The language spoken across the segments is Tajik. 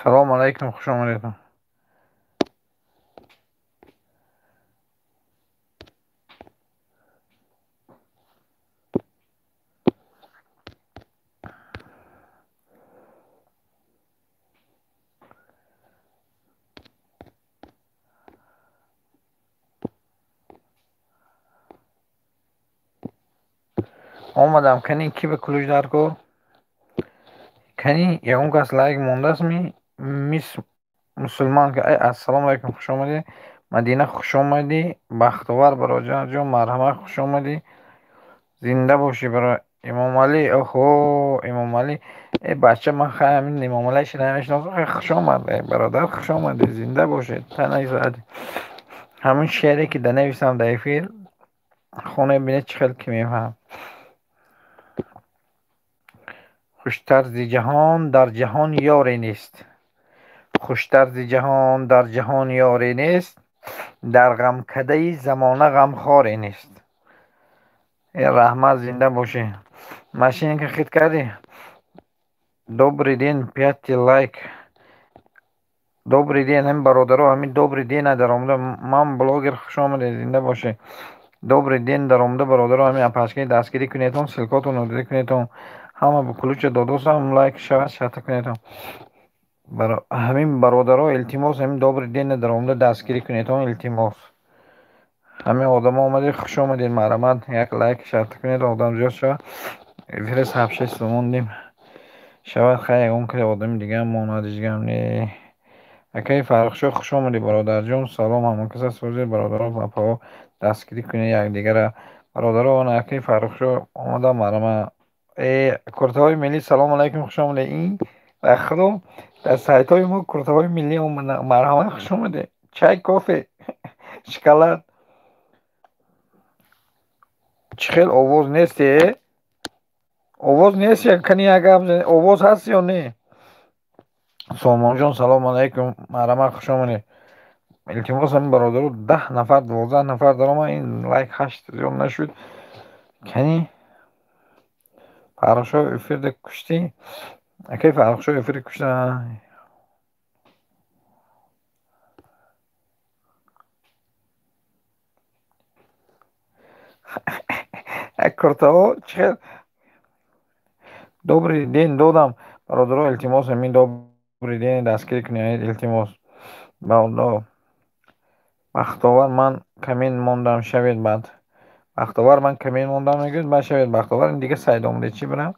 Салому алайкум, хуш омадед. Омадам, кани ки ба ключ даркор? Кани ягон кас лайк мондааст ми? Мис мусулман, ассалому алайкум, хуш омадӣ. Мадина, хуш омадӣ. Бахтовар бародарҷон, марҳамат, хуш омадӣ. Зинда бошӣ барои Имомалӣ. Оҳо, Имомалӣ. Э бача, ман хай ҳамин Имомалӣ шина мешиносам. Хай, хуш омад, бародар, хуш омадӣ. Зинда бошед. Танаи соати. Ҳамин шеъре ки данависам дар эфир, хона бинед чӣ хел ки мефаҳмам. Хуштарзи ҷаҳон дар ҷаҳон ёре нест. Хуштарзи ҷаҳон дар ҷаҳон ёре нест. Дар ғамкадаи замона ғамхоре нест. Э раҳмат, зинда бошӣ. Машинка хит кардӣ? Добрый день, пятый лайк. Добрый день, ҳамин бародаро, ҳамин добрый день даромада. Ман блогер, хуш омадед, зинда бошед. Добрый день даромада, бародаро, ҳамин апачкаи дастгирӣ кунедон, ссылкотонро дида кунедон. Ҳама ба ключа додосам, лайк шавад, шарта кунедон. Ҳамин бародаро, илтимос, ҳамин добрый день даромада дастгирӣ кунедон, илтимос. Ҳамин одамо омадед, хуш омадед, марҳамат, як лайк шарта кунед, одам зиёд шавад. Эфира сабшест мондем. Шавад, хай, ягон ки одами дигаам монад, ҳеҷгам не. Акаи Фаррухшоҳ, хуш омадӣ, бародарҷон. Салом, ҳамакаса созед, бародаро, апаҳо, дастгирӣ кунед якдигара. Бародаро, акаи Фаррухшоҳ омада, марҳамат. Э куртаҳои миллӣ, салому алайкум, хуш омадед. Ин ба худо дар сайтҳои мо куртаҳои миллӣ омада. Марҳамат, хуш омадед. Чай, кофе, шоколад. Чӣ хел овоз нест, э? Овоз нест, кани як гап занед. Овоз ҳаст ё не? Сомонҷон, салому алайкум, марҳамат, хуш омадед. Илтимос, ҳамин бародаро, 10 нафар, 12 нафар даромад, ин лайк ҳашт зиёд нашуд. Кани Фаррухшоҳ эфирда куштӣ? Акаи Фаррухшоҳ эфир кушта. Куртаҳо чӣ хел? Добрый день додам. Бародаро, илтимос, ҳамин добрый день дастгирӣ кунед, илтимос. Ба Аллоҳ. Бахтовар, ман камин мондам, шавед баъд. Бахтовар, ман камин мондам, мегӯяд, баъд шавед Бахтовар, ин дига сайд омадед, чӣ бирам?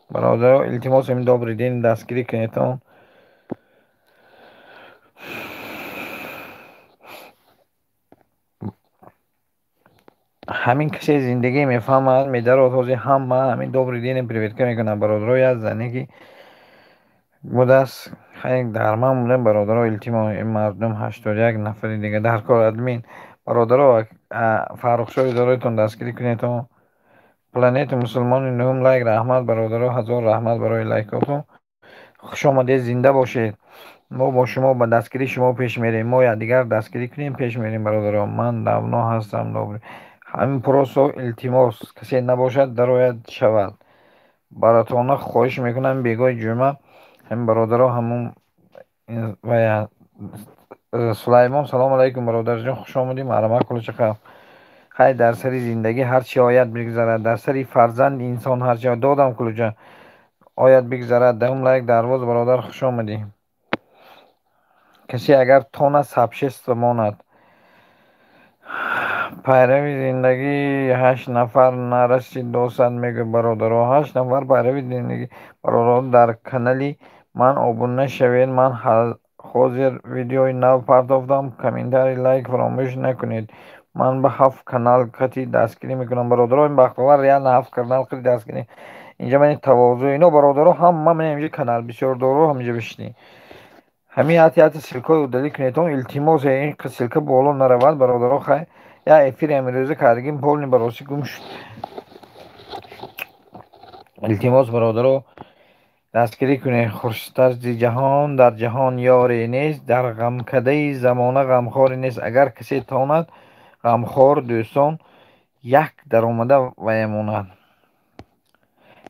Бародаро, илтимос, ҳамин добрый день дастгирӣ кунедон. Ҳамин касе зиндагӣ мефаҳмад, медарод ҳозир ҳама ҳамин добрый день приветка мекунад. Бародаро, як зане ки будааст, хай дар ман будем, бародаро, илтимос, ин мардум 81 нафари дига дар кор админ. Бародаро, Фаррухшоҳи дороитон дастгирӣ кунедон. Планета мусулмони нуҳум лайк, раҳмат, бародаро, ҳазор раҳмат барои лайкотон. Хуш омадед, зинда бошед. Мо бо шумо ба дастгирии шумо пеш мерем. Мо якдигар дастгирӣ кунем, пеш мерем, бародаро. Ман давно ҳастам добрый. Ҳамин просто илтимос, касе набошад, дарояд шавад. Баротона хоҳиш мекунам, бегоҳи ҷумъа ҳамин бародаро, ҳамун вая Сулаймон, салому алайкум, бародарҷон, хуш омадӣ, марҳамат, кулчақа. Хай, дар сари зиндагӣ ҳар чи ояд бигзарад, дар сари фарзанд инсон ҳар чи додам кулча ояд бигзарад. Даҳум лайк дарвоз, бародар, хуш омадӣ. Касе агар тона сабшество монад. Пайрави зиндагӣ ҳашт нафар нарасид досад, мегӯяд бародаро. Ҳашт нафар пайрави зиндагӣ. Бародаро, дар канали ман обуна шавед. Ман ҳозир видеои нав партофтам. Комментарий, лайк фаромӯш накунед. Ман ба ҳафт канал қати дастгирӣ мекунам. Бародаро, ин Бахтовар реально ҳафт канал қати дастгирӣ. Инҷа ман тавозӯ ино бародаро, ҳама ман инҷа канал бисёр доро, ҳаминҷа бишинӣ. Ҳамин ҳати ҳати ссылкаи удалить кунедон, илтимос, ин ссылка боло наравад, бародаро. Хай, я эфири ҳамирӯза кардагим, полный баросӣ гум шуд. Илтимос, бародаро, дастгирӣ кунед. Хуштарзи ҷаҳон дар ҷаҳон ёре нест, дар ғамкадаи замона ғамхоре нест. Агар касе тонад ғамхор дӯстон, як даромада вая монад.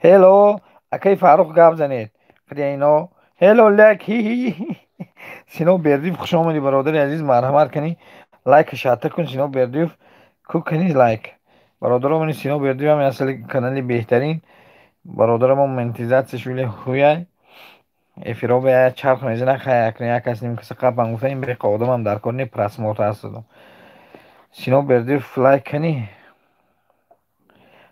Ҳело, акаи Фаррух, гап занед. Ино ҳело лайк. Сино Бердиев, хуш омадӣ, бародари азиз, марҳамат кунӣ, лайк шатта кун. Сино Бердиев ку, кунӣ лайк, бародаро. Мани Сино Бердиев ҳам асли канали беҳтарин бародарамо, монетизатсия шули ҳуяй, эфиро ба чарх мезана. Хай, акна як кас ним каса қапам гуфта, ин беқа одамам дар кор не, просмотр аст. Сино Бердиев, лайк кунӣ.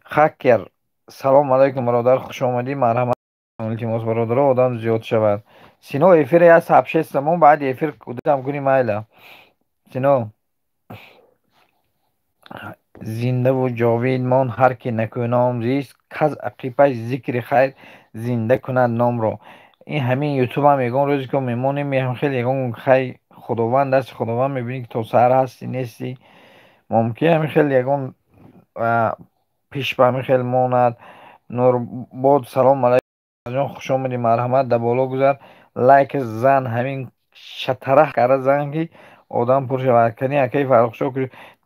Хакер, салом алайкум, бародар, хуш омадӣ, марҳамат. Илтимос, бародаро, одам зиёд шавад. Сино, эфир я сообщество, баъди эфир кудам кунӣ, майла. Сино, зиндаву ҷовид мон ҳар ки накӯном зист, каз ақибаш зикри хайр зинда кунад номро. Ин ҳамин ютубам ягон рӯзе ки мемонем, хеле ягон хай, худованд, дасти худованд, мебинӣ ки то саҳар ҳасти, нестӣ, мумкин ҳамин хел ягон пеш ба ҳамин хел монад. Нурбод, салом алайкум, хуш омадӣ, марҳамат, да боло гузар, лайк зан, ҳамин шатараҳ карда зан, ки одам пур шавад. Кани акаи Фаррухшо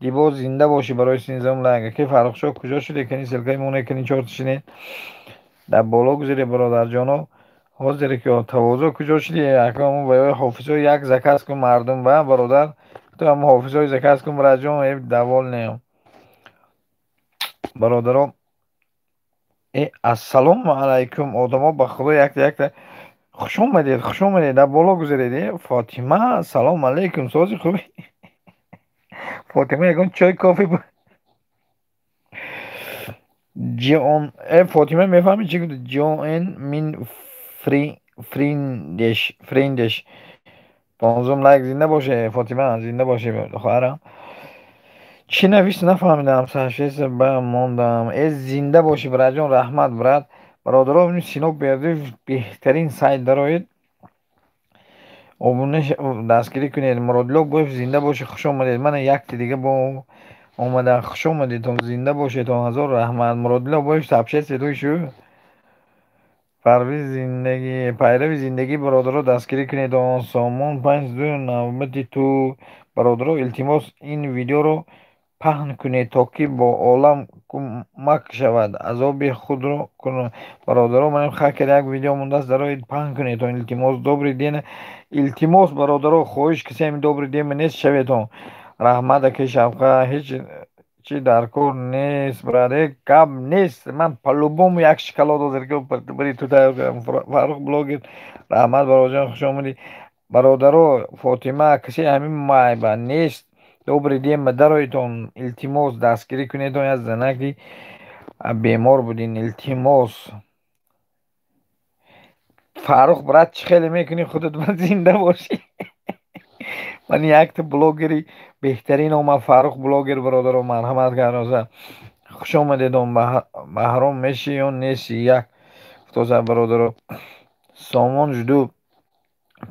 дибо, зинда бошӣ. Барои синзам лайк. Акаи Фаррухшо куҷо шуде? Кани ссылка и моне, кани чорта шинед, дар боло гузаре, бародарҷоно. Ҳозире ки тавозӯ куҷо шуди? Акамон ба ҳофизҳои як заказ кун, мардум ба бародар, ту ҳам ҳофизҳои заказ кун, браҷон, довольный. Бародаро, э, ассалому алайкум, одамо, ба худо, якта якта хуш омадед, хуш омадед, дар боло гузаред. Э, Фотима, салом алайкум, сози, хубӣ, Фотима? Ягон чой, кофе ҷион? Э, Фотима, мефаҳмӣ, чӣ гуфт? Ҷоэн мин фриндеш, фриндеш. 15-ум лайк. Зинда боше, Фотима, зинда боше, хоҳарам. Чӣ навист, нафаҳмидам, сашеса ба мондам. Э, зинда бошӣ, братҷон, раҳмат, брат. Бародаро, Сино Бердиев беҳтарин сайт, дароед, обуна, дастгирӣ кунед. Муродило Боев, зинда бошӣ, хуш омадед. Мана якти дига бо омада, хуш омадедтон, зинда бошедтон, ҳазор раҳмат. Муродило Боев, сообществие шу парвиз зиндагӣ, пайрави зиндагӣ, бародаро, дастгирӣ кунед. Сомон панҷ ду, навбати ту. Бародаро, илтимос, ин видеоро паҳн кунед, то ки бо олам кӯмак шавад, азоби худро. Бародаро, манам хакер, як видео мондааст, дароед, паҳн кунед, илтимос. Добрый день, илтимос, бародаро, хоҳиш, касе ҳамин добрый день нест, шаветон. Раҳмат, акаи Шавқа, ҳеҷ чи дар кор нест, брат, гап нест. Ман по-любому як шоколад ҳозир бари ту тайёр кардам. Фаррух блогер, раҳмат, бародарҷон, хуш омадӣ. Бародаро, Фотима, касе ҳамин майба нест, добрый день дароитон, илтимос, дастгирӣ кунедон, як занаки бемор будин, илтимос. Фаррух, брат, чӣ хеле мекунӣ худат, зинда бошӣ. Ман якта блогери беҳтарин омад, Фаррух блогер. Бародаро, марҳамат кароза, хуш омадедон. Баҳром мешӣ ё нестӣ? Як футоза, бародаро. Сомон жду,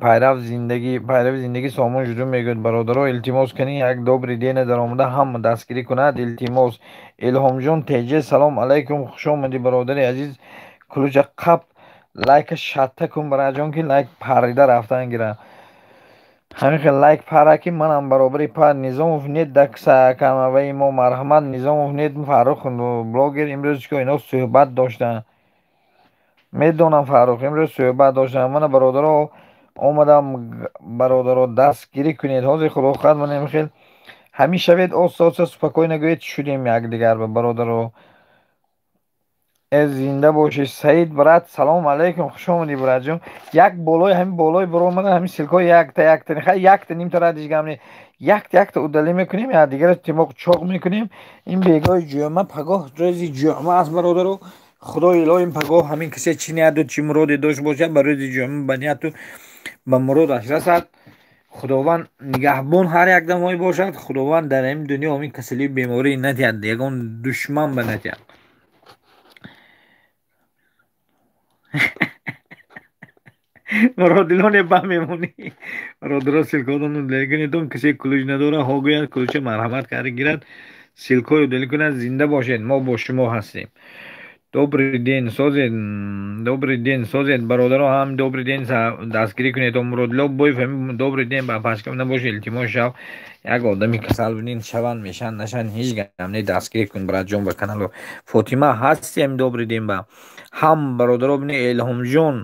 пайрав зиндагӣ, пайрави зиндагӣ, сомон жду мегӯяд. Бародаро, илтимос кунӣ, як добрый день даромада, ҳама дастгирӣ кунад, илтимос. Илҳомҷон Теҷе, салом алайкум, хуш омадӣ, бародари азиз. Кулуча қап, лайка шатта кун, бараҷон, ки лайк парида рафтан гирад. Ҳамин хел лайк пара, ки манам баробари пар. Низомов нет даксакамаваи мо, марҳамат. Низомов нет. Фаррух блогер, имрӯз чико ино суҳбат доштанд, медонам, Фаррух имрӯз суҳбат доштанд. Мана, бародаро, омадам, бародаро, дастгирӣ кунед. Ҳозир, худо хоҳад, ман хел ҳамин шавед, оста оста, спокойно гӯед, шудем якдигар, бародаро. Э, зинда бошӣ. Саид, брат, салом алайкум, хуш омадӣ, братҷон. Як болои ҳамин болои баромада, ҳамин ссылка ҳои якта якта, хай, якта нимта радиш гам не, якта якта удалить мекунем, якдигарро тимоқ чоқ мекунем. Ин бегоҳи ҷума, пагоҳ рӯзи ҷума аст, бародаро. Худои илоҳим, пагоҳ ҳамин касе чӣ нияту чӣ муроде дошт бошад, ба рӯзи ҷума ба нияту ба муродаш расад. Худованд нигаҳбон ҳар якдамҳое бошад. Худованд дар ҳамин дунё ҳамин касалию беморӣ натиҳад, ягон душман ба натиҳад. Бародилоне ба мемонӣ, бародаро, ссылка ҳотон удалить кунедон. Касе ключ надора, ҳо гӯяд, ключа марҳамат карда гирад, ссылка ҳои удалить кунад. Зинда бошед, мо бо шумо ҳастем. Добрый день, созед, добрый день, созед, бародаро, ҳам добрый день дастгирӣ кунед. Муродило Боев, ҳамин добрый день ба пашкам набошед, илтимос. Шав як одами касал бинин, шаванд, мешанд, нашанд, ҳеҷ гам не, дастгирӣ кун, братҷон, ба каналу. Фотима, ҳасти ҳамин добрый день ба ҳам, бародаро, бини. Илҳомҷон.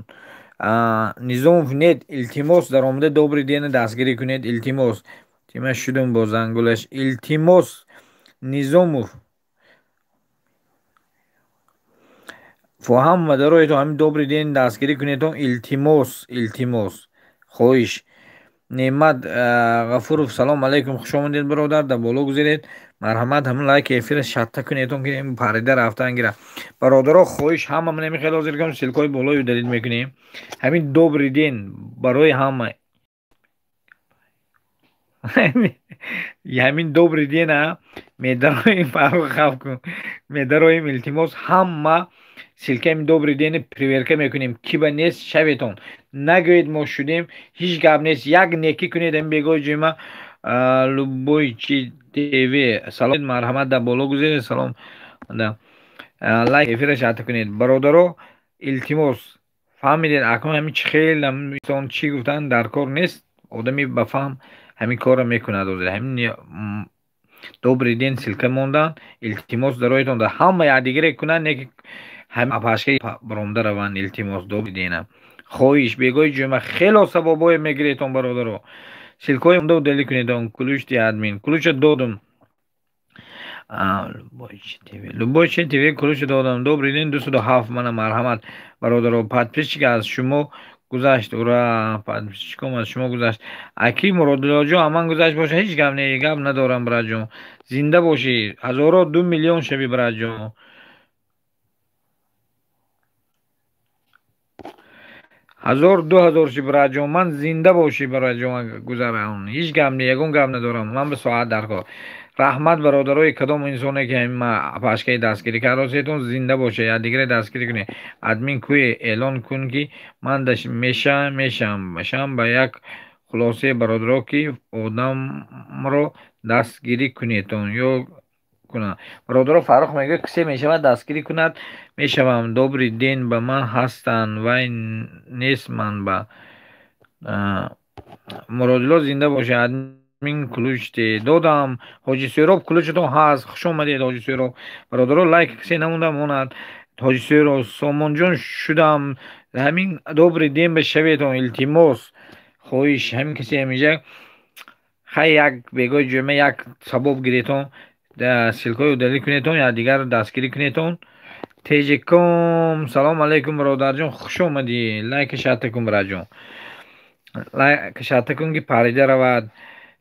Низомов нет, илтимос, даромада добрый день дастгирӣ кунед, илтимос. Тима шудум бо зангулаш. Илтимос, Низомов. Фоҳам дароитон ҳамин добрый день дастгирӣ кунедон, илтимос, илтимос. Хоҳиш. Неъмат Ғафуров, салом алайкум, хуш омадед бародар, дар боло гузаред. Марҳамат, ҳамин лайк эфира шатта кунедон ки парида рафтан гира. Бародаро, хоҳиш, ҳама ман ҳамин хеле ҳозир кунам, ссылкаҳои болои удалить мекунем. Ҳамин добрый день барои ҳама. Ҳамин добрый день медароим, Фаррух хав кун. Медароим, илтимос, ҳама ссылкаи добрый день проверка мекунем. Ки ба нест шаветон. Нагӯед мо шудем, ҳеҷ гап нест. Як некӣ кунед ҳамин бегоҳи ҷума. Любой чи ТВ. Салом, марҳамат, дар боло гузаред. Салом. Лайк эфира шатта кунед. Бародаро, илтимос. Фаҳмидед, акнун ҳамин чӣ хел инсон чӣ гуфтан дар кор нест. Одами ба фаҳм ҳамин корро мекунад ҳозир. Ҳамин добрый день ссылка мондан, илтимос дароитон дар ҳама якдигаре кунанд, не ки ҳамин апашка баромада раванд, илтимос, добрый день. Хоҳиш, бегоҳи ҷума хело савобое мегиретон бародаро. Ссылкаҳои монда удалить кунедон. Ключ ди админ. Ключа додум. Любой чи ТВ ключа додам. Добрый день, 207 мана марҳамат бародаро. Подписчик аз шумо гузашт. Ура, подписчиком аз шумо гузашт. Аки Муродуллоҷон, аман гузашт боша, ҳеҷ гап не, гап надорам, братҷон. Зинда бошӣ. Ҳазоро 2 миллион шави, братҷон. Ҳазор 2000 ши, братҷон. Ман зинда бошӣ, братҷон, гузарам. Ҳеҷ гап не, ягон гап надорам. Ман ба соат даркор. Раҳмат бародарои кадом инсоне ки ҳамин пашкаи дастгирӣ кардосетон, зинда боша, якдигаре дастгирӣ кунед. Админ кӯе эълон кун ки ман мешам ба як хулосаи бародаро ки одамро дастгирӣ кунедон ё кунад. Бародаро, Фаррух мегӯяд кисе мешавад дастгирӣ кунад, мешавам. Добрый день ба ман ҳастанд, вай нест ман ба. Муродилло зинда боша. Админ ключ додам. Ҳоҷи Сӯроб, ключатон ҳаст. Хуш омадед, Ҳоҷи Сӯроб. Бародаро, лайк кисе намонда монад. Ҳоҷи Сӯроб, Сомонҷон шудам. Ҳамин добрый день ба шаветон, илтимос. Хоҳиш, ҳамин кисе ҳаминҷа хай як бегоҳи ҷумъа як сабоб гиретон, ссылкаҳои удалить кунедон, якдигарро дастгирӣ кунедон. Теҷиком, салом алайкум бародарҷон, хуш омадӣ. Лайк шатта кун, братҷон. Лайк шатта кун ки парида равад.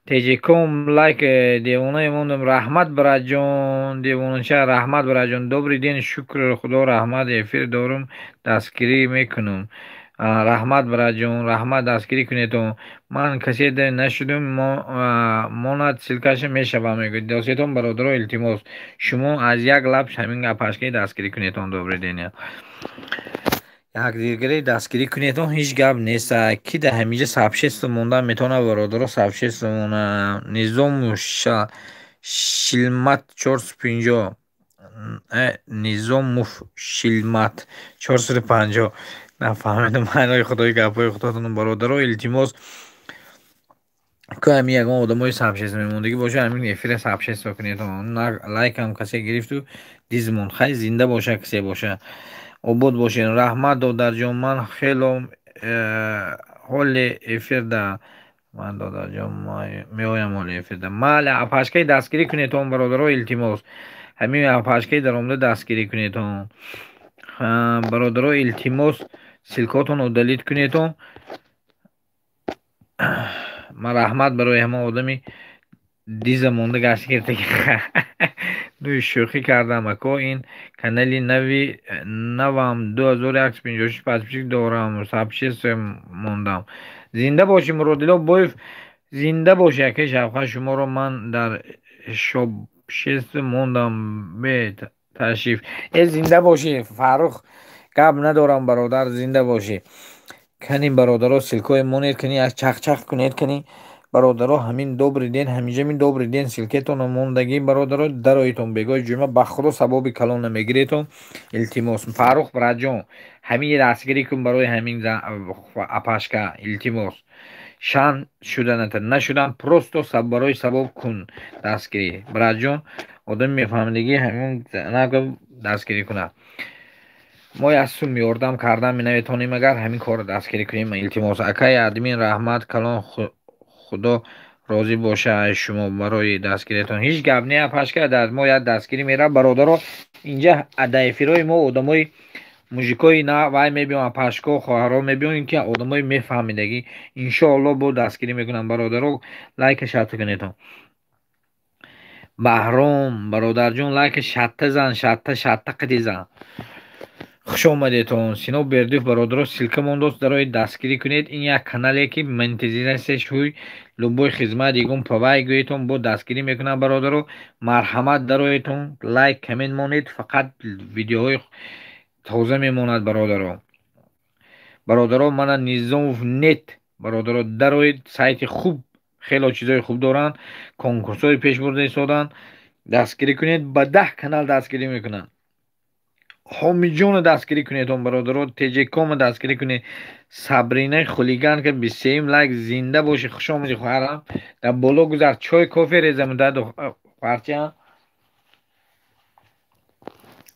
Теҷиком, лайк девонаи мондам. Раҳмат, братҷон, девонача, раҳмат, братҷон. Добрый день, шукр худо, раҳмат, эфир дорум, дастгирӣ мекунам. Раҳмат, братҷон, раҳмат, дастгирӣ кунедон. Ман касе нашудум, монад ссылкаша мешавам, мегӯяд. Досетон бародаро, илтимос, шумо аз як лаб ҳамин апашкаи дастгирӣ кунедон, добрый день. Якдигаре дастгирӣ кунедон, ҳеҷ гап нест. Ки дар ҳаминҷа сообщество мондан метавонад, бародаро, сообщество монад. Низому Шилмат 450. Низомов Шилмат 450. Нафаҳмидам маънои худои гапҳои худотон, бародаро, илтимос. Ку ҳамин ягон одамои сообщество мемондагӣ боша, ҳамин эфира сообщество кунедон. Лайкам касе гирифту диз монд. Хай зинда боша, касе боша. Обод бошед. Раҳмат, додарҷон, ман хело ҳоле эфирда. Ман додарҷон меоям ҳоле эфирда. Майли, апашкаи дастгирӣ кунедон, бародаро, илтимос. Ҳамин апашкаи даромада дастгирӣ кунедон. Бародаро, илтимос, ссылкаотон удалить кунедон. Ман раҳмат барои ҳама одами диза монда гашт гирифтагӣ. Нӯи шӯхӣ кардам, ако, ин канали нави навам 2156 подписчик дорам, сообщество мондам. Зинда бошӣ, Муродилло Боев, зинда бошӣ, акаи Шавқат, шуморо ман дар сообщество мондам бе ташриф. Э, зинда бошӣ, Фаррух, гап надорам, бародар, зинда бошӣ. Кани бародаро, ссылкаҳои монед, кани як чахчах кунед, кани бародаро, ҳамин добрый день, ҳаминҷа ҳамин добрый день ссылкатонро мондагӣ, бародаро, дароитон бегоҳи ҷумъа, ба худо савоби калон намегиретон, илтимос. Фаррух братҷон, ҳамин дастгирӣ кун барои ҳамин апашка, илтимос. Шан шуданата нашудам, просто барои савоб кун дастгирӣ. Братҷон, одами мефаҳмидагӣ ҳамин дастгирӣ кунад. Мо як сум ёрдам кардан наметавонем, агар ҳамин корро дастгирӣ кунем, илтимос. Акай админ, раҳмат калон, Худо розӣ боша аз шумо барои дастгириятон. Ҳеҷ гап не, апашка, дар мо як дастгирӣ меравад, бародаро. Инҷа дар эфирҳои мо одамои мужикои на вай мебиён, апашко, хоҳаро мебиён, ки одамои мефаҳмидагӣ. Иншоалло бо дастгирӣ мекунам, бародаро. Лайка шатта кунедон. Баҳром бародарҷон, лайка шатта зан, шатта шатта қиди зан. Хуш омадедон. Сино Бердиев, бародаро, ссылка мондост, дарои дастгирӣ кунед. Ин як канале ки монетизатсия шуй, любой хизмат ягон павай гӯетон, бо дастгирӣ мекунам, бародаро. Марҳамат, дароетон, лайк, коммент монед, фақат видеоҳои тоза мемонад, бародаро. Бародаро, мана Низомов нет, бародаро, дароед, сайти хуб, хело чизои хуб доранд, конкурсҳои пеш бурда истоданд. Дастгирӣ кунед, ба 10 канал дастгирӣ мекунанд. Ҳомиҷонро дастгирӣ кунедон, бародаро, Теҷекома дастгирӣ кунед. Сабринаи хулиганка, 23-юм лайк, зинда бошӣ, хуш омадӣ, хоҳарам. Дар боло гузар, чой, кофе резам, хоҳарчаам.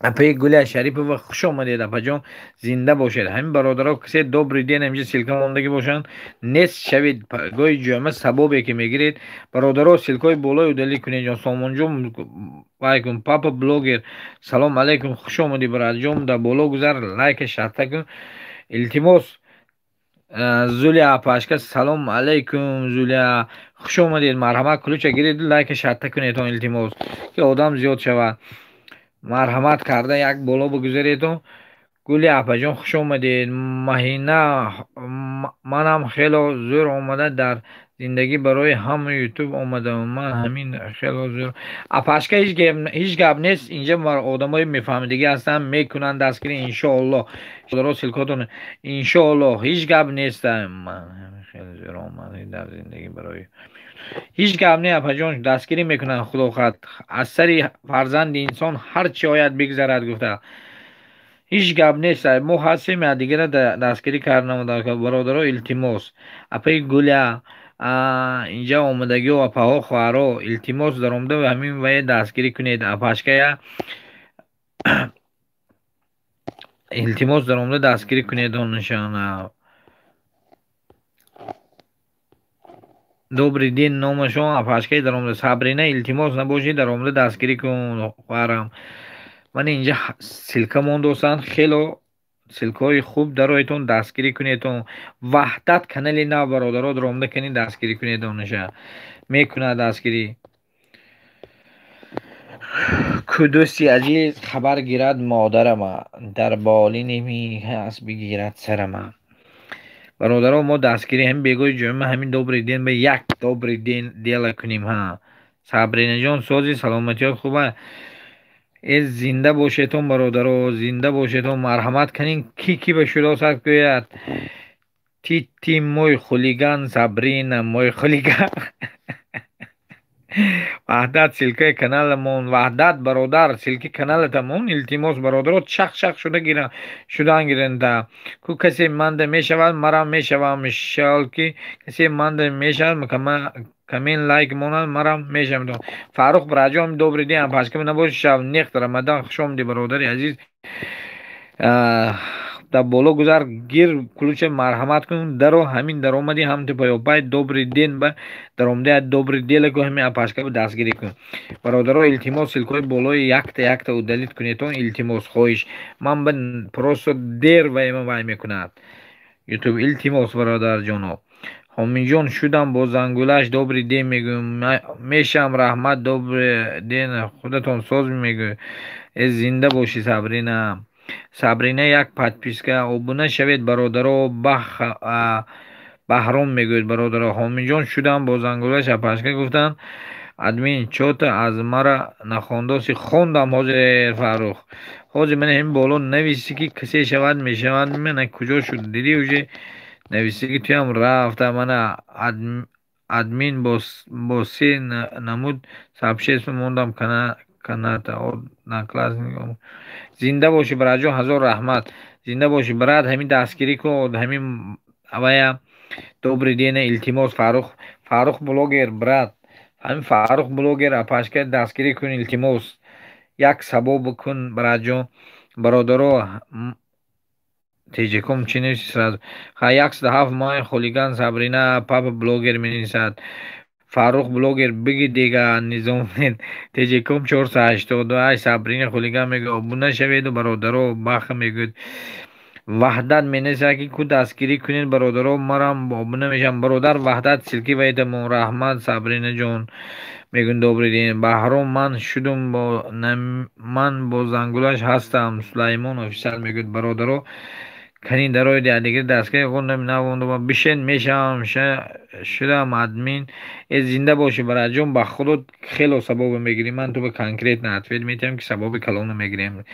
Апаи Гуля Шарипова, хуш омадед, апаҷон, зинда бошед. Ҳамин бародаро, касе добрый день ҳаминҷа ссылка мондагӣ бошанд, нест шавед, гоҳи ҷома сабобе ки мегиред. Бародаро, ссылкаҳои болои удалить кунед ҷон. Сомонҷон, алайкум, папа блогер, салом алайкум, хуш омадӣ, бародарҷон, дар боло гузар, лайка шарта кун, илтимос. Зулия апашка, салом алайкум, Зулия, хуш омадед, марҳамат, ключа гиред, лайка шарта кунедон, илтимос, ки одам зиёд шавад. Марҳамат карда як боло бигузаредон. Гули апаҷон, хуш омадед. Маҳина, манам хело зӯр омада дар зиндагӣ, барои ҳама ютуб омадам ман, ҳамин хело зӯр. Апашка, ҳеҷ гап нест, инҷа одамои мефаҳмидагӣ ҳастанд, мекунанд дастгирӣ, иншоалло. Ссылкотон, иншоалло, ҳеҷ гап нест. Ман хеле зӯр омада дар зиндагӣ барои, ҳеҷ гап не, апаҷон, дастгирӣ мекунанд, худо хоҳад. Аз сари фарзанди инсон ҳар чи ояд бигзарад гуфта. Ҳеҷ гап нест, мо ҳастем, якдигара дастгирӣ карда, бародаро, илтимос. Апаи Гуля, инҷа омадагиҳо, апаҳо, хоҳаро, илтимос, даромада ҳамин вае дастгирӣ кунед. Апашкая, илтимос, даромада дастгирӣ кунед оншона. Добрый день номашон, апашкаи даромада. Сабрина, илтимос, набошӣ, даромада дастгирӣ кун, хоҳарам. Ман инҷа ссылка мондостанд, хело ссылкаҳои хуб, дароетон, дастгирӣ кунедон. Ваҳдат канали нав, бародаро, даромада кунед, дастгирӣ кунед, онаша мекунад дастгирӣ. Кудуси азиз, хабар гирад модарама, дар болини меҳаст бигирад сарама. Бародаро, мо дастгирӣ ҳамин бегоҳи ҷумъа ҳамин добрый день ба як добрый день дела кунем. Ҳа, Сабринаҷон, сози, саломатиёт хуба? Э, зинда бошедон, бародаро, зинда бошедон. Марҳамат кунин, ки ки ба шудосад гӯяд. Тити мой хулиган, Сабрина мой хулиган. Ваҳдат, ссылкаи каналамон. Ваҳдат бародар, ссылки каналатамон, илтимос, бародаро, чах чах шуда шудан гиранда. Ку касе манда мешавад, марам мешавам, мишол ки касе манда мешавад, камин лайк монад, марам мешавам. Фаррух бираҷон, добрый день, апашка набоши, шав нехт Рамадан, хуш омадӣ, бародари азиз. Дар боло гузар, гир ключа, марҳамат кун, даро ҳамин даромадӣ ҳамту паёпай добрый день ба даромада добрый дело ку, ҳамин апашка ба дастгирӣ кун. Бародаро, илтимос, ссылкаҳои болои якта якта удалить кунедон, илтимос, хоҳиш. Ман ба просто дер вайма вай мекунад ютуб, илтимос, бародарҷоно. Ҳомиҷон, шудам бо зангулаш, добрый день мегӯям, мешавам, раҳмат, добрый день, худатон соз мегӯ. Э, зинда бошӣ, Сабрина. Сабрина, як подписка, обуна шавед, бародаро. Баҳром мегӯяд, бародаро. Ҳомиҷон, шудам бо зангулаш, апашка гуфтанд. Админ, чота аз мара нахондоси? Хондам ҳозир, Фаррух, ҳозир ман ҳамин боло нависӣ, ки касе шавад мешавад. Мана куҷо шуд, дидӣ, уже нависӣ, ки туям рафта. Мана админ бо се намуд сообщество мондам каната одноклассник. Зинда бошӣ, бараҷон, ҳазор раҳмат, зинда бошӣ, брат. Ҳамин дастгирӣ кун ҳамин авая добрый день, илтимос. Фаррух, Фаррух блогер, брат, ҳамин Фаррух блогер, апашка дастгирӣ кун, илтимос, як сабоб кун, братҷон. Бародаро. Теҷеком чӣ нависи сразу? Ха, 107 май хулиган Сабрина папа блогер менависад. Фаррух блогер биги дига низом Теҷеком 488 Сабрина хулиган мегӯяд обуна шаведу бародаро баха мегӯяд. Ваҳдат менависад ки ку дастгирӣ кунед бародаро, марам обуна мешавам. Бародар Ваҳдат ссылки ваитамон. Раҳмат Сабринаҷон мегӯяд добрый день. Баҳром ман шудум ман бо зангулаш ҳастам. Сулаймон офисал мегӯяд бародаро кани дарои дигар дастгирӣ бишен мешавам шудам админ. Э зинда бошӣ бараҷон, ба худо хело сабобе мегирӣ. Ман ту ба конкретно ответ метиҳам ки сабоби калоно мегирем.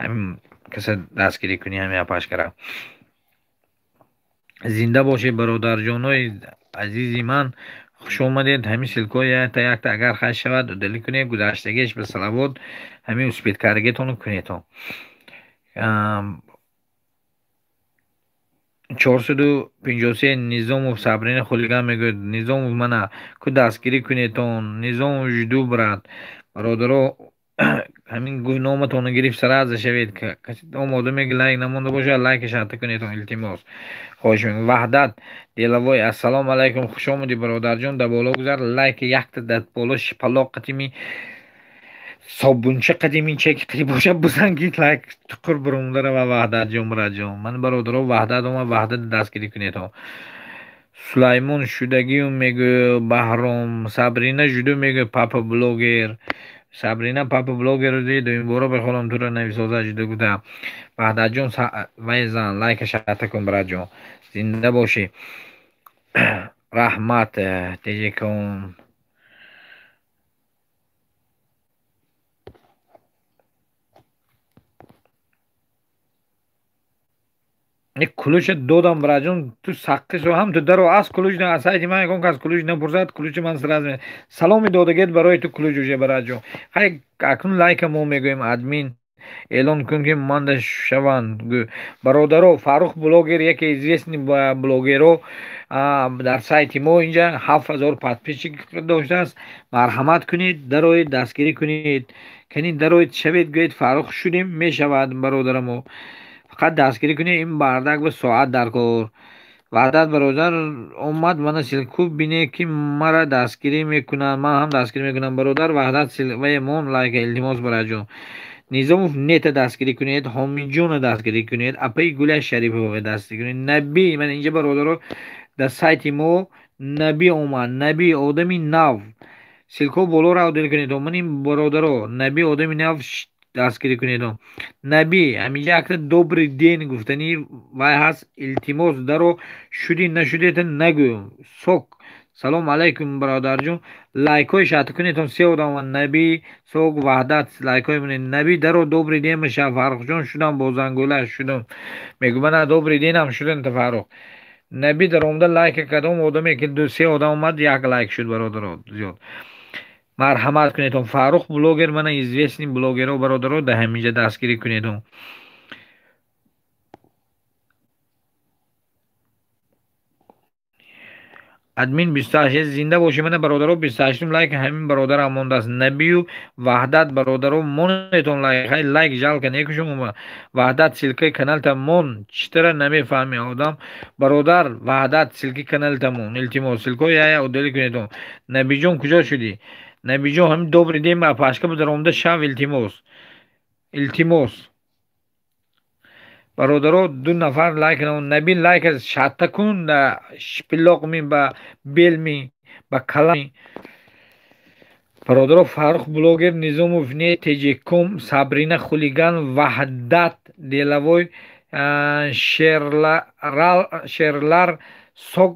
Ҳамин каса дастгирӣ кунӣ ҳамин апашкара. Зинда бошед бародарҷонои азизи ман, хуш омадед. Ҳамин ссылкҳои якта якта агар хай шавад удалить кунед, гузаштагиаш ба салавот ҳамин успеть кардагитонро кунедон. 453 Низомов Сабрина хулиган мегӯяд Низомов мана ку дастгирӣ кунедон. Низомов жду брат. Бародаро ҳамин номатонро гирифт сразу шавед. Касе одаме ки лайк намонда бошад лайкаш ҳатта кунедон илтимос. Хоҳиш мекунам. Ваҳдат Делавой ассалому алайкум, хуш омадӣ бародарҷон. Дар боло гузар лайк якта дар боло шипалоқ қатими собунча қадими чеки қи бошад бизан ки лайк туқур бурумда рава Ваҳдатҷон братҷон. Ман бародаро Ваҳдат омад, Ваҳдат дастгирӣ кунедон. Сулаймон шудагиюм мегӯяд Баҳром Сабрина жуду мегӯяд папа блогер. Сабрина папа блогер дуюмбора бихонам туро нависоза жуду гуфта. Ваҳдатҷон вай зан лайкаш ҳатта кун братҷон. Зинда бошӣ. Раҳмат Теҷеком. Ключа додам братҷон, ту саққисо ҳам ту даро аз ключ на аз сайти ман ягон кас ключ напурсад, ключи ман сразу саломи додагет барои ту ключ уже братҷон. Хай акнун лайка мо мегӯем админ эълон кун ки манда шаванд. Бародаро Фаррух блогер яке известный блогеро дар сайти мо инҷа 7000 подписчик доштааст. Марҳамат кунед, дароед, дастгирӣ кунед. Кани дароед шавед, гӯед Фаррух шудем мешавад бародарамо. Фақат дастгирӣ кунед, ин бардак ба соат дар кор. Ваҳдат бародар омад мана ссылку бине ки мара дастгирӣ мекунад, ман ҳам дастгирӣ мекунам. Бародар Ваҳдат вае мон лайка илтимос бараҷон. Низомов нета дастгирӣ кунед, Ҳомиҷонро дастгирӣ кунед, апаи Гуля Шарипова дастгирӣ кунед. Наби ман инҷа бародаро дар сайти мо Наби омад, Наби одами нав. Ссылко боло ра удалить кунед. Ман ин бародаро Наби одами нав дастгирӣ кунед. Наби ҳаминҷа якта добрый день гуфтани вай ҳаст, илтимос даро шуди нашудета нагӯ. Сок салом алайкум бародарҷон, лайкҳои шаҳта кунедон се одам Наби Сок Ваҳдат лайкҳои монед. Наби даро добрый день маша Фаррухҷон шудам бо зангула шудам. Мегӯ мана добрый день ҳам шудам та Фаррух. Наби даромада лайка кадом одаме ки ду се одам омад як лайк шуд бародаро зиёд. Марҳамат кунедон. Фаррух блогер мана известный блогеро бародаро дар ҳаминҷа дастгирӣ кунедон. Админ 28 зинда бошӣ мана бародаро 28 лайк ҳамин бародарам мондааст. Набию Ваҳдат бародаро монетон лайк. Хай лайк жалко некушум. Ваҳдат ссылкаи каналта мон. Читара намефаҳми одам. Бародар Ваҳдат ссылки каналта мон. Илтимос ссылкои яя удалить кунедон. Набиҷон куҷо шудӣ? Набиҷон ҳамин добрый день ба пашка даромада шав илтимос. Илтимос. Бародаро ду нафар лайк Наби лайк шатта кун шпилоқ ми ба бел ми ба калам. Бародаро Фаррух блогер Низомов не Теҷеком Сабрина хулиган Ваҳдат Делавой Шерлар Сок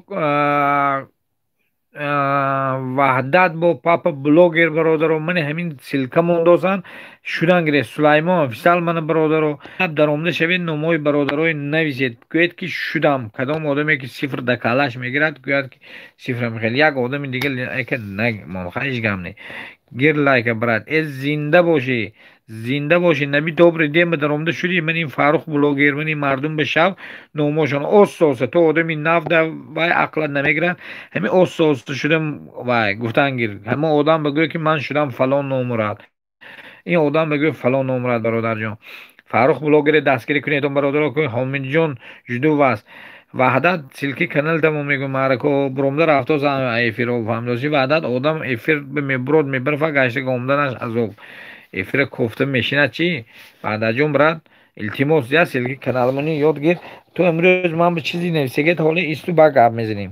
Ваҳдат бо папа блогер бародаро мани ҳамин ссылка мондозанд шудан гиред. Сулаймон офисал мана бародаро даромада шавед, номҳои бародарои нависед, гӯед ки шудам. Кадом одаме ки сифр да калаш мегирад гӯяд ки сифра мехел. Як одами дигар лайка намон, ҳеҷ гап не. Гир лайка брат. Э зинда бошӣ, зинда бошӣ. Наби добрый день ба даромада шудӣ. Ман ин Фаррух блогер, ман ин мардум ба шав номошон оста оста то одами нав да вай ақлат намегирад. Ҳамин оста оста шудам вай гуфтан гир. Ҳамон одам бигӯяд ки ман шудам фалон номурад. Ин одам бигӯяд фалон номурад бародарҷон. Фаррух блогере дастгирӣ кунед бародаро, Ҳомидҷон жду вас. Ваҳдат ссылки каналтамо мегӯ, маърако буромда рафтоз эфиро фаҳмдошӣ. Ваҳдат одам эфир мебурод, мебарфа, гашта омаданаш азоб, эфира кофта мешинад чӣ. Ваҳдатҷон, брат, илтимос, я ссылки каналмони ёд гир. Ту имрӯз ман ба чизи нависегет, ҳоли исту ба гап мезанем.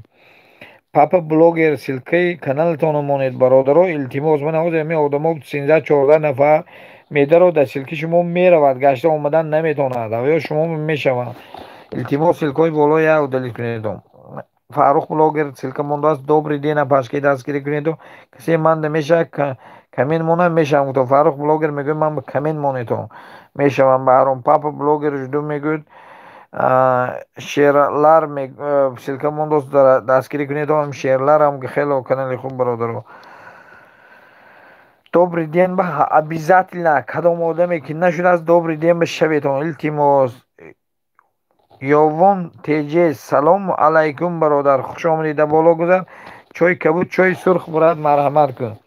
Папа блогер, ссылкаи каналтонро монед, бародаро, илтимос. Ман ҳозир ҳамин одамо 13-14 нафар медаро дар ссылки шумо меравад, гашта омадан наметавонад, ё шумо мешаванд. Илтимос, ссылкаҳои боло як удалить кунед. Фаррух блогер ссылка мондааст. Добрый день, апашки, дастгирӣ кунед. Касе ман намешавад, коммент монам мешавам. Гуфтам, Фаррух блогер мегӯяд, ман коммент монетон мешавам. Баҳром, папа блогер жду мегӯяд. Шерлар ссылка мондааст, дастгирӣ кунед. Шерларам хело канали хуб, бародаро. Добрый день ба обязательно кадом одаме ки нашудааст, добрый день ба шаветон, илтимос. Ёвон теҷе, салому алайкум, бародар, хуш омадед, да боло гузар. Чой кабуд, чои сурх, брат, марҳамат кун.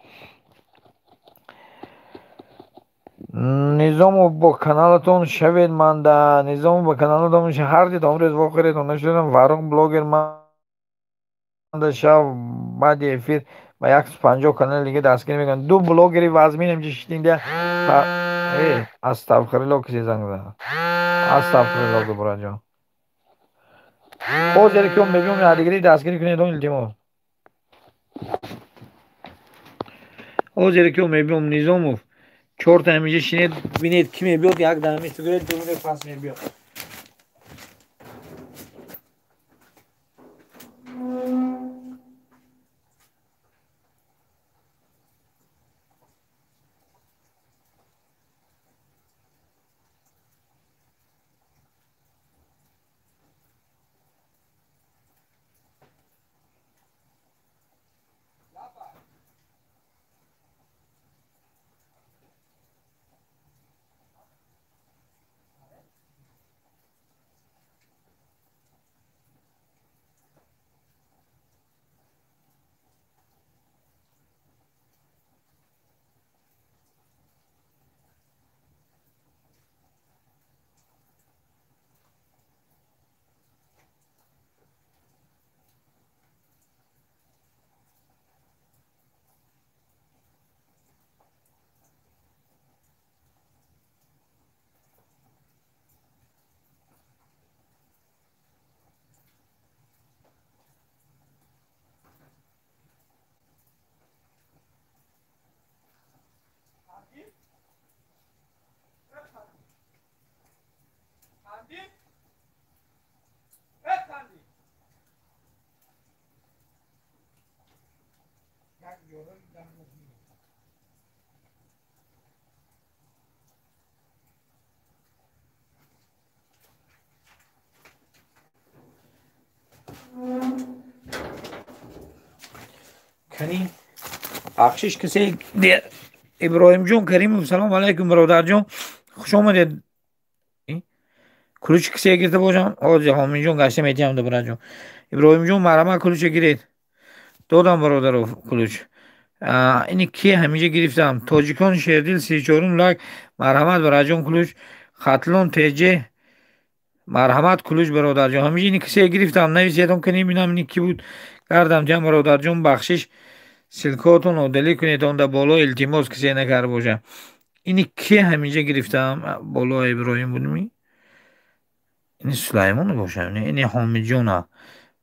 Низомов, бо каналатон шавед, манда Низомов, ба каналатон ҳар дид омрӯз вохӯредон нашудам. Фаррух блогер, манда шав, баъди эфир ба 150 канали дига дастгирӣ мекунам. Ду блогери вазмин инҷа шитинда. Астағфирулло, кисе занг зад? Астағфирулло, бораҷон, ҳозир ки мебиём, якдигари дастгирӣ кунед, илтимос. Ҳозир ки мебиём, Низомов, чорта ҳаминҷа шинед, бинед ки мебиёд, як дама месугӯед, ду пас мебиёд. Кани, бахшиш, касе. Иброҳимҷон Каримов, салому алайкум, бародарҷон, хуш омадед. Ключ касе гирифта бошам, ҳозир Ҳоминҷон гашта метиҳам. Бародарҷон Иброҳимҷон, марҳамат, ключа гиред. Додам, бародаро, ключ. Ини ки ҳаминҷа гирифтам? Тоҷикон Шердил, 34-ум лайк, марҳамат, бародарҷон, ключ. Хатлон теҷе, марҳамат, ключ, бародарҷон. Ҳаминҷа ини касе гирифтам, нависедам, кани бинам ини ки буд. Гардам ҷам, бародарҷон, бахшиш, ссылкаотон удалить кунед онда боло, илтимос, касе накарда боша. Ини ки ҳаминҷа гирифтам боло? Иброҳим будми, ини Сулаймон бошам, ини Ҳомиҷона.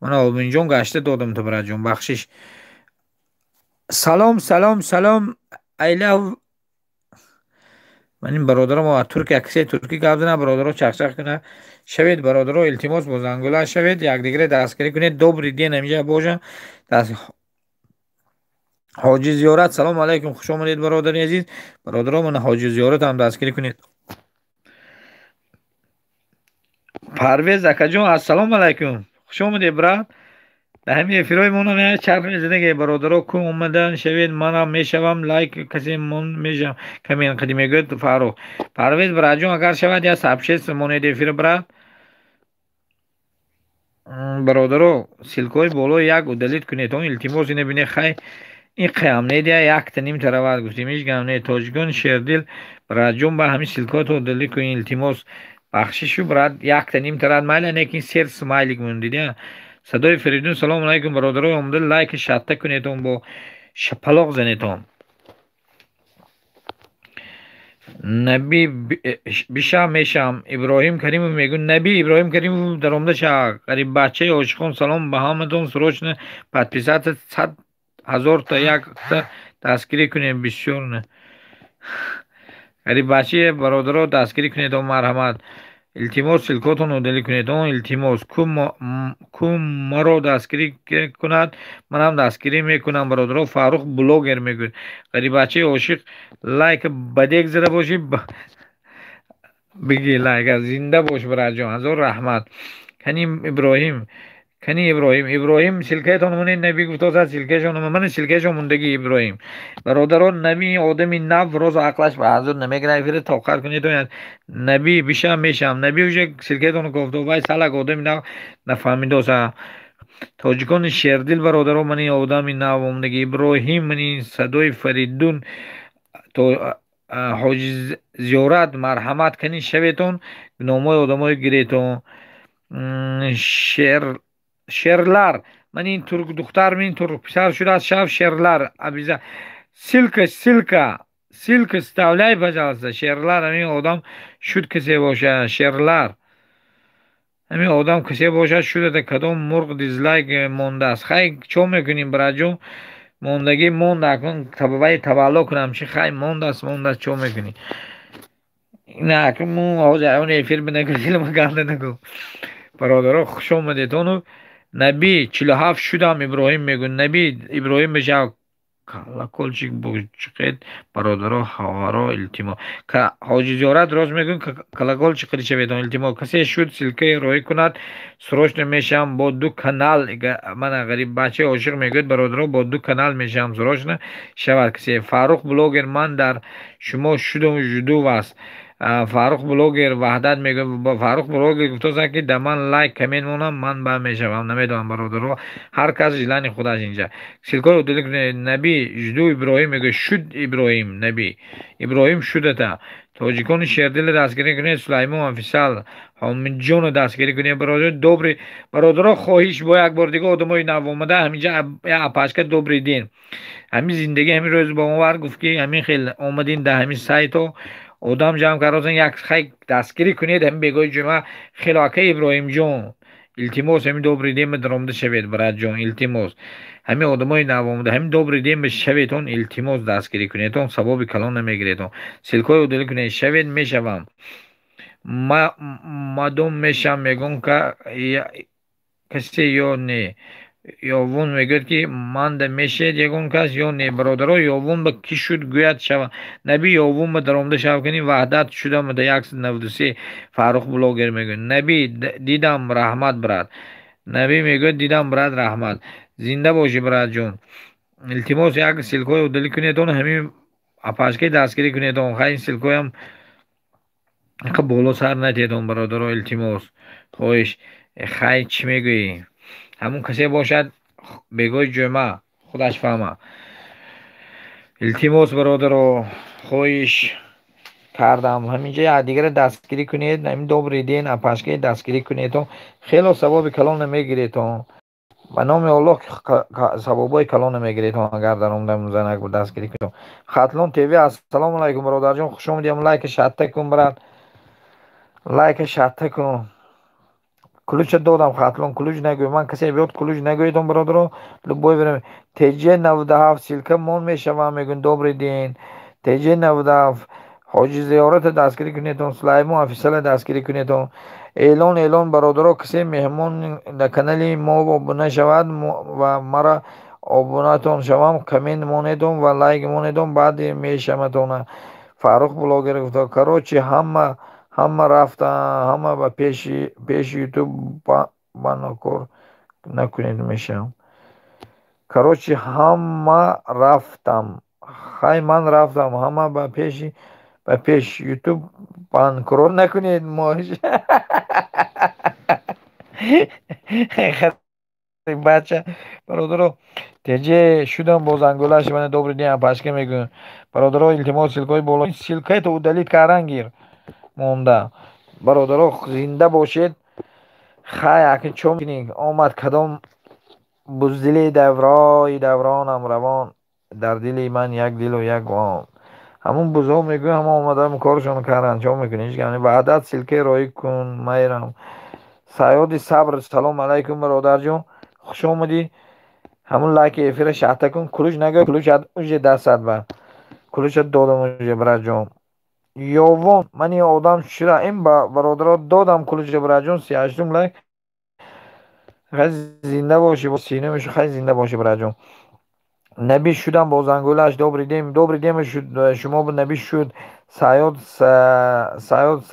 Мана Ҳомиҷон, гашта додам ту, бародарҷон, бахшиш. Салом, салом, салом, айлав. Ман ин бародарам аз Туркия, касе туркӣ гап зана, бародаро, чақчақ куна. Шавед, бародаро, илтимос, бо зангула шавед, якдигаре дастгирӣ кунед. Добрый день ҳаминҷа бошам. Ҳоҷи Зиёрат, салому алайкум, хуш омадед, бародари азиз. Бародаро, мана Ҳоҷи Зиёрат ҳам дастгирӣ кунед. Парвез акаҷон, ассалому алайкум, хуш омадед, брат. Дар ҳамин эфирҳои мо чарх мезадаге, бародаро, ку омадан шавед, манам мешавам лайк, касе мон мешавам, камин қади мегӯяд Фаррух. Парвез братҷон, агар шавад, я сообщество монед эфир, брат. Бародаро, ссылкаҳои болои як удалить кунед он, илтимос. Ина бине, хай, Ин қиям не дия якта ним таравад гуфтем, ҳеҷ гап не. Тоҷикон шердил братҷон, ба ҳамин ссылкото удалить кун, илтимос. Бахшишу брат, якта ним тарад майла, лекин сер смайлик мондидия. Садои Фаридун, салому алайкум, бародарои омада, лайк шатта кунедон, бо шапалоқ занедон. Наби биша мешам. Иброҳим Каримов мегӯ, Наби Иброҳим Каримов даромада ша. Ғариб бачаи ошиқон, салом ба ҳаматон, срочно подписаться 100 000 та якта дастгирӣ кунем, бисёр не. Ғариб бачаи бародаро дастгирӣ кунед, марҳамат. Илтимос, ссылкотон удалить кунед, илтимос. Ку маро дастгирӣ кунад, манам дастгирӣ мекунам, бародаро. Фаррух блогер мегӯяд. Ғариббачаи ошиқ, лайк бадек зада бошӣ, биги лайк. Зинда бош, братҷон, ҳазор раҳмат. Кани Иброҳим, кани Иброҳим, Иброҳим ссылкаятон монед. Наби гуфтосад, ссылкаашон ман, ссылкаашон мондагӣ Иброҳим. Бародарон, Наби одами нав роз ақлаш ба ҳазур намегирад, эфира тоқат кунед. Наби биша мешам, Наби уже ссылкаятон гуфто, вай салак одами нав нафаҳмидоса. Тоҷикони шердил, бародаро, мани одами нав омдагӣ Иброҳим, мани садои Фаридун, то ҳоҷи зиёрат, марҳамат, кани шаветон, номои одамои гиретон. Шер шерлар, ман ин турк духтар, мин турк писар шудааст, шав шерлар абиза. Ссылка, ссылка, ссылка вставляй, пожалуйста. Шерлар, ҳамин одам шуд, касе бошад, шерлар, ҳамин одам касе бошад шудата. Кадом мурғ дизлайк мондааст? Хай, чо мекунем, братҷон, мондагӣ монда, акнун вай тавалло кунам чи? Хай, мондааст, мондааст, чо мекунӣ? На, акнун му ҳозир он эфир бинагӯ, ганда нагӯ. Бародаро, хуш омадетону. Наби 47 шудам, Иброҳим мегӯ, Наби Иброҳим бешав. Колокольчик бучиқед, бародаро, хоҳаро, илтимос. Ҳоҷи зиёрат рост мегӯ, колокольчик қилишаветон, илтимос. Касе шуд, ссылкаи роҳӣ кунад, срочно мешавам бо ду канал. Мана ғариб бачаи ошиқ мегӯяд, бародаро, бо ду канал мешавам, срочно шавад касе. Фаррух блогер, ман дар шумо шудам, жду вас. Фаррух блогер, Ваҳдат мегӯяд, Фаррух блогер гуфтоса, ки да ман лайк, коммент монам, ман ба мешавам. Намедонам, бародаро, ҳар кас желание худаш инҷа. Ссылкаро удалить кунед. Наби жду, Иброҳим мегӯяд, шуд Иброҳим, Наби Иброҳим шудата. Тоҷикони шердила дастгирӣ кунед, Сулаймон офисал, Ҳомидҷонро дастгирӣ кунед, бародаро. Добрый, бародаро, хоҳиш, бо як бор дига одамои навомада ҳаминҷа апашка. Добрый день. Ҳамин зиндагӣ ҳамин рӯз ба овар гуфт, ки ҳамин хел омадин дар ҳамин сайто одам ҷамъ кардозан, як хай дастгирӣ кунед. Ҳамин бегоҳи ҷумъа хело. Ака Иброҳимҷон, илтимос, ҳамин добрый день даромада шавед, братҷон, илтимос. Ҳамин одамои навомада ҳамин добрый день шаветон, илтимос, дастгирӣ кунедон, савоби калон намегиредон. Ссылкаҳои удалить кунед. Шавед, мешавам, мадом мешавам, мегӯм касе ё не. Ёвун мегӯяд, ки манда мешед ягон кас ё не? Бародаро, Ёвун ба кӣ шуд, гӯяд, шава. Наби Ёвун ба даромада шав кунӣ. Ваҳдат шудам да 193. Фаррух блогер мегӯяд, Наби дидам, раҳмат, брат. Наби мегӯяд, дидам, брат, раҳмат, зинда бошӣ, братҷон. Илтимос, як ссылкаҳои удалить кунедон, ҳамин апашкаи дастгирӣ кунедон. Хай, ин ссылкаҳоям боло сар натиҳедон, бародаро, илтимос, хоҳиш. Хай, чӣ мегӯӣ? Ҳамун касе бошад, бегоҳи ҷумъа худаш фаҳма. Илтимос, бародаро, хоҳиш кардам, ҳаминҷа якдигарро дастгирӣ кунед. Ҳамин добрый день апашкаи дастгирӣ кунедон, хело савоби калон намегиредон, ба номи Аллоҳ, савобҳои калон намегиредон, агар даромада занак дастгирӣ кунед. Хатлон ТВ, ассалому алайкум, бародарҷон, хуш омадиам. Лайка шатта кун, брат, лайка шатта кун. Ключа додам, Хатлон, ключ нагӯй, ман касе биёд, ключ нагӯедон, бародаро, любой время. ТЖ 97, ссылка мон, мешавам, мегӯн. Добрый день, ТЖ 97, ҳоҷи зиёрата дастгирӣ кунедон, Сулаймон офисала дастгирӣ кунедон. Эълон, эълон, бародаро, касе меҳмон дар канали мо обуна шавад ва мара обунатон шавам, коммент монедон ва лайк монедон, баъди мешаватона. Фаррух блогер гуфта, короче, ҳама, ҳама рафтан, ҳама ба пеши пеши Ютуб банокор накунед, мешавам. Короче, ҳама рафтам, хай, ман рафтам, ҳама ба пеши, ба пеш, Ютуб банкрот накунед мош. Бача, бародаро, ТЖ Теже шудам бо зангулаш мана добрый день апашка мегӯям. Бародаро, илтимос, ссылкаҳои боло ссылкаето удалить кардан гир монда. Бародаро, зинда бошед. Хай, аки чо мекунӣ? Омад кадом буздили даврои давронам равон, дар дили ман як дилу як гон. Ҳамун бузҳо мегӯям, ҳама омадам коршон кардан. Чо мекунӣ? Ҳеҷ гап не. Ваҳдат, ссылкаи роӣ кун, майрам. Саёди сабр, салом алайкум, бародарҷон, хуш омадӣ. Ҳамун лайки эфира шаҳта кун, ключ нагӯ, ключ уже дастат ба. Ключа додам уже, братҷон. Ёвон, ман ин одам шуда, ин бародаро додам ключа, братҷон, 38-ум лайк. Хай, зинда бошӣ, синумишу, хай, зинда бошӣ, братҷон. Наби шудам бо зангулаш, добрый день, добрый день шуд, шумо наби шуд. Саёд, Саёд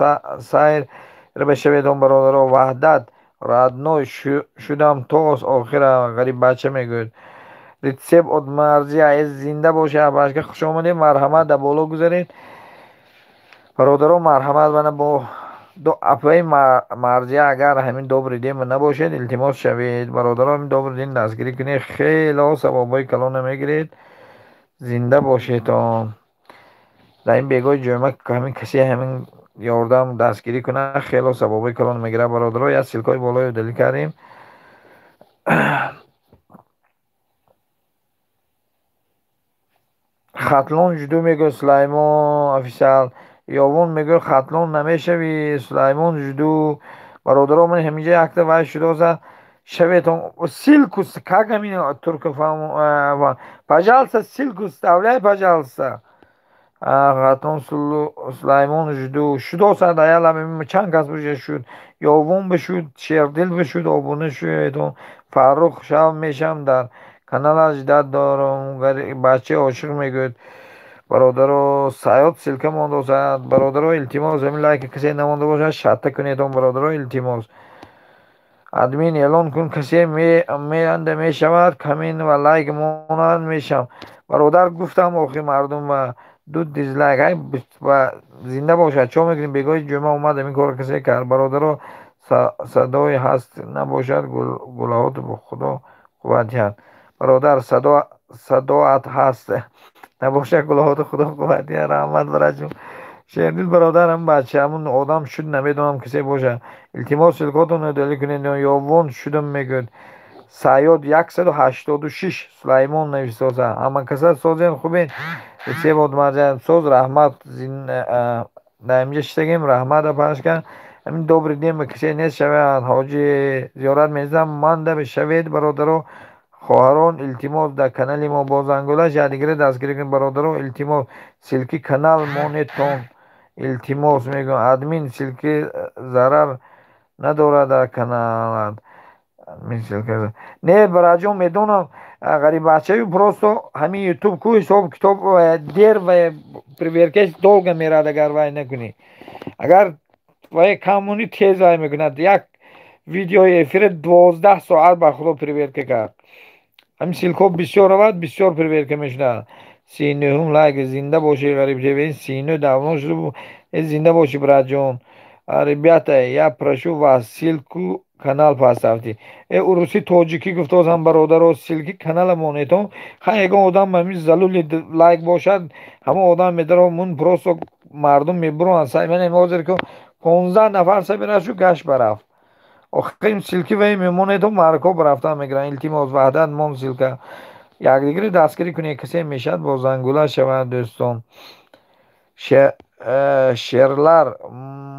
сайр башаведон, бародаро. Ваҳдат, родной шудам то охира, ғариб бача мегӯяд. Рецепт от Марзия, зинда бошӣ, абашка, хуш омадед, марҳамат, дар боло гузаред. Бародаро, марҳамат, мана бо апаи Марзия, агар ҳамин добрый день набошед, илтимос шавед. Бародаро, ҳамин добрый день дастгирӣ кунед, хело савобҳои калона мегиред. Зинда бошедон. Дар ин бегоҳи ҷумъа ҳамин касе ҳамин ёрдам дастгирӣ кунад, хело савобҳои калон мегирад. Бародаро, як ссылкаҳои болои удалить кардем. Хатлон жду мегӯяд Сулаймон офисиал. Ёвон мегӯяд, Хатлон намешавӣ, Сулаймон жду. Бародаро, ман ҳаминҷа якта вай шудоза шаветон ссылку как ҳамин турка фаҳм, пожалуйста, ссылку вставляй, пожалуйста. Хатлон Сулаймон жду шудоса, даялам чанд кас уже шуд. Ёвон бишуд, Шердил бишуд, обуна шуедон. Фаррух шав мешам дар каналаш ждать дорам. Бачаи ошиқ мегӯяд. Бародаро, Саёд ссылка мондосад. Бародаро, илтимос, ҳамин лайки касе намонда бошад, шатта кунедон, бародаро, илтимос. Админ, эълон кун, касе меанда мешавад, коммент ва лайк монад мешам. Бародар, гуфтам охи мардум ва ду дизлайк. Ай, зинда бошад, чо мекунем? Бегоҳи ҷумъа омад ҳамин корро касе кард. Бародаро, садое ҳаст набошад, гулаҳото худо қувват диҳад. Бародар, садоат ҳаст набошад, гулаҳото худо қувват диҳад. Раҳмат, бараҷон. Шердил бародар, ҳам бача ҳамун одам шуд, намедонам касе бошад. Илтимос, ссылкаотон удалить кунед. Ёвон шудам мегӯяд. Саёд 186 Сулаймон нависоса. Ҳама каса созен, хубед. Рецепт марҷан соз, раҳмат. Дар инҷа шитагем, раҳмат, апашка. Ҳамин добрый день ба касе нест шавад. Ҳоҷи зиёрат мезам, манда бишавед, бародаро. Хоҳарон, илтимос, дар канали мо бо зангулаш якдигаре дастгирӣ кунед, бародаро, илтимос, ссылки канал монедтон. Илтимос мегӯям, админ, ссылки зарар надорад дар каналат. Не, бараҷон, медонам, ғариббачаю, просто ҳамин ютуб ку ҳисоб китоб дер ва проверкаш долго мерад, агар вай накунӣ. Агар вай кам монӣ, тез вай мекунад. Як видеои эфира 12 соат ба худо проверка кард. Ҳамин ссылкаҳо бисёр равад, бисёр проверка мешудад. 39-ум лайк, зинда бошӣ, Ғариб ТВ, 39 давно шуда, зинда бошӣ, братҷон. Ребята, я прошу вас, ссылку канал поставьте. Э, уруси тоҷикӣ гуфтозам, бародаро, ссылки канала монетон. Хай, ягон одам ҳамин залули лайк бошад, ҳамон одам медаро, мун просто мардум мебуронд. Ман ҳозир ку 15 нафар сабирашу гашт барафт. Охир ин ссылки вай мемонедо, марко рафтан мегиранд. Илтимос, Ваҳдат, мон ссылка. Якдигаре дастгирӣ кунед, касе мешавад бо зангула шавад, дӯстон. Шерлар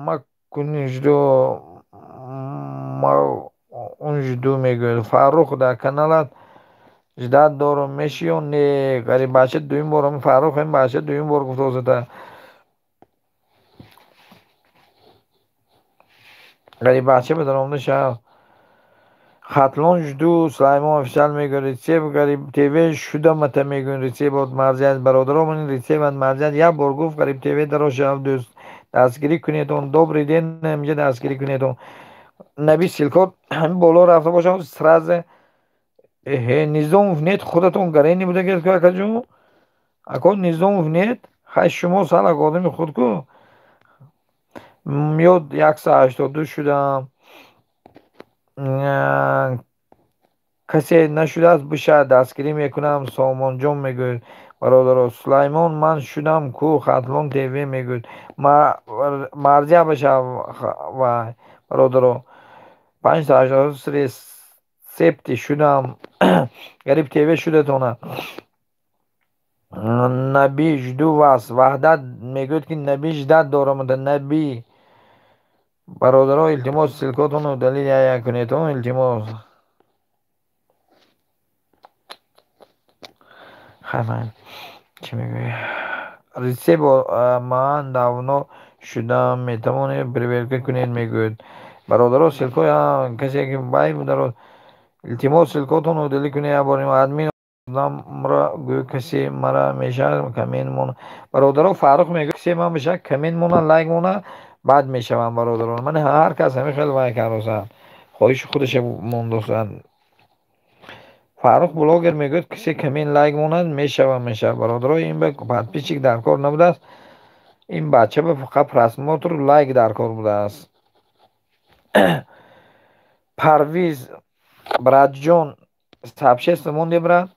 макунжду унжду мегӯяд. Фаррух, дар каналат ждать дорам, меши ё не? Ғариббача дуюм бор, Фаррух, ин бача дуюм бор гуфтозата. Ғариббача ба даромада шав. Хатлон жду, Сулаймон офисиал мегӯяд, рецепт Ғариб ТВ шудамата мегӯяд, рецепт от Марзият. Бародаро, ман рецепт от Марзият як бор гуфт, Ғариб ТВ даро шав, дӯст. Дастгирӣ кунедон, добрый день, инҷа дастгирӣ кунедон. Наби, ссылкаот ҳамин боло рафта бошад, сразу. Эҳе, Низомов нет, худатон гарени будагед ку, акаҷон. Ако Низомов нет, хай, шумо салак одами худ ку. Мёд 182 шудам. Касе нашудааст бишавад, дастгирӣ мекунам. Сомонҷон мегӯяд, бародаро. Сулаймон ман шудам ку, Хатлон ТВ мегӯяд. Марзия бишав вай, бародаро. 583 рецепти шудам. Гариб ТВ шудатона. Наби жду вас. Ваҳдат мегӯяд, ки Наби ждать дорам. Наби, бародаро, илтимос, ссылкотонро удалить як кунед, илтимос. Хай, чӣ мегӯӣ? Рецепт ман давно шудам, метавонед проверка кунед, мегӯяд. Бародаро, ссылкои касе ки бай бударо, илтимос, ссылкотонро удалить кунед як бор. Админ одамро гӯ, касе мара мешавад коммент мона. Бародаро, Фаррух мегӯяд, касе ман бишавад коммент мона, лайк мона, баъд мешавам, бародарон. Ман ҳар кас ҳамин хел вай кардосад, хоҳиши худаша мондосад. Фаррух блогер мегӯяд, касе коммент лайк монад, мешавам, мешавад. Бародаро, ин ба подписчик дар кор набудааст, ин бача ба фақат просмотр, лайк дар кор будааст. Парвиз братҷон, сообщество монде, брат?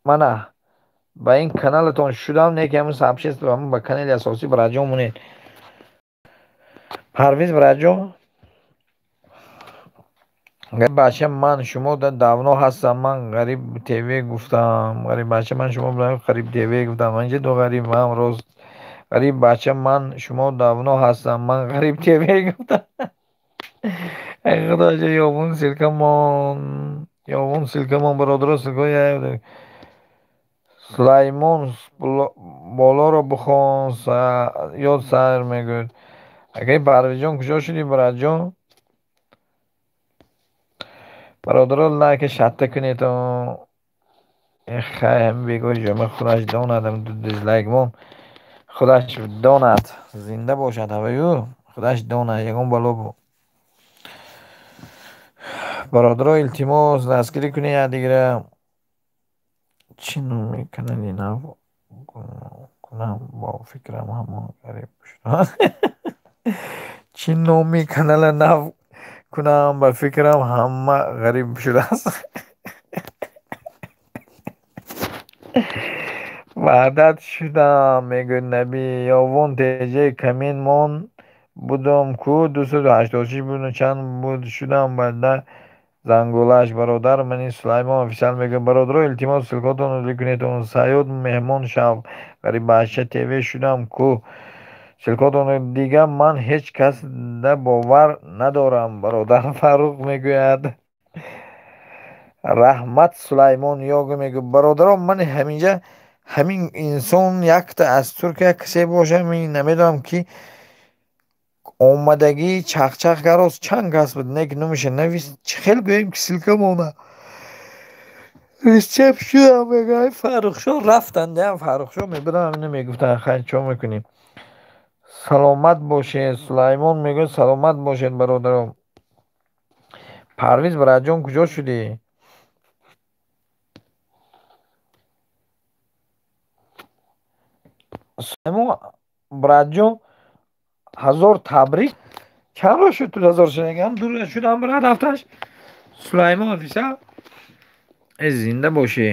Мана ба ин каналатон шудам, не ки ҳамин сообщество, ҳамин ба канали асосӣ братҷон монед. Парвиз братҷон, бача ман шумо давно ҳастам, ман Ғариб ТВ гуфтам. Ғариб бача ман шумо Ғариб ТВ гуфтам. Инҷа ду ғариб ман рост. Ғариб бача ман шумо давно ҳастам, ман Ғариб ТВ гуфтам. Эй худоҷо, ёвун ссылкамон, ёвун ссылкамон, бародаро, ссылкои Сулаймон болоро бихон, ёд сар мегӯяд. Акаи Парвизҷон, куҷо шудӣ, братҷон? Бародаро, лайка шатта кунед. Хай, ҳамин бегоҳи ҷомеа худаш донад, дизлайк мон худаш донад. Зинда бошад ҳаваю, худаш донад, ягон бало бу. Бародаро, илтимос, дастгирӣ кунед якдигара. Чӣ номи канали нав кунам, бо фикрам ҳамон ғариб шудам. Чӣ номи канала нав кунам, ба фикрам ҳама ғариб шудааст. Ваҳдат шудам, мегӯяд Набӣ. Ёвон теҷаи коммент мон будам ку, 286 буд, чанд буд шудам бада зангулаш. Бародар мани Сулаймон официал мегӯяд. Бародаро, илтимос, ссылкотонро удалить кунед. Саёд меҳмон шав. Ғариббача ТВ шудам ку. Ссылкотонро дига ман ҳеҷ кас да бовар надорам, бародар Фаррух мегӯяд. Раҳмат Сулаймон Йога мегӯяд. Бародаро, ман ҳаминҷа ҳамин инсон якта аз Туркия касе бошад, ман намедонам ки омадагӣ чахчах карост, чанд кас буд, не ки номаша навис, чӣ хел гӯем ки ссылка монад. Рецепт шудам, мегӯяд. Фаррухшо рафтанд, Фаррухшо мебудам, ҳамина мегуфтанд. Хай, чо мекунем? Саломат бошед. Сулаймон мегӯяд, саломат бошед, бародаро. Парвиз братҷон, куҷо шудӣ? Сулаймон братҷон, ҳазор табрик. Чанд рӯз шуд ту ҳазор шудагӣ? Ду рӯз шудам, брат, ҳафташ. Сулаймон офиса, э зинда бошӣ.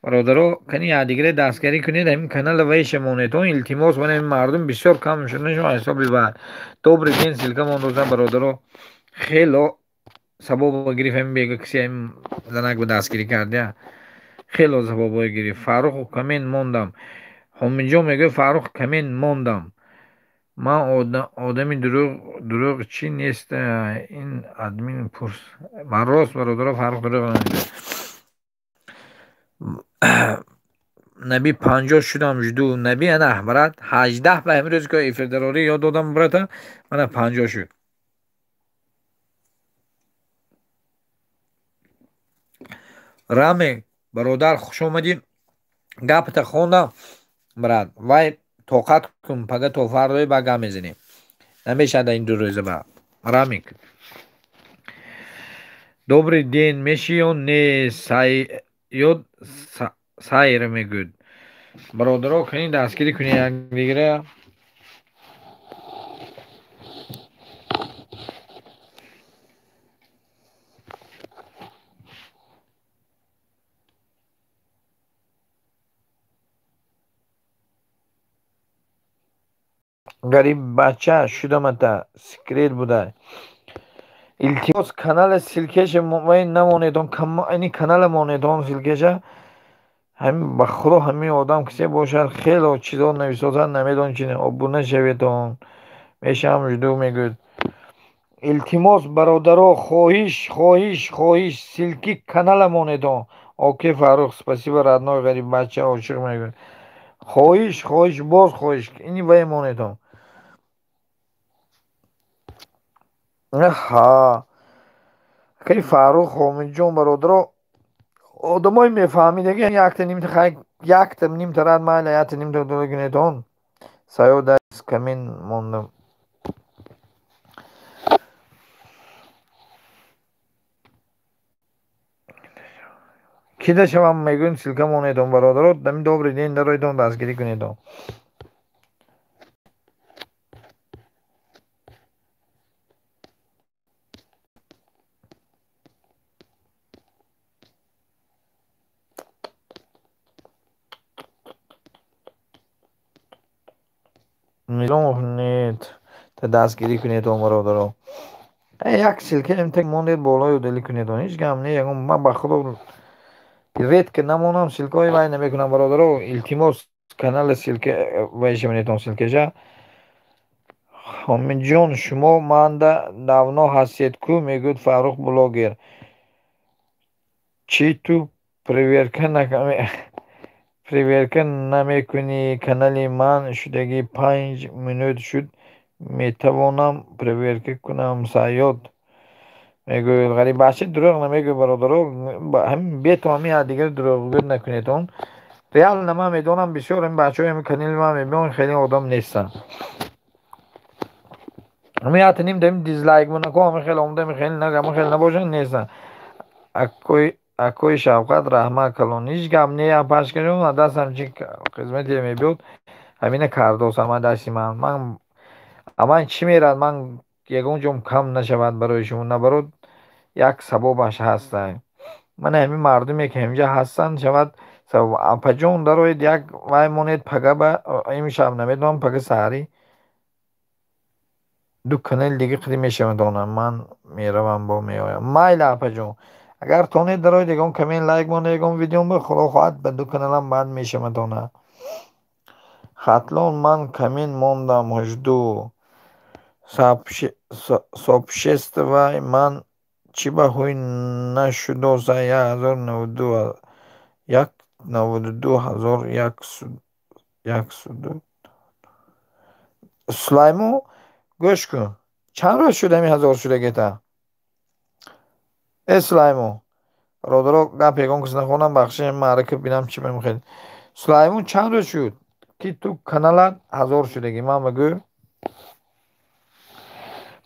Бародаро, кани якдигаре дастгирӣ кунед, ҳамин канала вайша монед. Илтимос, ман ҳамин мардум бисёр кам шуда, ҳисоби ва. Добрый день, ссылка мондозам, бародаро. Хело сабоб гирифт ҳамин бега, касе ҳамин занак ба дастгирӣ кардя. Хело сабобҳое гирифт. Фаррух коммент мондам. Ҳомиҷон мегӯяд, Фаррух коммент мондам. Ман одами дурӯғчӣ нест, ин админ пурс. Ман рост, бародаро, Фаррух дурӯғ намегӯяд. Наби 50 шудам, жду. Наби ана брат, 18 ба ҳамин рӯз ки эфирдарорӣ ёд додам, брата, мана 50 шуд. Раме бародар, хуш омадӣ. Гапата хондам, брат. Вай тоқат кун, пага то фардое ба гап мезанем. Намешавад ин ду рӯза ба. Рамик. Добрый день, меши ё не? Саёд сайр мегӯяд. Бародаро, кани дастгирӣ кунед якдигара. Ғариббача шудамата секрет буда. Илтимос, канала ссылкаша намонедон, ини канала монедон ссылкаша. Ҳамин ба худо ҳамин одам кисе бошад, хело чизо нависозад, намедон чи обуна шаветон. Мешавам жду мегӯяд. Илтимос, бародаро, хоҳиш, хоҳиш, хоҳиш, ссылки канала монедон. Оке, Фаррух, спасибо, родной. Ғариббача ошиқ мегӯяд. Хоҳиш, хоҳиш, боз хоҳиш, ини вай монедон. Ҳа, акаи Фаррух Ҳомидҷон, бародаро, одамои мефаҳмидаги якта нимта хай, якта нимта рад майла, якта нимта кунедон. Саёда камин мондам. Кида шавам мегӯем, ссылка монедон, бародаро, дами добрый день дароидон, дастгирӣ кунедон. Нет, дастгирӣ кунедон, бародаро. Як ссылка имта мондед, болои удалӣ кунедон. Ҳеҷ гам не, ягон ман ба худо редко намонам, ссылкаҳои вай намекунам, бародаро. Илтимос, канала ссылка вай шаванедон ссылкаша. Ҳомидҷон, шумо манда давно ҳастед ку, мегӯяд Фаррух блогер. Чӣ ту проверка намекунӣ? Канали ман шудагӣ 5 минут шуд, метавонам проверка кунам, Саёд мегӯяд. Ғариббача дурӯғ намегӯяд, бародаро. Ҳамин бето ҳамин якдигаро дурӯғгӯ накунедон. Реально ман медонам, бисёр ин бачаҳои ҳамин канали ман мебиён, хеле одам нестанд. Ҳамин якта ним дами дизлайк монако, ҳамин хеле омада, ҳамин хеле ҳамин хеле набошанд, нестанд. Акои Шавқат, раҳмат калон. Ҳеҷ гап не, пашкаҷон, дастам чи хизмате мебиёд, ҳамина кардосам дасти ман. Ман аман чӣ мерад, ман ягон ҷом кам нашавад барои шумо, наоборот, як сабобаш ҳаста. Ман ҳамин мардуме ки ҳаминҷа ҳастанд, шавад сабаб. Апаҷон, дароед, як вай монед, пага ба имшаб намедонам, пага саҳарӣ ду канали дига қиди мешавад донам. Ман меравам, бо меоям. Майла, апаҷон, агар тонед дароед, ягон коммент лайк монед, ягон видео ба худо хоҳад ба ду каналам баъд мешавад дона. Хатлон, ман коммент мондам, жду. Сообществои ман чӣ ба ҳуй нашудоса? 1092, 192 000, яксуду. Сулаймо, гӯш кун, чанд рӯз шуд ҳамин ҳазор шудагита? Э, Сулаймо, бародаро, гап ягон кас нахонам, бахши маърака бинам чӣ мемехел. Сулаймон, чанд рӯз шуд ки ту каналат ҳазор шудагӣ? Ман бигӯ.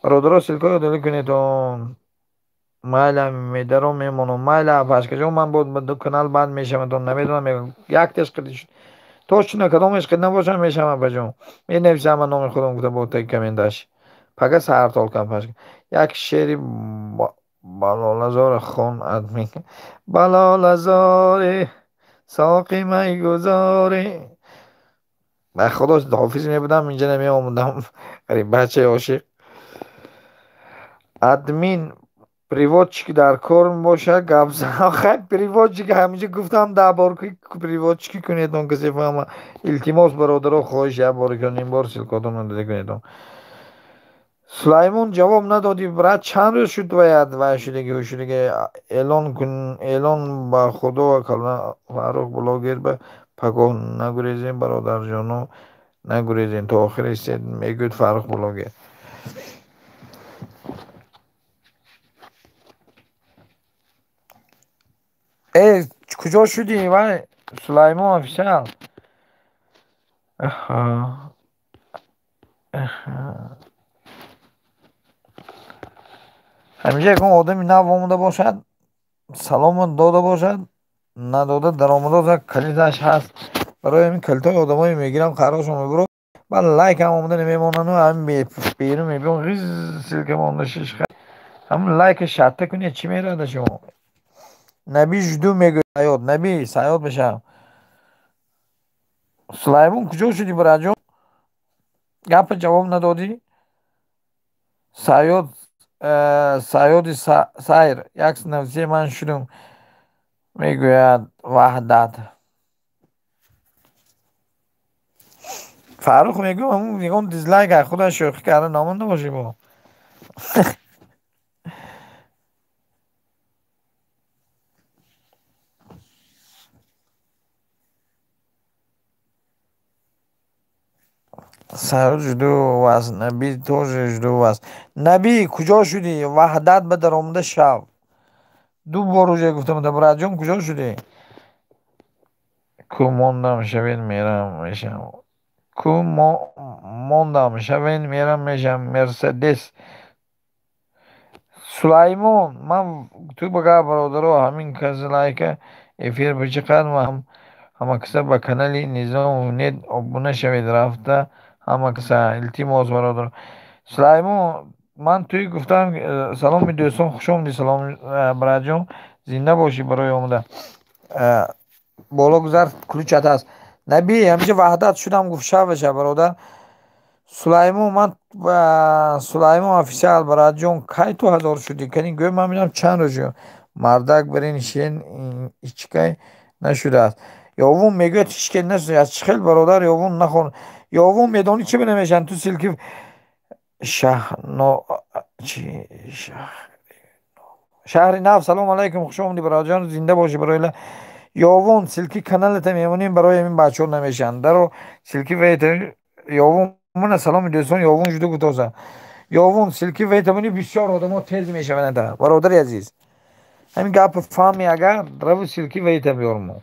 Бародаро, ссылкаҳои удалӣ кунедон. Майла, медаро мемонам. Майла, пашкаҷон, ман бо ду канал банд мешавам, намедонам, якташ қиди шуд. Точно кадомаш қид набошам, мешавам, апаҷон. Менависам ман номи худам гуфта бо таги комменташ. Пага саҳар толкам пашка. Як шеъри Балолазора хон, админ. Балолазори соқи майгузори. Ба худо ҳофиз мебудам, инҷа намеомудам. Ғариббачаи ошиқ. Админ, переводчик дар кор бошад, гап зан. Хай, переводчик ҳаминҷа гуфтам, 10 бор переводчики кунедон, касе фаҳма. Илтимос, бародаро, хоҳиш, як бор ё ним бор ссылкотонро дода кунедон. Сулаймон, ҷавоб надодӣ, брат, чанд рӯз шуд ваят вай шудаги, ҳуй шудаги? Эълон кун, эълон ба худо Фаррух блогер ба пагоҳ нагурезем, бародарҷоно, нагурезем, то охир истед, мегӯяд Фаррух блогер. Э, куҷо шудӣ вай, Сулаймон офисиал? Ҳаминҷа ягон одами нав омада бошад, саломо дода бошад, надода даромадо калиташ ҳаст. Барои ҳамин калитҳои одамое мегирам, қарошон мебурам, баъд лайкам омада намемонану ҳамин берун мебиён, ғиз ссылка монда шиш. Ҳамин лайка шарта кунед, чӣ мерада шумо? Наби жду мегӯяд Саёд, Наби Саёд мешавам. Сулаймон, куҷо шудӣ, братҷон? Гапа ҷавоб надодӣ? Саёд Саёди Сайр 193 ман шудум, мегӯяд Ваҳдат. Фаррух мегӯям, ягон дизлайк аз худаш шӯхӣ карда намонда бошӣ бо. Саёд, жду вас. Наби, тоже жду вас. Наби, куҷо шудӣ? Ваҳдат ба даромада шав. Ду бор уже гуфтам, братҷон, куҷо шудӣ? Ку мондам, шавед, мерам, мешам. Ку мондам, шавед, мерам, мешам. Мерседес Сулаймон, ман ту бага бародаро, ҳамин каси лайка эфир бичиқад ва ҳама каса ба канали Низомов нет обуна шавед, рафта ҳама каса, илтимос, бародаро. Сулаймон, ман туи гуфтам. Саломи дӯстон, хушомадӣ. Салом, братҷон, зинда бошӣ барои омада. Боло гузар, ключат ҳаст. Наби, ҳамиша Ваҳдат шудам, гуфт, шаваша, бародар. Сулаймон, ман Сулаймон официал, братҷон, кай ту 1000 шудӣ? Кани гӯй, ман бинам чанд рӯз шуд. Мардак барин шен ҳичкай нашудааст. Ёвун мегӯяд, ҳичкай нашуда. Аз чӣ хел, бародар, ёвун нахон. Ёвун, медонӣ чӣ менавешанд? Ту ссылки шаҳно чи шаҳри нав. Салому алайкум, хуш омадӣ, бародарҷон, зинда бошӣ барои. Ёвун, ссылки каналата мемонем, барои ҳамин бачаҳо намешаванд. Даро ссылки вейта, ёвун. Мана, саломи дӯстон, ёвун жуду гутоза. Ёвун, ссылки вейтамони, бисёр одамо тез мешаванд. Бародари азиз, ҳамин гапи фаҳми, агар раву ссылки вейта биёрмо.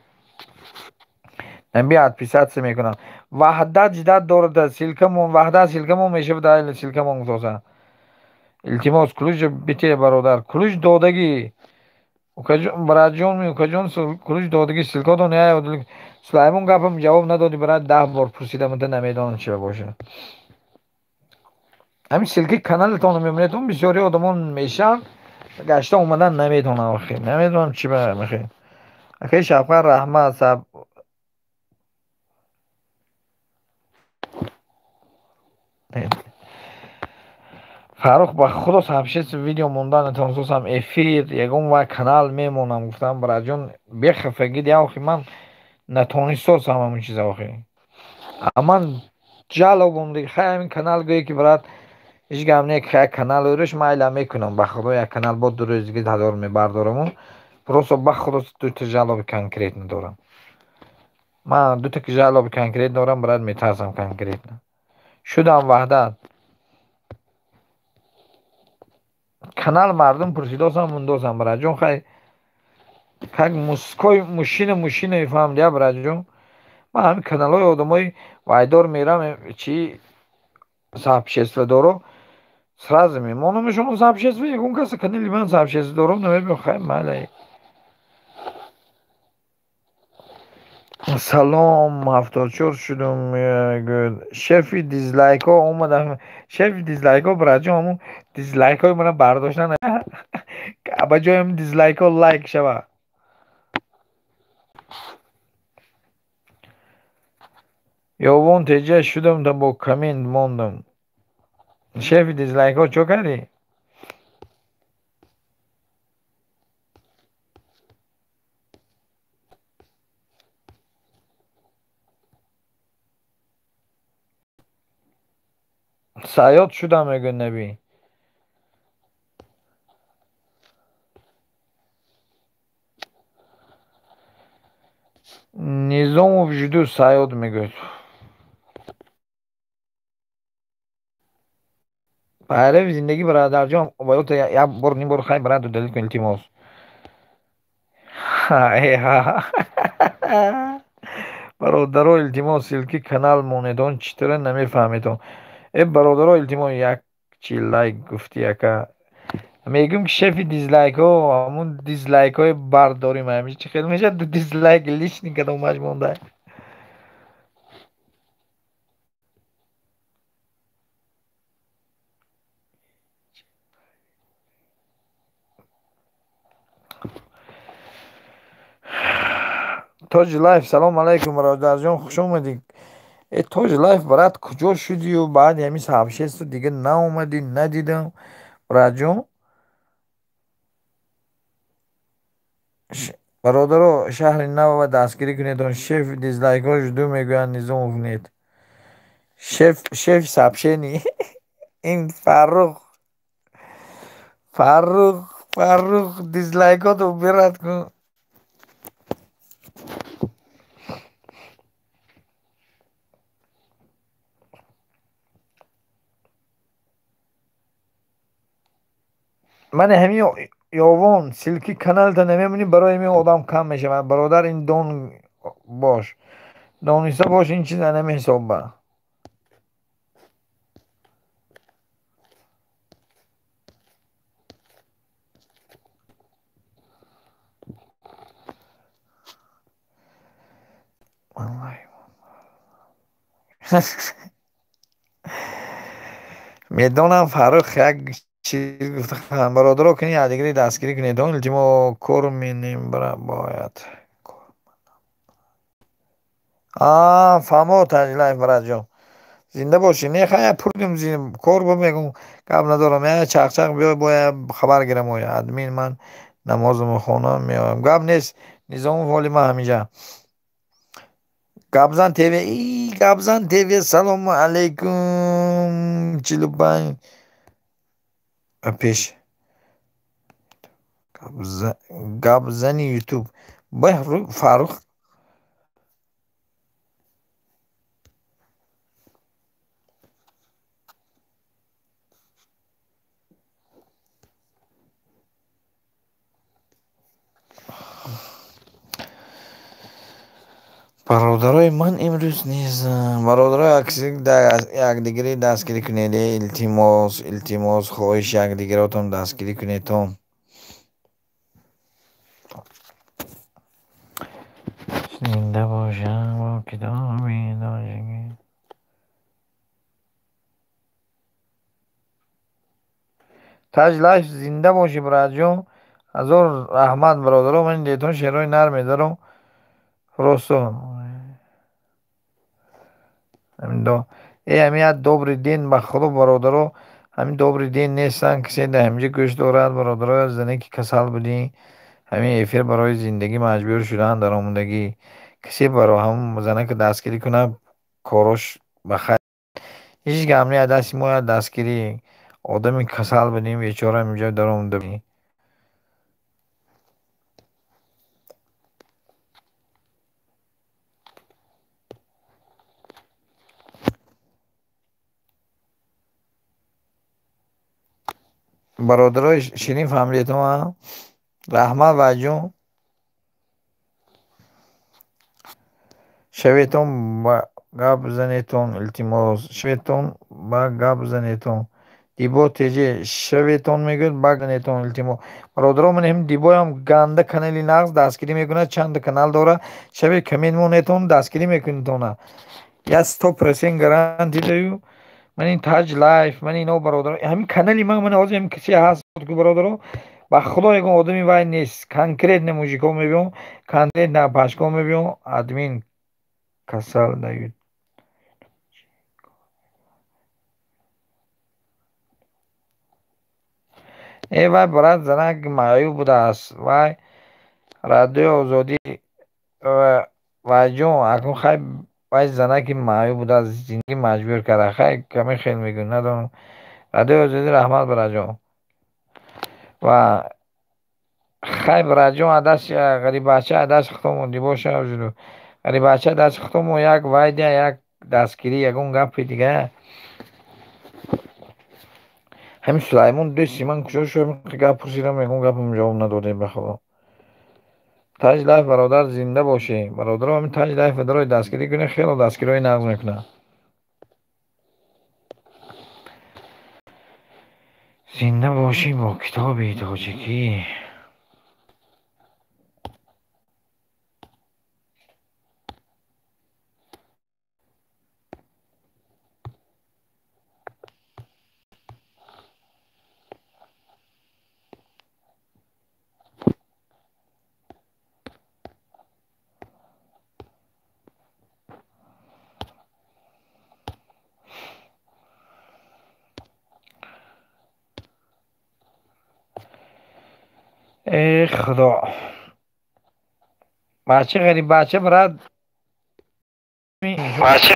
Наби, отписаться мекунам. Ваҳдат ждать дорад, ссылкамон, Ваҳдат, ссылкамон мешавад, ссылкамон гутоза. Илтимос, ключ бите, бародар, ключ додагӣ, братҷон, укаҷон, ключ додагӣ, ссылкадон. Сулаймон, гапам ҷавоб надодӣ, брат, 10 бор пурсидам, намедонам чи бошад. Ҳамин ссылки каналатонро мемонедон, бисёри одамон мешаванд, гашта омадан наметавонам, охи намедонам чи мехе. Акаи Шавқат, раҳмат. Саб Фаррух, ба худо, сообщество видео мондан натавонистам, эфир ягон ва канал мемонам, гуфтам, братҷон, бехафагӣ, охи ман натонистосам ҳамон чиза, охи ман жалобам. Хай, ҳамин канал гӯе ки, брат, ҳеҷ гап не, як канал өреш майла мекунам, ба худо, як канал бо 2 рӯз дига 1000 мебардораму. Просто, ба худо, дута жалоби конкретно дорам. Ман дута жалоби конкрет дорам, брат, метарсам конкретно. Шудам, Ваҳдат, канал мардум пурсидосам, мундосам, братҷон. Хай, как мужской, мужчина, мужчина мефаҳам, братҷон. Ман ҳамин каналҳои одамои вайдор мерам, чи сообщество доро, сразу мемонам шумо сообщество, ягон каса канали ман сообщество доро намебиём. Хай, майла. Салом, 74 шудум, шефи дизлайкҳо омадам. Шефи дизлайкҳо, братҷон, ҳамун дизлайкҳои мана бардоштан, ба ҷои ҳамин дизлайкҳо лайк шава. Ёвон теҷа шудам, та бо коммент мондам. Шефи дизлайкҳо, чо кардӣ? Саёд шудам, мегӯяд Набӣ. Низомов, жду, Саёд мегӯяд. Пайрави зиндагӣ, бародарҷон, як бор, ним бор, хай, брат, удалить кун, илтимос. Бародаро, илтимос, ссылки канал монедон, чӣ тора намефаҳмедон? Э, бародаро, илтимос, як чи лайк гуфтӣ, ака. Мегӯм ки шефи дизлайкҳо, ҳамун дизлайкҳои бардорим, ҳамин чӣ хел мешавад, ду дизлайк лишний кадомаш монда. Тоҷи Лайф, салому алайкум, бародарҷон, хуш омадӣ. Э Тоҷ Лайф брат, куҷо шудию? Баъди ҳамин сообщество дига наомадӣ, надидам, братҷон. Бародаро, шаҳри Навова дастгирӣ кунедон. Шеф дизлайкҳо жду мегӯянд, Низомов нет. Шеф, шеф сообщений. Ин Фаррух, Фаррух, Фаррух, дизлайкото убирать кун. Ман ҳамин ёвон ссылки каналта намемонӣ, барои ҳамин одам кам мешавад. Бародар, ин дон бош, дониста бош, ин чиз намеҳисоба. Медонам, Фаррух як чиз гуфта. Бародаро, кунед, якдигари дастгирӣ кунед. Илтимо, кор менем бояд. Фаҳмо, Таҷлайф братҷон, зинда бошӣ. Не, хай, пурдим кор бо мегум, гап надорам. Я чақчақ биёй, бояд хабар гирам. Оя админ, ман намозамо хонам, меоям. Гап нест, Низомов, ҳоли ман ҳаминҷа. Гапзан ТВ, и Гапзан ТВ, салому алайкум. 45 пеш Гапзани Ютуб. Фаррух, бародарои ман имрӯз нестам. Бародарои, якдигари дастгирӣ кунед. Илтимос, илтимос, хоҳиш, якдигаротон дастгирӣ кунедтон. Зинда бошам бо китоби тоҷикӣ. Таҷ Лайф, зинда бошӣ, братҷон, ҳазор раҳмат. Бародаро, ман детон шеърҳои нар медарам просто. Э ҳамин як добрый день, ба худо, бародаро, ҳамин добрый день нестанд, кисе дар ҳаминҷа гӯш дорад. Бародаро, зане ки касал будӣ, ҳамин эфир барои зиндагӣ маҷбур шудаанд даромадагӣ. Кисе баро ҳамон занака дастгирӣ кунад, корош ба хайр. Ҳеҷ гап не, дасти мо як дастгирӣ. Одами касал будем, бечора, ҳаминҷа даромада будем. Бародарои ширин, фаҳмидетон? Раҳмат, вайҷон. Шаветон ба гап занетон, илтимос, шаветон ба гап занетон. Дибо теже, шаветон мегӯяд, ба занетон, илтимос. Бародаро, ман ҳамин Дибоям ганда канали нағз дастгирӣ мекунад, чанда канал дорад. Шаве коммент монетон, дастгирӣ мекунедтона, як 100% гарантия даю. Ман ин Таҷ Лайф, ман ино, бародаро, ҳамин канали ман ҳозир ҳамин кисе ҳаст, бародаро, ба худо, ягон одами вай нест. Конкретно мужико мебиём, конкретно пашко мебиём. Админ касал дают. Э вай, брат, занак маъюб будааст. Вай Радиои Озодӣ, вайҷон, акун хай, вай занаки маъюб будааст, зиндагӣ маҷбур карда. Хай, каме хел мегӯ, надонам. Радиои Озодӣ, раҳмат, братҷон. Ва хай, братҷон, адас ғариббача, адас худомон дибоша, ғариббача, дасти худомон як вайдя, як дастгирӣ, ягон гапи дига. Ҳамин Сулаймон дӯсти ман куҷо шуд? Гап пурсидам, ягон гапам ҷавоб надодем, ба худо. Таҷ Лайф, бародар, зинда бошӣ. Бародаро, ҳамин Таҷ Лайф дарои дастгирӣ кунед, хело дастгириҳои нағз мекунад. Зинда бошӣ бо китоби тоҷикӣ. Э худо. Бача ғариб бача брат. Бача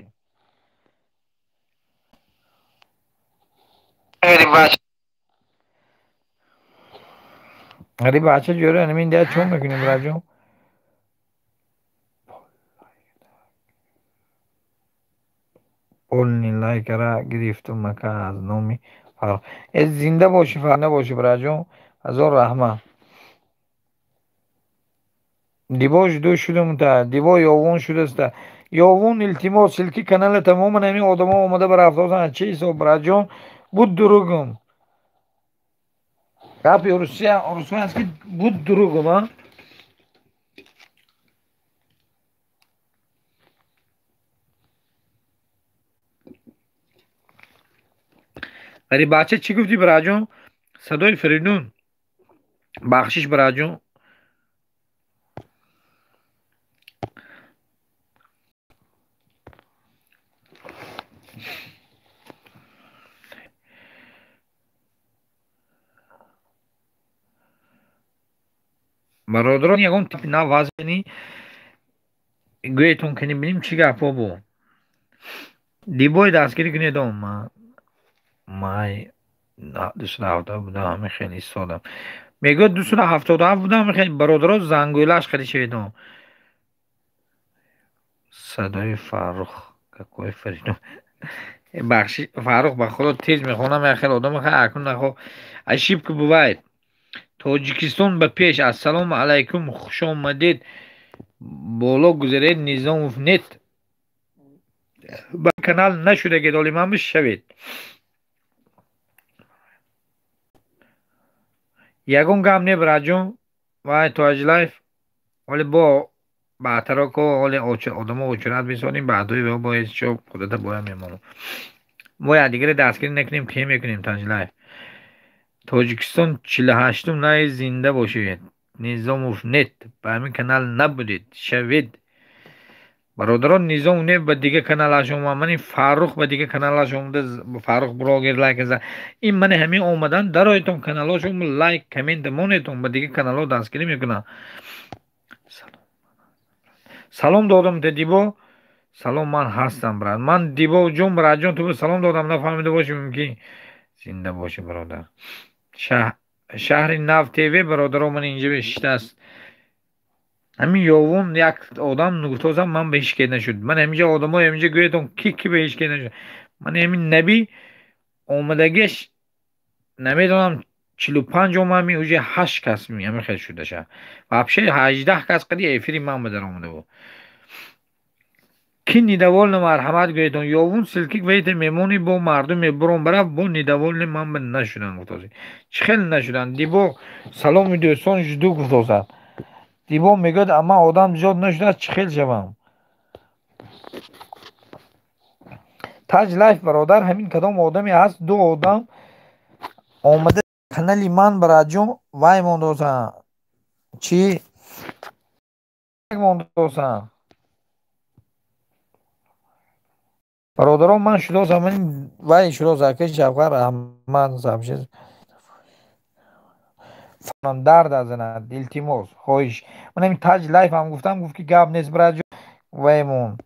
ғариб бача. Ғариб бача ҷӯра ҳамин дия чон мекунем братҷон? Полный лайкара гирифтум мака аз номи Фаррух. Э зинда бошӣ, зинда бошӣ братҷон. Ҳазор раҳмат. Дибо жудо шудам та, дибо ёвон шудаста. Ёвон илтимос, ссылки канала тамоман ҳамин одамо омада ба рафтосан. Чӣ ҳисоб братҷон? Буд дуругум. Гапи Русия, Русия аст ки буд дуругум, а? Ғариб бача чӣ гуфтӣ братҷон? Садои Фаридун. Бахшиш братҷон. Бародарон, ягон нав вазни гӯетон кунем, бинем чӣ гапҳо бу. Дибои дастгирӣ кунед он. Май 277 будам, ҳамин хеле истодам. Мегӯяд 277 будам, ҳамин хеле бародарон зангӯйлаш хеле шаведон. Садои Фаррух, какой Фаридун. Бахши Фаррух, ба худо тез мехонам, як хеле одам хай акун нахо. Ошибка бывает. Тоҷикистон ба пеш. Ассалому алайкум, хуш омадед. Боло гузаред, Низомов нет. Ба канал нашудагед, олимамиш шавед. Ягон гап не братҷон. Вай Тоҷлайф. Оли бо баъдтаро ко оли одамо очурат бисонем, баъдои бо бояд чо худата боя мемонам. Мо якдигаре дастгирӣ накунем, ке мекунем Тоҷлайф? Тоҷикистон 48-ум най зинда бошед. Низомов нет. Ба ҳамин канал набудед. Шавед. Бародарон, Низомов нет ба дига каналаш омад. Мани Фаррух ба дига каналаш омада, Фаррух блогер лайк зад. Ин мани ҳамин омадан дароятон каналошон лайк, коммент монетон ба дига каналҳо дастгирӣ мекунанд. Салом додам те Дибо. Салом, ман ҳастам брат. Ман Дибо ҷон братҷон, ту салом додам, нафаҳмида бошӣ мумкин. Зинда бошӣ бародар. Шаҳри Нав ТВ бародаро ман инҷа нишастааст. Ҳамин ёвон як одам гуфтозам ман ба ҳеҷ ке нашуд. Ман ҳаминҷа одамо ҳаминҷа гӯятон ки ки ба ҳеҷ ке нашуд. Ман ҳамин Наби омадагиаш намедонам 45 омад, уже 8 кас ҳамин хел шудаша. Вообще 18 кас қади эфири ман ба дар омада буд. Ки недовольны марҳамат гӯятон. Ёвун ссылки вейте мемони бо мардум мебурон бараф бо недовольны ман ба нашудан гуфтозӣ. Чӣ хел нашудан? Дибо саломи дӯстон жду гуфтозад. Дибо мегӯяд ама одам зиёд нашудааст, чӣ хел шавам? Таҷ Лайф бародар, ҳамин кадом одаме ҳаст, ду одам омада канали ман братҷон вай мондозанд. Чӣ мондозанд? Бародарон, ман шудозам, вай шудоз ака Шавқар Раҳмат сабшиз. Дард азанад, илтимос, хоҳиш. Ман ҳамин Таҷ Лайф ҳам гуфтам, гуфт ки гап нест братҷон, ваймон.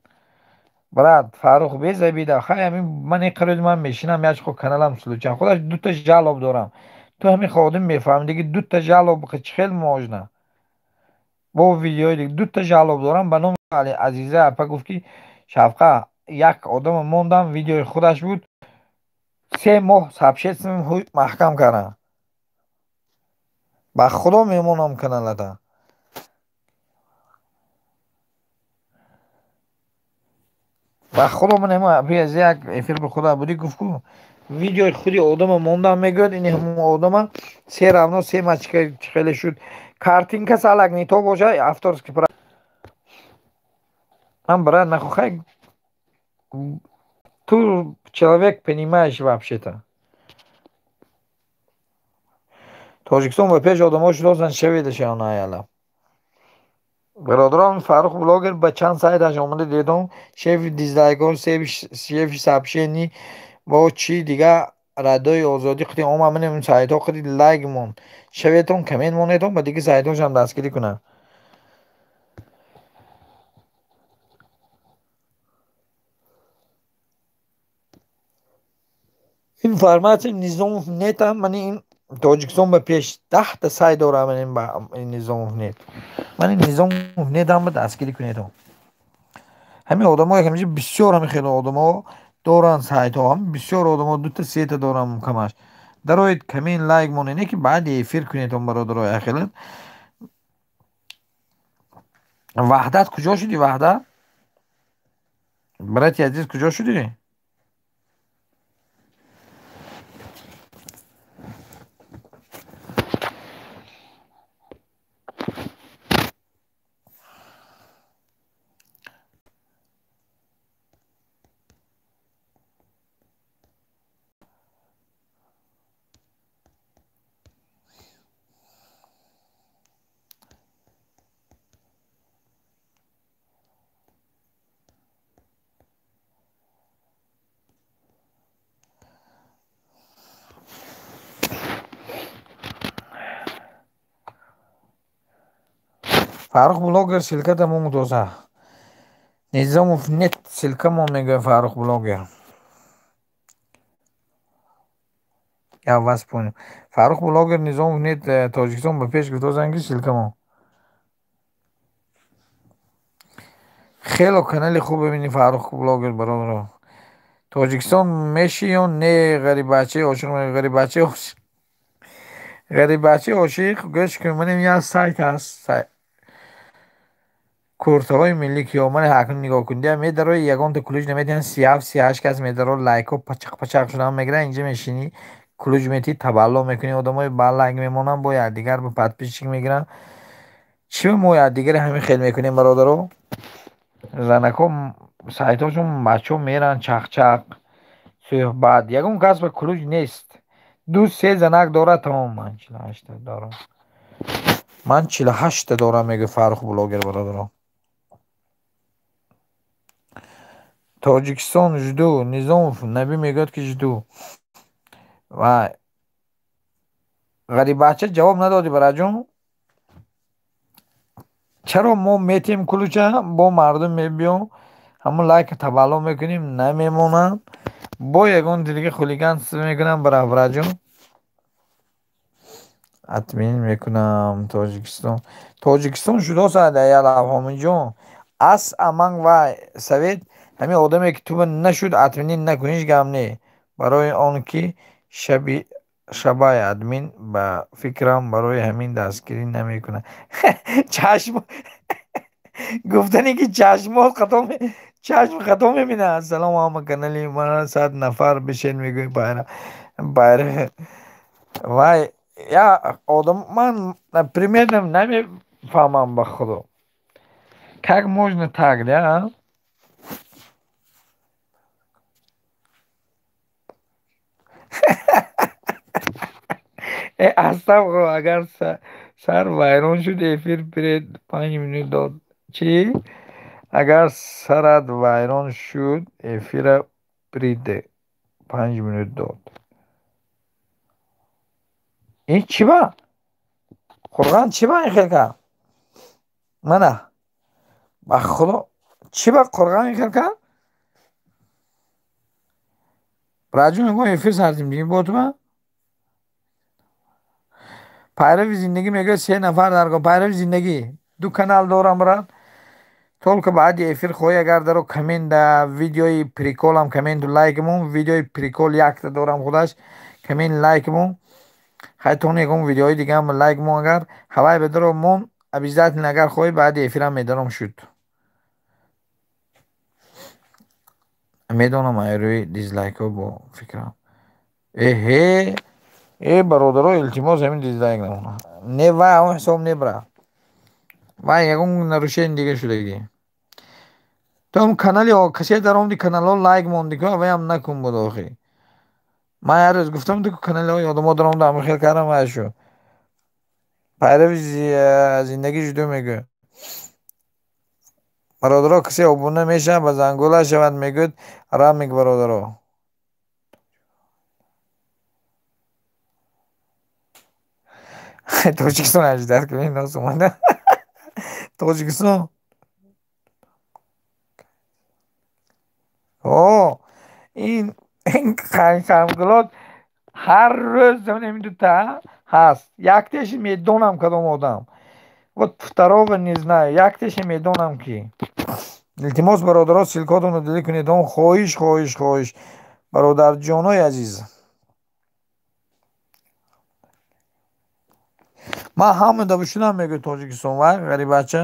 Брат Фаррух безабида, хай ҳамин ман ин қароз ман мешинам, як хо каналам случай. Худаш дута жалоб дорам. Ту ҳамин ходим мефаҳмӣ, диги дута жалоб чӣ хел можно? Бо видеои диги дута жалоб дорам ба номи Али Азиза апа гуфт ки Шавқа як одам мондам, видеои худаш буд. 3 моҳ сабшетсим маҳкам кардам. Ба худо мемонам каналата. Ба худо ман ҳама як эфир ба худо будӣ гуфт ку видеои худи одама мондам мегӯяд, ин ҳамон одама се равно се мачка хеле шуд. Картинка салак не то боша, авторский прав. Ман брат наху хай ту человек понимаешь вообще-то. Тоҷикистон ба пеш одамо шудозан шаведашон аяла. Бародарон, Фаррух блогер ба чанд сайташ омада дидом, шефи дизлайкҳо, шефи сообщений бо чӣ дига Радиои Озодӣ қити омад, манем сайтҳо қити лайк монд. Шаветон коммент монетон, ба диги сайтҳошам дастгирӣ кунанд. Информатсия Низомов нетам, мани ин Тоҷикистон ба пеш 10та сайт дорам, ин Низомов нет. Мани Низомов нетам ба дастгирӣ кунедон. Ҳамин одамое ҳамеша бисёр ҳамин хеле одамо доранд сайтҳо, ҳам бисёр одамо дута сета доранд камаш. Дароед коммент лайк монед, не ки баъди эфир кунедон бародарои ахилат. Ваҳдат куҷо шудӣ, Ваҳдат? Брати азиз, куҷо шудӣ? Фаррух блогер ссылката мумтоза. Низомов нет ссылка мо мегӯяд Фаррух блогер. Я вас понял. Фаррух блогер Низомов нет Тоҷикистон ба пеш гуфтозан ки ссылка мо. Хело канали хуб бибини Фаррух блогер бародаро. Тоҷикистон меши ё не ғарибачаи ошиқ, ғарибачаи ошиқ. Ғарибачаи ошиқ гӯш кун, манем як сайт ҳаст. Куртаҳои миллӣ ки ман ҳакун нигоҳ кун, дия медарои ягонта ключ наметиҳанд, 37 38 кас медаро лайкҳо пачақ пачақ шудан мегиранд, инҷа мешинӣ ключ метиҳӣ, табалло мекунӣ, одамои ба лайк мемонанд, бо якдигар ба подписчик мегиранд. Чӣ ба мо якдигаре ҳамин хел мекунем бародаро? Занакҳо сайтҳошон бачаҳо меранд чақчақ суҳбат, ягон кас ба ключ нест. 2-3 занак дорад, тамом. Ман 48та дорам. Ман 48та дорам, мегӯяд Фаррух блогер бародаро. Тоҷикистон жду, Низомов Набӣ мегӯяд ки жду. Ва ғарибача ҷавоб надодӣ бараҷон. Чаро мо метиҳем ключа, бо мардум мебиём, ҳамон лайка табалло мекунем, намемонанд. Бо ягон дига хулиганство мекунам бараҷон. Админ мекунам Тоҷикистон. Тоҷикистон шудост ялавҳомиҷон. Ас аманг ва совет ҳамин одаме ки ту нашуд админин накун, ҳеҷ гап не. Барои он ки шабай админ ба фикрам барои ҳамин дастгирӣ намекунад. Чашм гуфтане ки чашмот хато чашм хато мебинад. Ассалому ҳама канали ман 100 нафар бишед мегӯй байра байра. Вай я одам ман примерно намефаҳмам ба Худо. Как можно так, да? Астағфируллоҳ, агар сар вайрон шуд эфир биред 5 минут дод. Чӣ? Агар сарат вайрон шуд эфира бириде 5 минут дод. Ин чӣ ба? Қуръон чӣ ба ин хел кард? Мана ба Худо чӣ ба Қуръон ин хел кард? Раҷун мегӯяд эфир сартим дигӣ бо ту ба? Пайрави зиндагӣ мегӯяд 3 нафар даргоҳ. Пайрави зиндагӣ 2 канал дорам брат. Только баъди эфир хоҳӣ агар даро коммент да видеои приколам комменту лайк мон, видеои прикол якта дорам худаш коммент лайк мон. Хайтон ягон видеои дигаам лайк мон, агар ҳавай бедаро мон обязательно агар хоҳӣ баъди эфирам медаром шуд. Медонам айрӯи дизлайкҳо бо фикрам. Эҳе, э бародаро, илтимос ҳамин дизлайк намона. Не вай он ҳисоб небра. Вай ягон нарушение дига шудагӣ. Ту ҳам канали касе даромди каналҳо лайк монди ку вайам накун буд охи. Ман ҳар рӯз гуфтам ку каналҳои одамо даромда ҳамин хел кардам вай шу. Пайрави зиндагӣ жудо мегӯяд. Бародаро касе обуна мешавад ба зангула шавад мегӯяд рамик бародаро. Тоҷикистон аждат кунед нос омада. Тоҷикистон. О, ин қанқилот ҳар рӯз ҳамин дута ҳаст. Яктеши медонам кадом одам. Вот второго не знаю. Яктеши медонам ки. Илтимос бародаро, ссылкотонро дилӣ кунед. Он хоҳиш, хоҳиш, хоҳиш. Бародарҷонои азиз. Ман ҳамада бишунам мегӯяд Тоҷикистон вай ғарибача.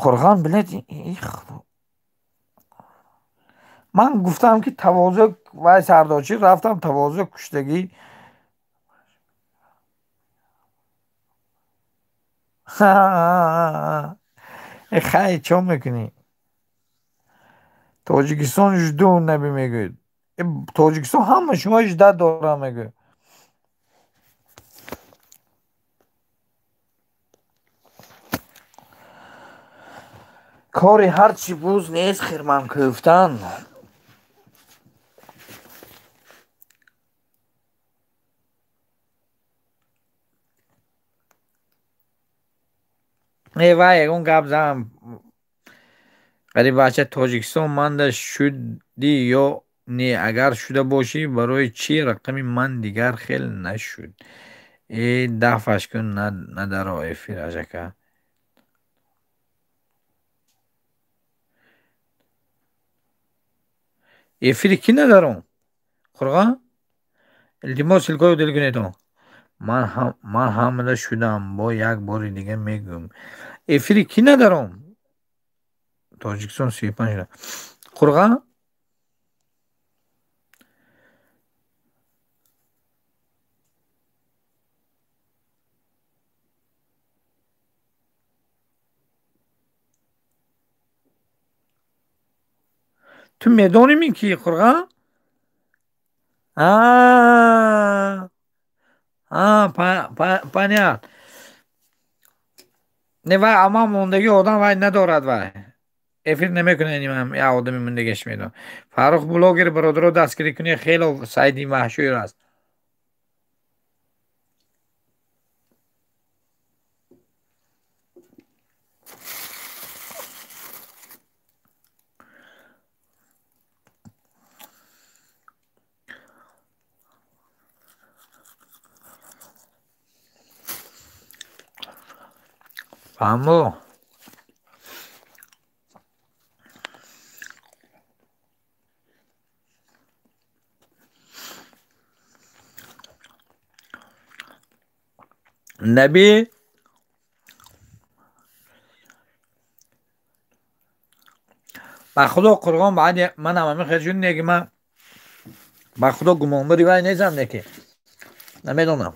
Қурғон билет. Ман гуфтам ки тавозӯ вай сардорчӣ рафтам тавозӯ куштагӣ. Хай чо мекунӣ? Тоҷикистон жду наби мегӯяд. Тоҷикистон ҳама шумо ждат дорам мегӯяд. Кори ҳарчи буз нест хирман кӯфтан. Э вай ягон гап зан. Ғарибача Тоҷикистон манда шудӣ ё не? Агар шуда бошӣ, барои чӣ рақами ман дигар хел нашуд? Э дафаш кун, надаро эфир ажака. Эфири кӣ надаром? Қурғон? Илтимос ссылкаро дил кунед. Ман ҳамада шудам, бо як бори дига мегӯям. Эфири кӣ надаром? Тоҷикистон 35 шуда. Қурғон? Ту медонӣ мин ки Қурғон? Понят. Не вай ама мондагӣ одам вай надорад вай. Эфир намекунад ин як одами мондагиш медонам. Фаррух блогер бародаро дастгирӣ кунед, хело сайди маҳшур аст. Фаҳмо? Набӣ ба худо Қурғон баъди манам ҳамин хел шуд, не ки ман ба худо гумонбари вай нестам, не ки намедонам.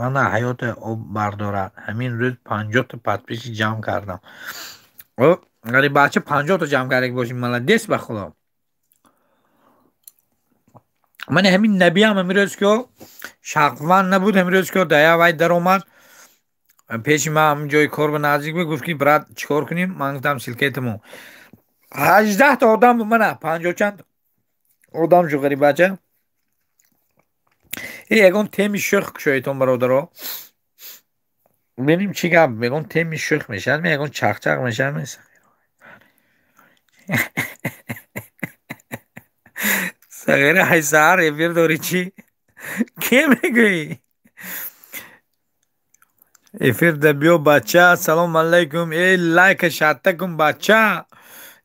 Ана ҳаёте об бардорад. Ҳамин рӯз 50-та подписчик ҷамъ кардам. Ғарибача 50-та ҷамъ карда бошӣ, молодец ба худо. Ман ҳамин набиам ҳамин рӯз ки шақванд набуд, ҳамин рӯз ки дая вай даромад пеши ман ҳамин ҷои кор ба наздик буд, гуфт ки брат чӣ кор кунем? Ман гуфтам ссылкаи 18-та одам буд, мана 50 чанд одам шуд ғарибача. Ягон теми шӯх кушоедтон бародаро. Бинем чӣ гап, ягон теми шӯх мешавад, ягон чақчақ мешавад. Сағира ҳай саҳар эфир дорӣ чӣ? Ке мегӯӣ? Эфир да биё бача, салом алайкум. Э лайка шарта кун бача.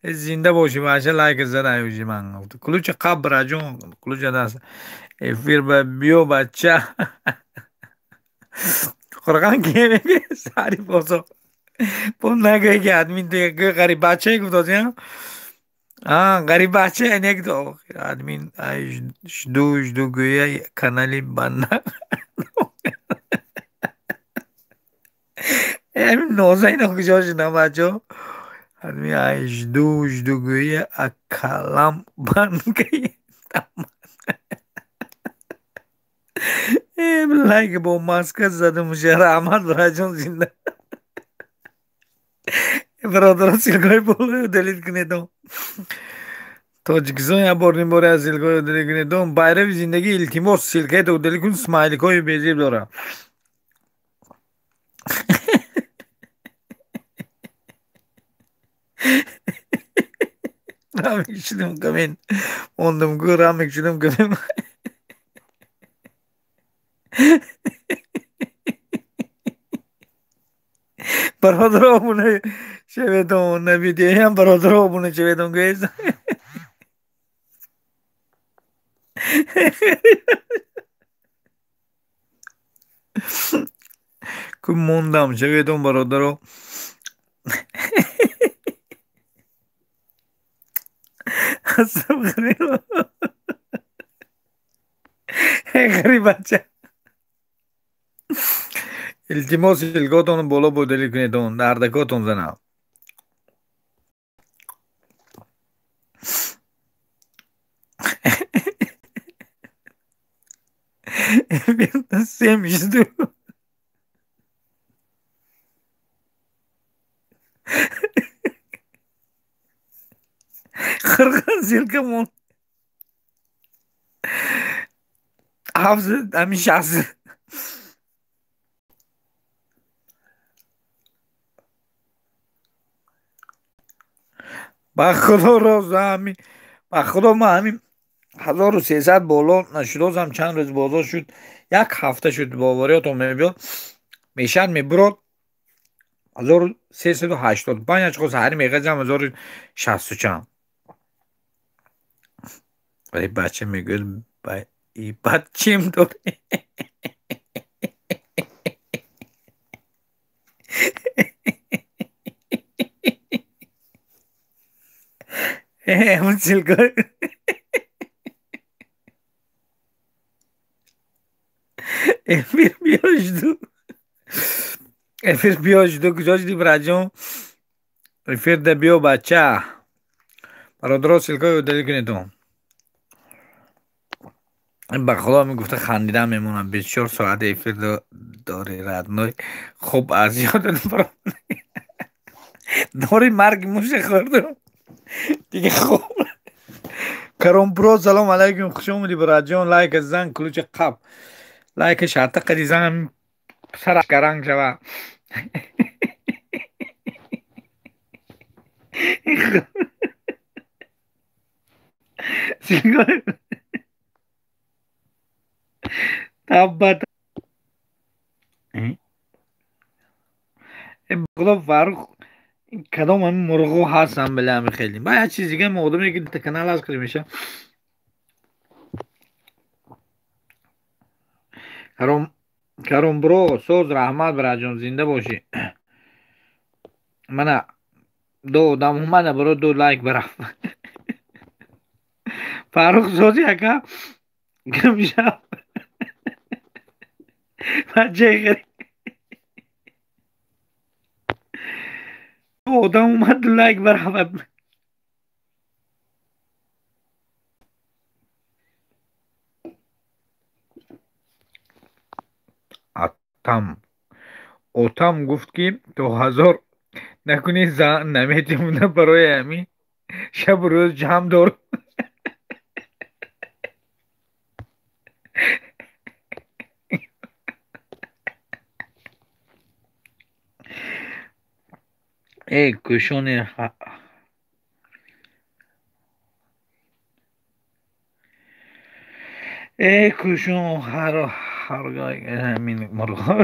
Э зинда бошӣ бача, лайка зада аюжи ман. Ключа қабр аҷон, ключа даст. Эфир ба биё бача. Қурғон ке мегӯӣ? Сари бозор. Бо нагӯӣ ки админ ту гӯй ғарибача гуфт озиям. Ғарибача нек админ жду жду гӯя канали банда. Ҳамин ноза ино куҷо шудам бачо? Админ жду жду гӯя акалам банкаи. Лайк бо маска задам уже. Раҳмат, бираҷон, зинда. Бародаро, ссылка ҳои болои удалить кунедом. Тоҷикистон як бор ним бори аз ссылка ҳои удалить кунедом. Байрави зиндагӣ, илтимос, ссылка ето удалить кун, смайлик ҳои безеб дора. Рамик шудем камин. Мондам гу рамик шудем камин. Бародаро, обуна шеветон на видеоям, бародаро, обуна шеветон гӯез. Ку мондам шеветон, бародаро. Ғарибача. Илтимос, ссылка отон боло удалить кунедон, дардакотон занам. 72. Қирған ссылка мон. Ҳафт ҳамин шахс. Ба худо роз ҳами, ба худо ман ҳамин 1300 боло нашудозам, чанд рӯз бозор шуд, як ҳафта шуд, бовариётон мебиёд, мешад мебурод 1385, ачхо саҳари меғазам 1060 чанд. Вале бача мегӯяд, бад чим дорӣ? Ҳамун ссылка эфир биёжду, эфир биёжду. Куҷо шуди, бираҷон? Эфир да биё, бача. Бародаро, ссылка ҳои удалить кунедон. Ба худо мегуфта, хандидан мемонам. 24 соат эфир дори, родной. Хуб, аз ёдат дори, марги муша хӯрдам дига. Хуб, Каромпро, салом алайкум, хуш омадӣ, бираҷон. Лайк зан, ключи қаб, лайка шарта қади зан, сараш гаранг шава. Таббат. Худо, Фаррух, кадом ҳамин мурғо ҳастам, била ҳами хеле. Ба як чиз дига, одаме ки канал аст қиди меша. Каромбро, соз, раҳмат, бираҷон, зинда бошӣ. Мана ду одам омада, баро ду лайк барафт. Фаррух, сози, ака, гамшаб. Бачаи ғариб. Одам омад, ду лайк барафт. Атам. Отам гуфт, ки то 1000 накунӣ, зан наметимона, барои ҳамин шабу рӯз ҷамъ дорам. Э кӯшони, э кӯшон, ҳаргоҳ ҳамин мурғо.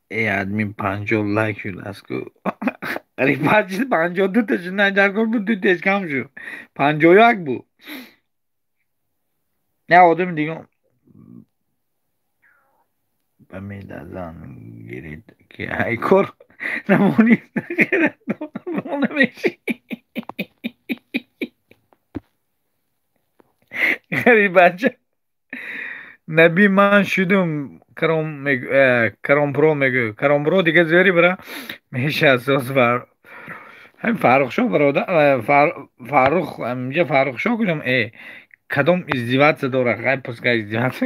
Э админ, 50 лайк шудааст ку. 52 та шуд, наҷаркор буд, ду тез кам шуд. 51 буд. Не одами дига ба медазан гирид, ки ай кор намонӣ намешӣ. Ғарибача. Наби ман шудум, Каромпро мегӯ. Каромпро дига зӯри бира меша соз бар. Ҳамин Фаррухшо бародар, Фаррух, инҷа Фаррухшо куҷом? Кадом издеваться дорад? Хай пускай издеваться.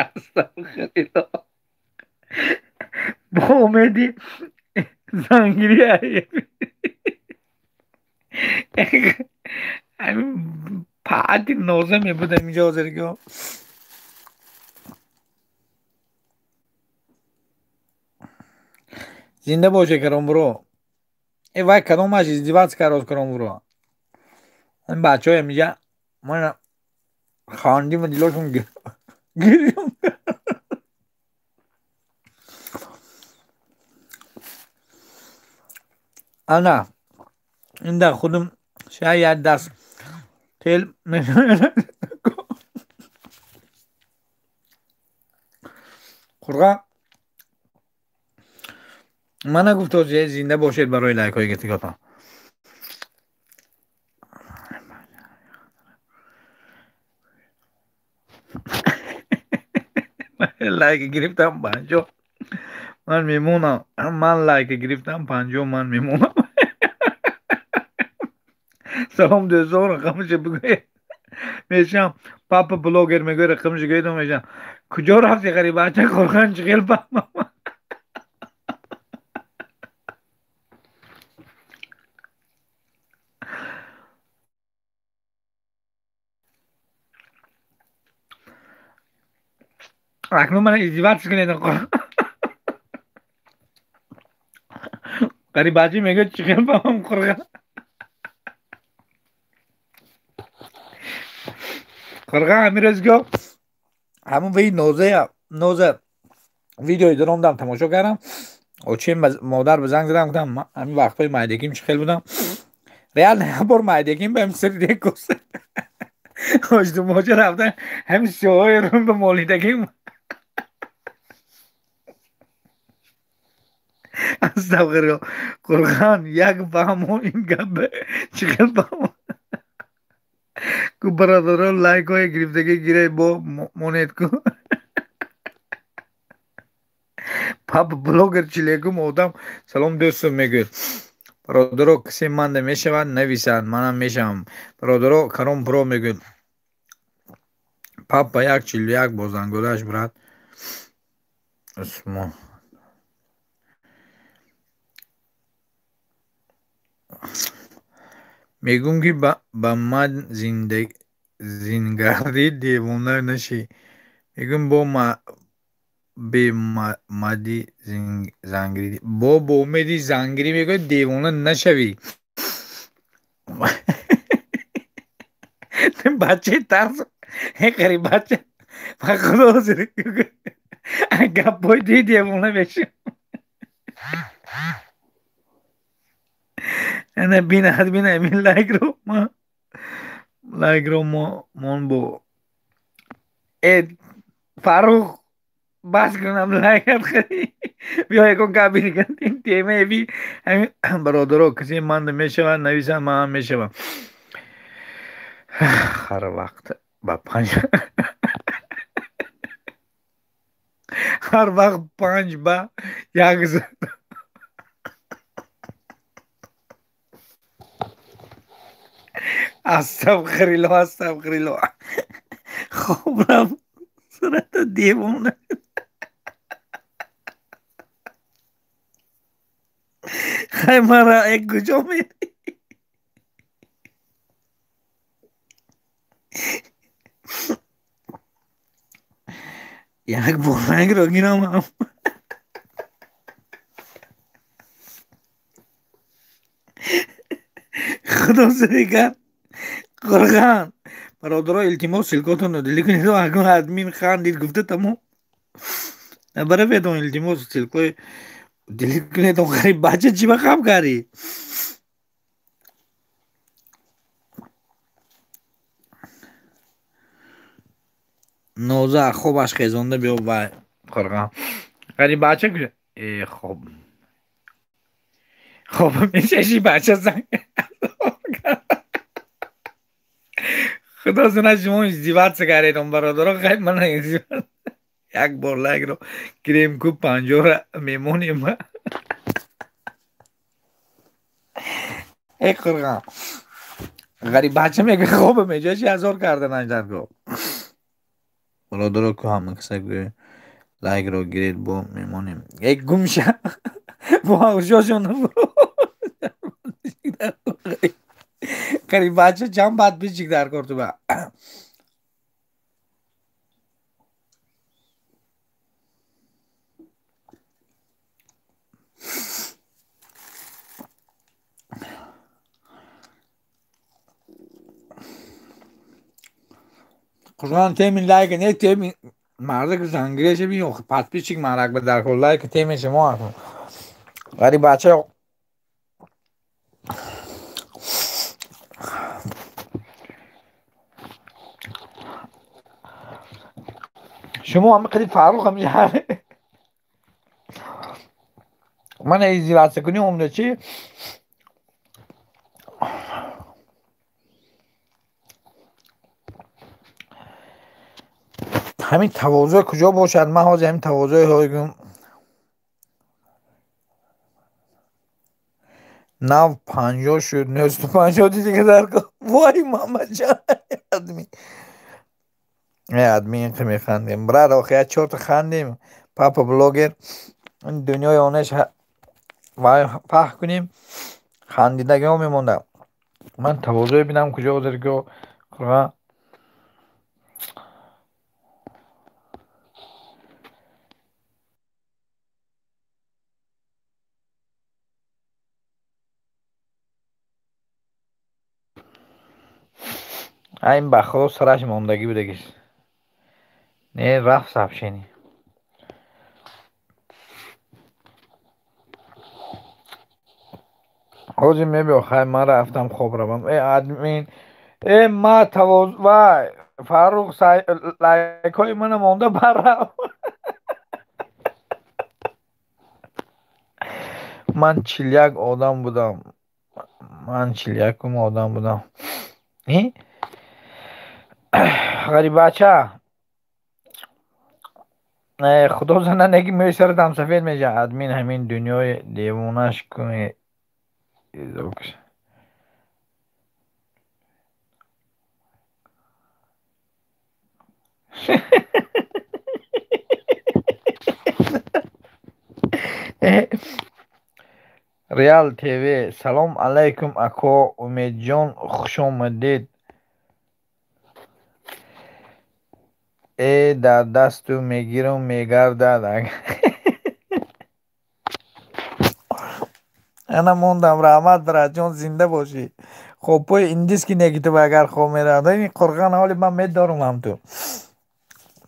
Астағфируллоҳ. Бо умеди зангирӣ ҳамин паати ноза мебудам инҷа ҳозиргиҳо. Зинда боше Каромбуро. Вай кадомаш издеваться кард Каромбуро? Ҳамин бачаҳо инҷа мана хандима дилошон гирён. Ана инда худум шояд даст тел қурға мана гуфт зинда бошед барои лайкҳои гирифтагиатон. Лайк гирифтам 50 ман мемонам. Ман лайк гирифтам 50 ман мемонам. Салом дӯстон, рақамашо бигӯед. Мешам папа блогер мегӯяд, рақамашо гӯед, мешам. Куҷо рафти ғарибача Қурған чӣ хел фаҳмам? Акнун мана издеваться кунед. Ғарибача мегӯяд чӣ хел фаҳмам Қурған? Қурған ҳамин рӯзгоҳ ҳамун ваи ноза видеои даромдам тамошо кардам. Очим модар ба занг задам, гуфтам ҳамин вақтҳои майдаким чӣ хел будам. Реально як бор майдаким ба ҳамин сари декос. Оҷдумоча рафта ҳамин сиёҳои рум ба молидагим. Астағфируллоҳ. Қурған як фаҳмо ин гап чӣ хел фаҳмо? Ку бародарон лайкҳои гирифтагӣ гирей бо монед ку. Папа блогер чилекум одам салом дӯстум мегӯяд. Бародаро касе манда мешавад нависад, манам мешавам. Бародаро Каром Про мегӯяд. Папа 1.41 бо зангулаш брат. Усмон. Мегӯм ки ба ман зингардӣ девона нашӣ. Мегӯм бо бемади зангирӣ бо умеди зангирӣ мегӯяд девона нашавӣ. Бачаи тарс ғарибача ба худо гапҳои ди девона мешавӣ. Ана бинад бина ҳамин лайкро лайкро мон бо Фаррух бас кунам лайкат хари. Биё ягон гапи дигар темаи би ҳамин бародаро касе манда мешавад нависад, манам мешавам. Ҳар вақт ба панҷ ҳар вақт панҷ ба як зад. Астағфируллоҳ, астағфируллоҳ. Хоб рафт сурата девона. Хай мара як куҷо мерӣ? Як бор рангро гирам. Худо сирикар. Қурған. Бародаро илтимос ссылкотонро делить кунед. Акнун админ хандид гуфта тамом. Набараведон илтимос ссылкои делить кунед. Ғариб бача чӣ ба хаб кардӣ? Ноза хобаш хезонда биё вай Қурған. Ғариб бача хоб. Хоб мешаши бача занг. Худо зана шумо издеваться кардедон бародаро, хайр мана издеваться. Як бор лайкро гирем ку 50 мемонем. Эй қурған. Ғариб бача мега хоба меҷа чи азор карданаш дар го. Бародаро ку ҳама каса гӯ лайкро гиред бо мемонем. Эй гумша. Бо ҳушошон. Ғариб бача чанд подписчик дар кор ту ба. Қурған теми лайк не теми мардак зангиреше би подписчик марак ба дар кор лайк теми шумо ҳастам. Ғариб бача шумо ҳама қади Фаррух ҳам ман издеваться кунӣ омда чи ҳамин тавозӯ куҷо бошад? Ман ҳозир ҳамин тавозӯи ҳойгум нав 50 шуд, 950 дига дар вой Мамаҷон адми. Э адми инқи механдем. Брат, охи я чорта хандем. Папа блогер ин дунёи онеш вай паҳ кунем. Хандидагиҳо мемонда. Ман тавозӯе бинам куҷо ҳозир го қурған. Айн ба худо сараш мондагӣ будагис. Не рафт сообщение. Ҳозир мебиё хай ман рафтам хоб равам. Э админ, э ма тавоз вай Фаррух лайкҳои мана монда барав. Ман 41 одам будам. Ман 41-ум одам будам. Ғарибача худо зана неки мӯи саратам сафед мешавад. Админ ҳамин дунёи девонаш куни. Реал ТВ. Салом алайкум ако Умедҷон, хуш омадед. Э дар дасту мегирам мегардад. Ана мондам, раҳмат братҷон, зинда бошӣ. Хобпои индиски неки ту агар хоб меравад. Ин қурған ҳоли ман медорам ҳам ту.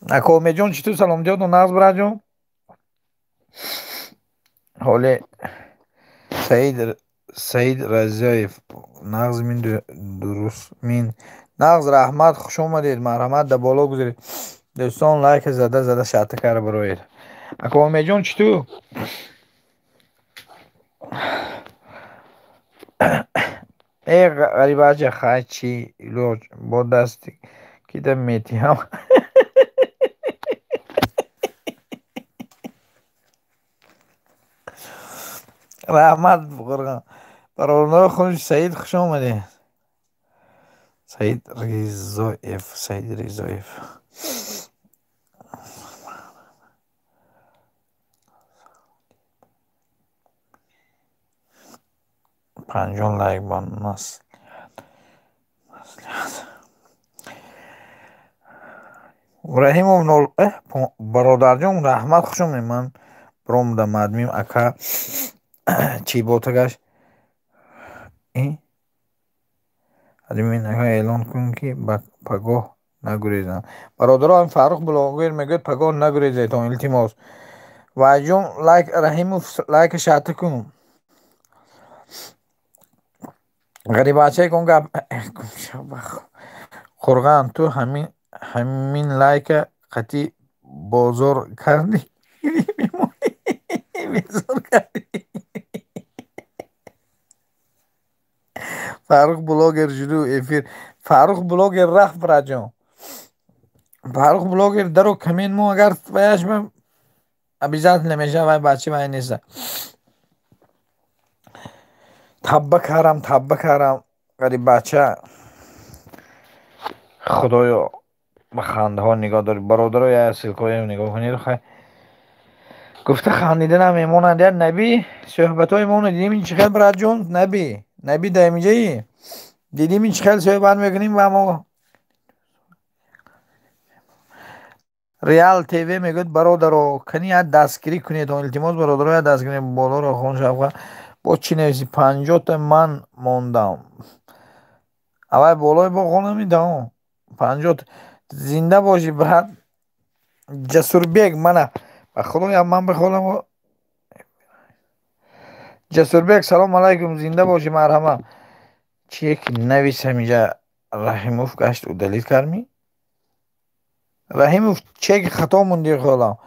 Ако Умедҷон чӣ ту саломтиётон нағз братҷон? Ҳоле Саид Разиёев нағз мин дуруст мин нағз раҳмат, хуш омадед, марҳамат дар боло гузаред. Дӯстон лайк зада зада шарта карда бароед. Ако Умедҷон чӣ ту? Э ғарибача хай чӣ илоҷ бо дасти кида метиҳам. Раҳмат қурған. Бародарони хуш Саид хуш омадед. Саид Ризоев, Саид Ризоев. 50 лайк бо маслиҳат. Раҳимов нол бародарҷон раҳмат, хуш омадед. Ман биромадам админ ака чӣ ботагаш? Админ ака эълон кун ки пагоҳ нагурезанд. Бародаро ҳам Фаррух блогер мегӯяд пагоҳ нагурезедон илтимос. Вайҷон лайк Раҳимов лайк шарта кун. Ғарибачае кун гап Қурған ту ҳамин лайка қатъи бозор кардӣ? Безор кардӣ. Фаррух блогер жду эфир. Фаррух блогер рафт братҷон. Фаррух блогер даро камин мо агар ваяш обязательно мешавад вай бача вай неста. Табба кардам, табба кардам. Ғариббача. Худоё, ба хандаҳо нигоҳ дорӣ. Бародаро, я ссылкаҳоям нигоҳ кунед. Хай гуфта хандиданам мемонанд. Я Наби, суҳбатҳои моно дидим ин чӣ хел, братҷон? Наби, Наби дар инҷаи? Дидим ин чӣ хел суҳбат мекунем ва мо Реал ТВ мегӯяд: бародаро, кани як дастгирӣ кунед, илтимос, бародаро, як дастгирӣ. Болоро хон шавқа. Бо чӣ нависи? 50-та ман мондам. Аввал болои бо хонам ин 50. Зинда бошӣ, брат. Ҷасурбек, мана ба худо ман бихонам. Ҷасурбек, салом алайкум, зинда бошӣ, марҳамат. Чие ки навис ҳаминҷа? Раҳимов гашт удалить кардми? Раҳимов, чеки хато монди холам.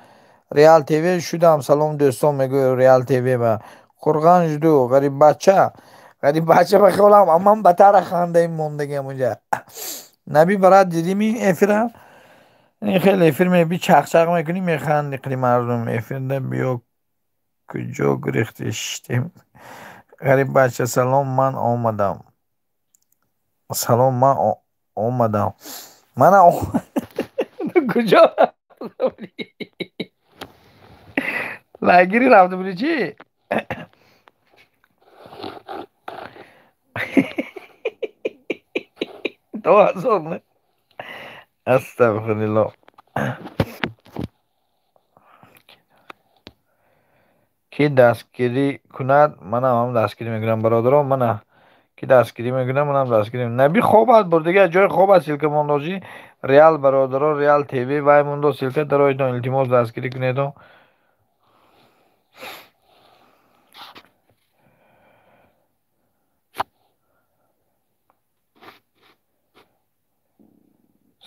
Реал ТВ шудам, салом дӯстон, мегӯяд Реал ТВ ба Қурғон жду, ғариббача. Ғариббача ба холам, аман батара хандаим мондагиам унҷа. Наби брат, дидими эфира? Ин хеле эфир меби чақчақ мекунӣ, механди қили мардум. Эфирда биё, куҷо гурехти шиштем? Ғариббача, салом, ман омадам. Салом, ман омадам. Мана куҷо лагери рафта будӣ чӣ? 2000 не? Астағфируллоҳ. Ки дастгирӣ кунад, манам ҳам дастгирӣ мекунам, бародарон, мана ки дастгирӣ мекунам, манам дастгирӣ. Наби хобат бурд, дигар ҷои хобат ссылка мондошӣ. Реал бародаро, Реал ТВ вай мондо ссылка дароитон, илтимос дастгирӣ кунедон.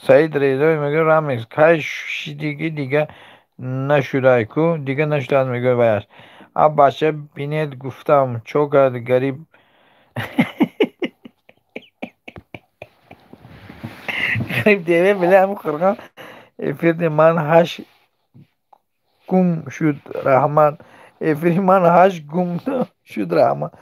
Саид Резои мегӯяд: Рамикс, кай шидиги дига нашудай ку, дига нашудад, мегӯяд ваяш. А бача бинед, гуфтам, чо кард гариб. Ғариб ТВ биле ҳам қурғон эфири ман ҳаш гум шуд, раҳмат. Эфири ман ҳаш гум шуд, раҳмат.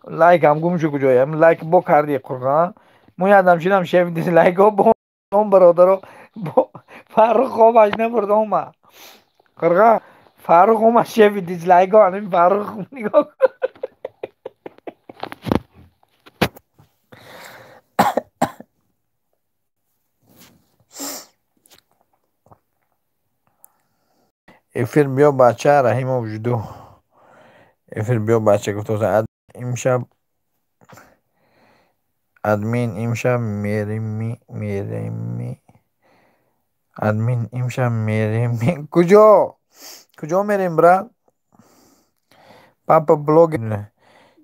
Лайк ҳам гум шуд куҷоям? Лайк бо карди қурғон. Мо ядам шидам шеф дизлайкҳо бо бародаро, бо Фаррух хобаш набурд омад. Қурғон Фаррух омад, шефи дизлайкҳо, ҳамин Фаррух нигоҳ. Эфир биё бача, Раҳимов жду. Эфир биё бача гуфтоса. Имшаб админ, имшаб мерими, мерими. Админ, имшаб мерими. Куҷо? Куҷо мерем, брат? Папа блогер.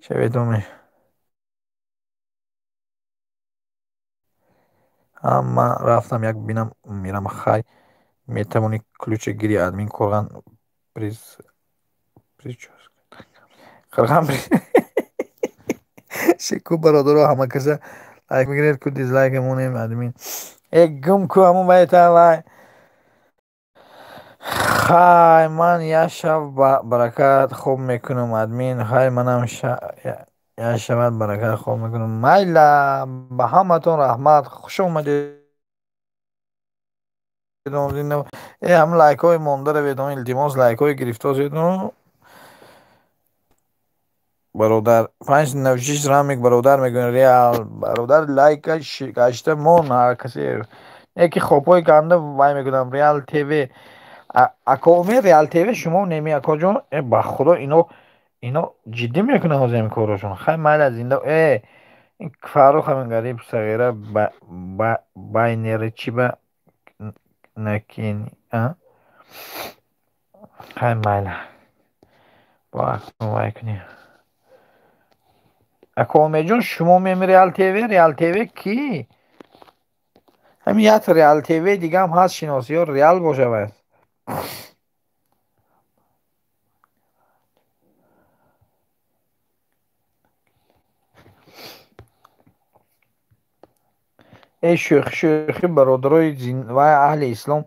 Шаветоме. Ҳама рафтам як бинам мерам, хай. Метавонӣ ключ гирӣ админ Қурғон приз прическа. Қурғон шеку бародаро, ҳама каса лайк мегиред ку дизлайк монем админ. Э гум ку ҳамон вайта вай. Хай ман як шаб баракат хоб мекунам админ. Хай манам як шабат баракат хоб мекунам. Майла, ба ҳаматон раҳмат, хуш омадед. Э ҳам лайкҳои монда равед, илтимос, лайкҳои гирифтосед. Бародар 596 рамик бародар мегӯянд Реал бародар лайка гашта мон ҳар касе яки хобҳои ганда вай мекунам. Реал ТВ акоме, Реал ТВ шумо неми акоҷон, э ба худо ино ҷиддӣ мекунанд ҳозир ин корашон. Хай майла, зинда. Э ин Фаррух ҳамин ғариб сағира байнери чи ба накини, а? Хай майла. Бо акнун вай кунем. Акомеҷон, шумо меми Реал ТВ, Реал ТВ ки? Ҳамин як Реал ТВ дигаам ҳаст, шиносиё Реал бошавад. Э шӯхи шӯхи бародарои вай аҳли ислом,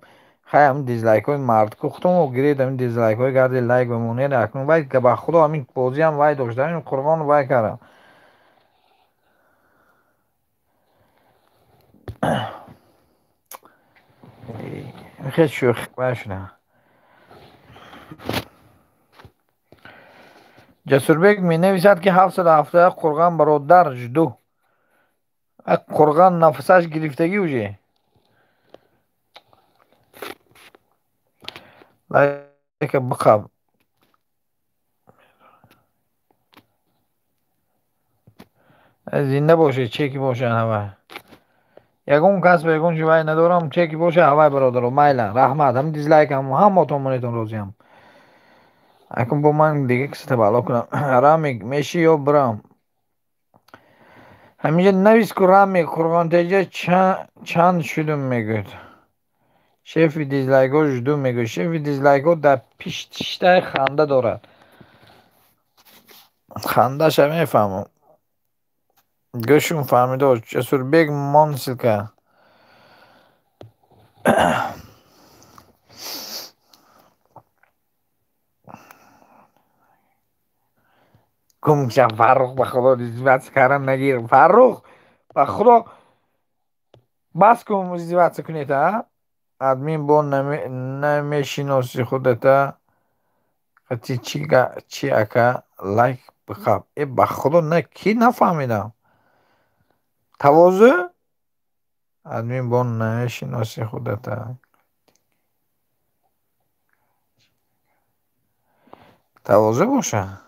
Хай ҳамин дизлайкҳои мардку худтон гиред, ҳамин дизлайкҳои гарди лайк бимонед. Акнун вай ба худо ҳамин бозиам вай дошта, ҳамин қурғон вай кардам. Хел шӯхӣ вай шуда. Ҷасурбек менависад, ки 771 қурғон бародар жду. Қурғон нафасаш гирифтагӣ уже. Лайка биқаб. Зинда бошед, че ки бошад ҳавай. Ягон кас ба ягон чи вай надорам, че ки бошад ҳавай бародаро, майла, раҳмат. Ҳам дизлайкам, ҳаматон монетон розиам. Акун бо ман дига киса табалло кунам. Рамик, меши ё бирам? Ҳаминҷа навис ку Рамик, Қурғонтеҷа чанд шудум мегӯяд. Шефи дизлайкҳо жду мегӯяд. Шефи дизлайкҳо дар пиштаи ханда дорад. Хандаша мефаҳмам. Гӯшум фаҳмидо. Ҷасурбек монсилка. Гум ша Фаррух, ба худо издеваться кардан нагир. Фаррух, ба худо бас кун издеваться кунед, а? Админ бо намешиноси худата. Қати чи ака лайк биқаб. Э ба худо на ки нафаҳмидам. Тавозӯ? Админ бо намешиноси худата. Тавозӯ боша?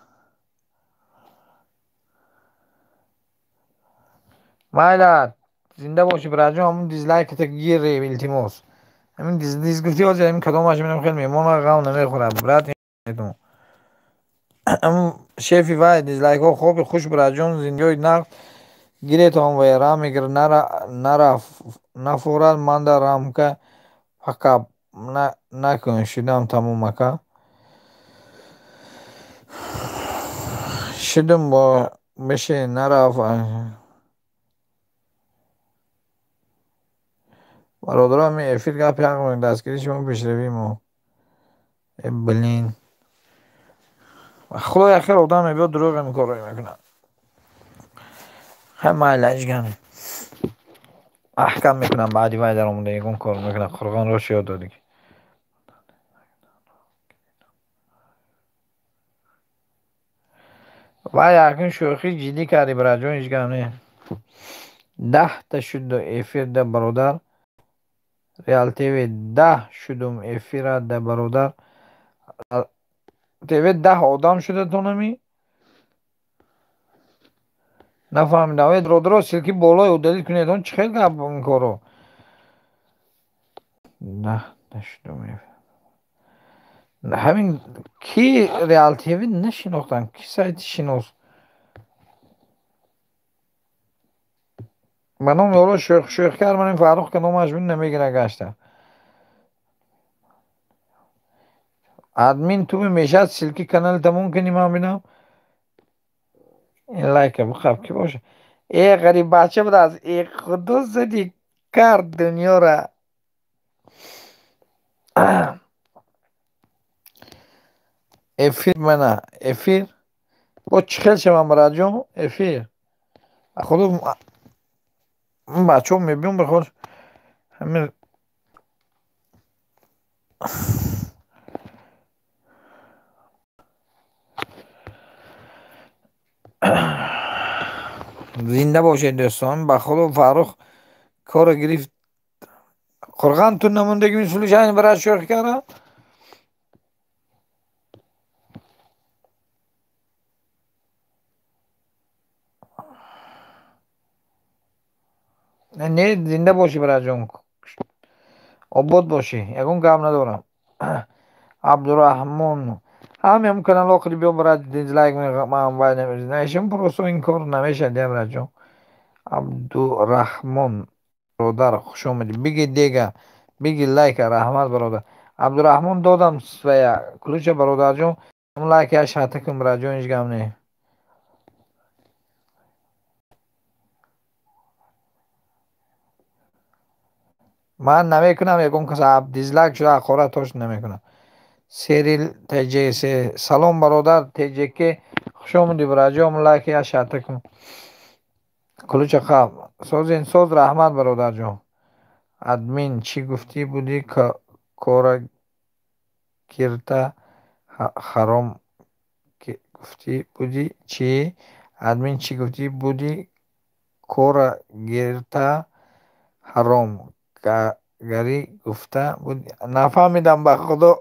Майла, зинда бошӣ бираҷон, ҳамун дизлайката гир, илтимос. Ҳамин диз гуфти ҳозир ҳамин кадомаш минам хел мемона ғам намехӯрад, брат. Ҳамун шефи вай дизлайкҳо хоби хуш бираҷон, зиндагиҳои нақд гиретон вай рамик нафорад манда рамка фақат накун шудам тамом ака. Шудум бо меши нараф. Бародаро, ҳамин эфир гапи ҳақ мекунад, дастгирии шумо пешравии мо. Э блин. Худо як хел одам мебиёд дурӯғ ҳамин корро мекунад. Хай майла, ҳеҷ гап не. Аҳкам мекунам баъди вай даромада ягон кор мекунад. Қурғонро чӣ ёд додӣ? Вай акнун шӯхӣ ҷиддӣ кардӣ бираҷон, ҳеҷ гап не. 10 та шуд эфир да бародар. Реал ТВ 10 шудум эфира да бародар. ТВ 10 одам шудатонами? Нафаҳмидам. Э бародаро, ссылки болои удалить кунед, он чӣ хел гап ин корро? 10 та шудум эфир. Ҳамин ки Реал ТВ нашинохтам, ки сайти шинос. Ба номи Олло шӯх шӯх кард, ман ин Фаррух ка номаш бин намегира гашта. Админ туми мешад ссылки каналта мумкини ман бинам? Ин лайка биқаб ки боша. Э ғариб бача будааст. Э худо зади кард дунёра. Эфир мана, эфир. Бо чӣ хел шавам бираҷон? Эфир. Худо бачаҳо мебиём бихор ҳамин зинда бошед дӯстон. Ба худо Фаррух корро гирифт. Қурған ту намондаги мисли шайн бира шӯхӣ кардам. Не, зинда бошӣ бираҷон, обод бошӣ, ягон гап надорам. Абдураҳмон ҳаме ҳам каналҳо қиди биё брат дизлайк ман вай намешам, просто ин кор намешавад я бираҷон. Абдураҳмон бародар, хуш омадӣ. Биги дега, биги лайка, раҳмат бародар. Абдураҳмон додам своя ключа бародарҷон, лайк я шарта кун бираҷон, ҳеҷ гап не. Ман намекунам, ягон кас дизлайк шуда ҳақорат тош намекунам. Серил ТЖ салом бародар ТЖК хуш омадӣ бираҷон, лайк я шарта кун. Кулуча қаб созин соз, раҳмат бародарҷон. Админ чӣ гуфтӣ будӣ? Кора гирта ҳаром гуфтӣ будӣ чӣ? Админ чӣ гуфтӣ будӣ? Кора гирта ҳаром гарӣ гуфта будӣ? Нафаҳмидам ба худо.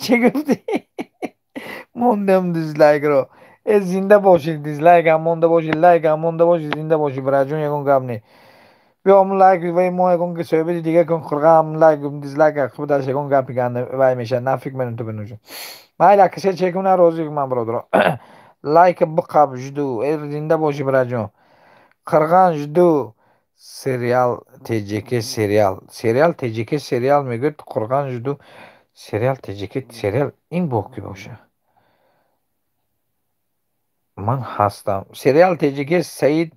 Чӣ гуфтӣ? Мондам дизлайкро. Э зинда бошӣ, дизлайкам монда бошӣ, лайкам монда бошӣ, зинда бошӣ бираҷон, ягон гап не. Биё лайк вай мо ягон суҳбати дига кун, қурғам лайк дизлайк худаш ягон гапи вай мешавад. Нафик мену ту бинӯҷа. Майла касе чек куна розӣ ман бародаро. Лайк биқаб жду. Э зинда бошӣ бираҷон. Қирған жду. Сериал ТЖК сериал. Сериал ТЖК сериал мегӯяд Қурған жду. Сериал ТЖК сериал ин бо ки боша? Ман ҳастам. Сериал ТЖК Саид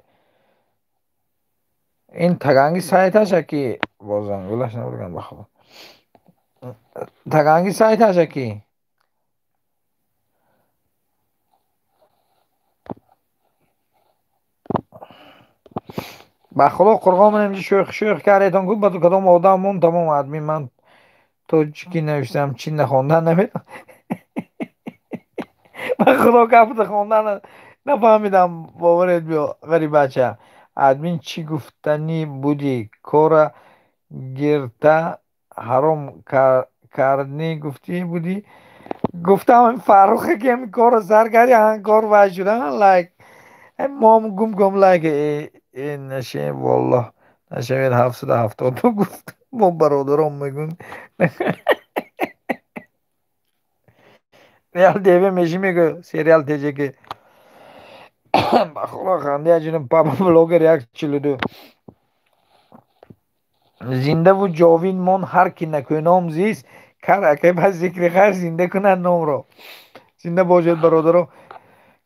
ин таганги сайташа ки бозан гулаш набурган ба худо. Таганги сайташа ки ба худо қурғон ман инҷа шӯх шӯх кардетон гуфт ба кадом одам мон тамом админ ман тоҷикӣ навиштам чӣ нахондан намедонам. Ба худо гапта хондан нафаҳмидам, боваред биё ғарибача. Админ чӣ гуфтанӣ будӣ? Кора гирта ҳаром карднӣ гуфтӣ будӣ? Гуфтам Фаррухе ки ҳамин корро сар карди, ҳан кор вай шуда лайк. Мом гум гум лайк э наше воллоҳ нашавед 772 гуфт. Мо бародарон мегӯем. Реал ТВ меши мегӯ сериал ТЖК. Ба худо ханде аҷинам папа блогер 142. Зиндаву ҷовид мон ҳар ки накӯном зист, кар акай ба зикри хайр зинда кунад номро. Зинда бошед бародаро.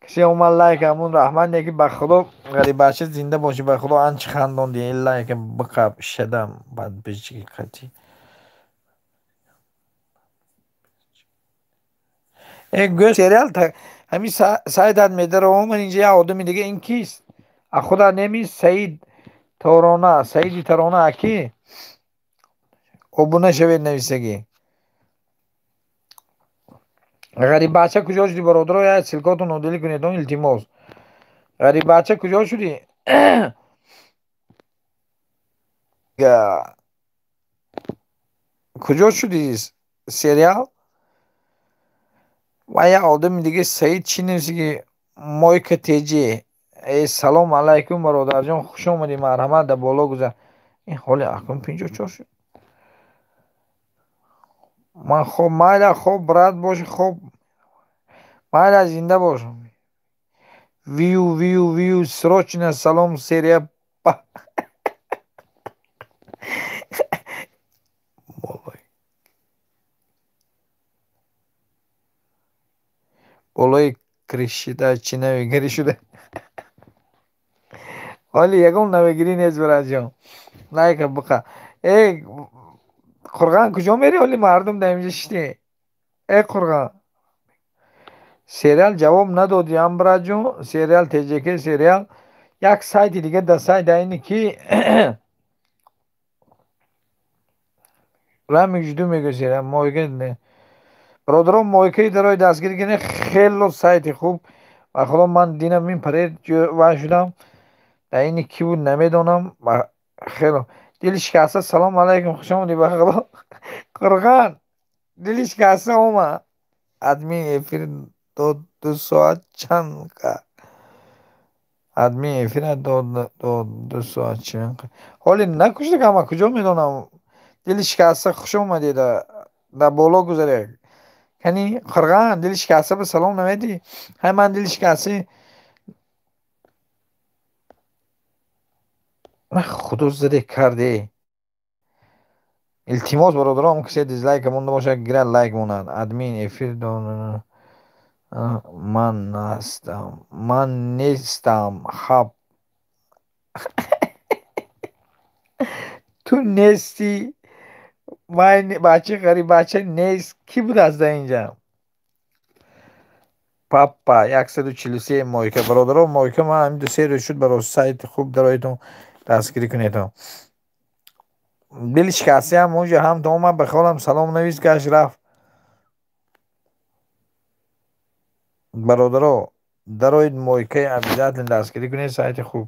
Касе омад лайк ҳамун раҳмат неки ба худо ғарибача зинда бошӣ, ба худо анчи хандонди ин лайк биқаб шадам бадбичи қати. Э гӯ сериал ҳамин сайтат медаро ман инҷа як одами дига ин кист? А худа неми Саид Торона, Саиди Тарона аки? Обуна шавед нависагӣ. Ғарибача куҷо шудӣ бародаро? Я ссылкотон одилӣ кунед, он илтимос. Ғарибача куҷо шудӣ? Куҷо шудӣ сериал? Ва як одами дига Саид чӣ нависагӣ? Мойка ТЖ. Э салом алайкум бародарҷон, хуш омадӣ, марҳамат дар боло гузар. Ин ҳоли акнун 54 шуд. Ман хоб майла хоб брат боши хоб майла зинда бош. Вию вию вию срочно салом серия. Болои кришида чӣ навигарӣ шуда? Ҳоли ягон навигирӣ нест бираҷон. Лайка биқа. Э Қурған куҷо мерӣ ҳоли мардум дар инҷа шиштӣ? Э Қурған. Сериал ҷавоб надодӣ ам бираҷон. Сериал ТЖК сериал. Як сайти дига дар сайт айни ки рамик жду мегӯ сериал мойка не. Бародарон мойкаи дарои дастгирӣ кунед, хело сайти хуб. Ба худо ман динам ин паред вай шудам. Дар ини ки буд намедонам. Хело дили шикаста салом алайкум, хуш омадӣ ба худо. Қурған дили шикаста омад. Админ эфир дод 2 соат чанд қа. Админ эфира дод 2 соат чанд қа. Ҳоли накушта ама куҷо медонам. Дили шикаста хуш омадӣ дар боло гузаред. Кани Қурған дили шикаста ба салом намедиҳӣ? Ҳай ман дили шикаста худо заде карде. Илтимос бародарон, касе дизлайк монда бошад, гирад лайк монад. Админ эфир дод ман ҳастам, ман нестам. Хаб. Ту нестӣ, вай бачаи ғариббача нест. Кӣ будааст дар инҷа? Папа 143 мойка. Бародаро, мойка ман ҳамин 2-3 рӯз шуд, баро сайти хуб дароитон, дастгирӣ кунедон. Дили шикастаам онҷо ҳам то омад, ба холам салом навис, гашт рафт. Бародаро, дароид мойкаи обязательно дастгирӣ кунед, сайти хуб.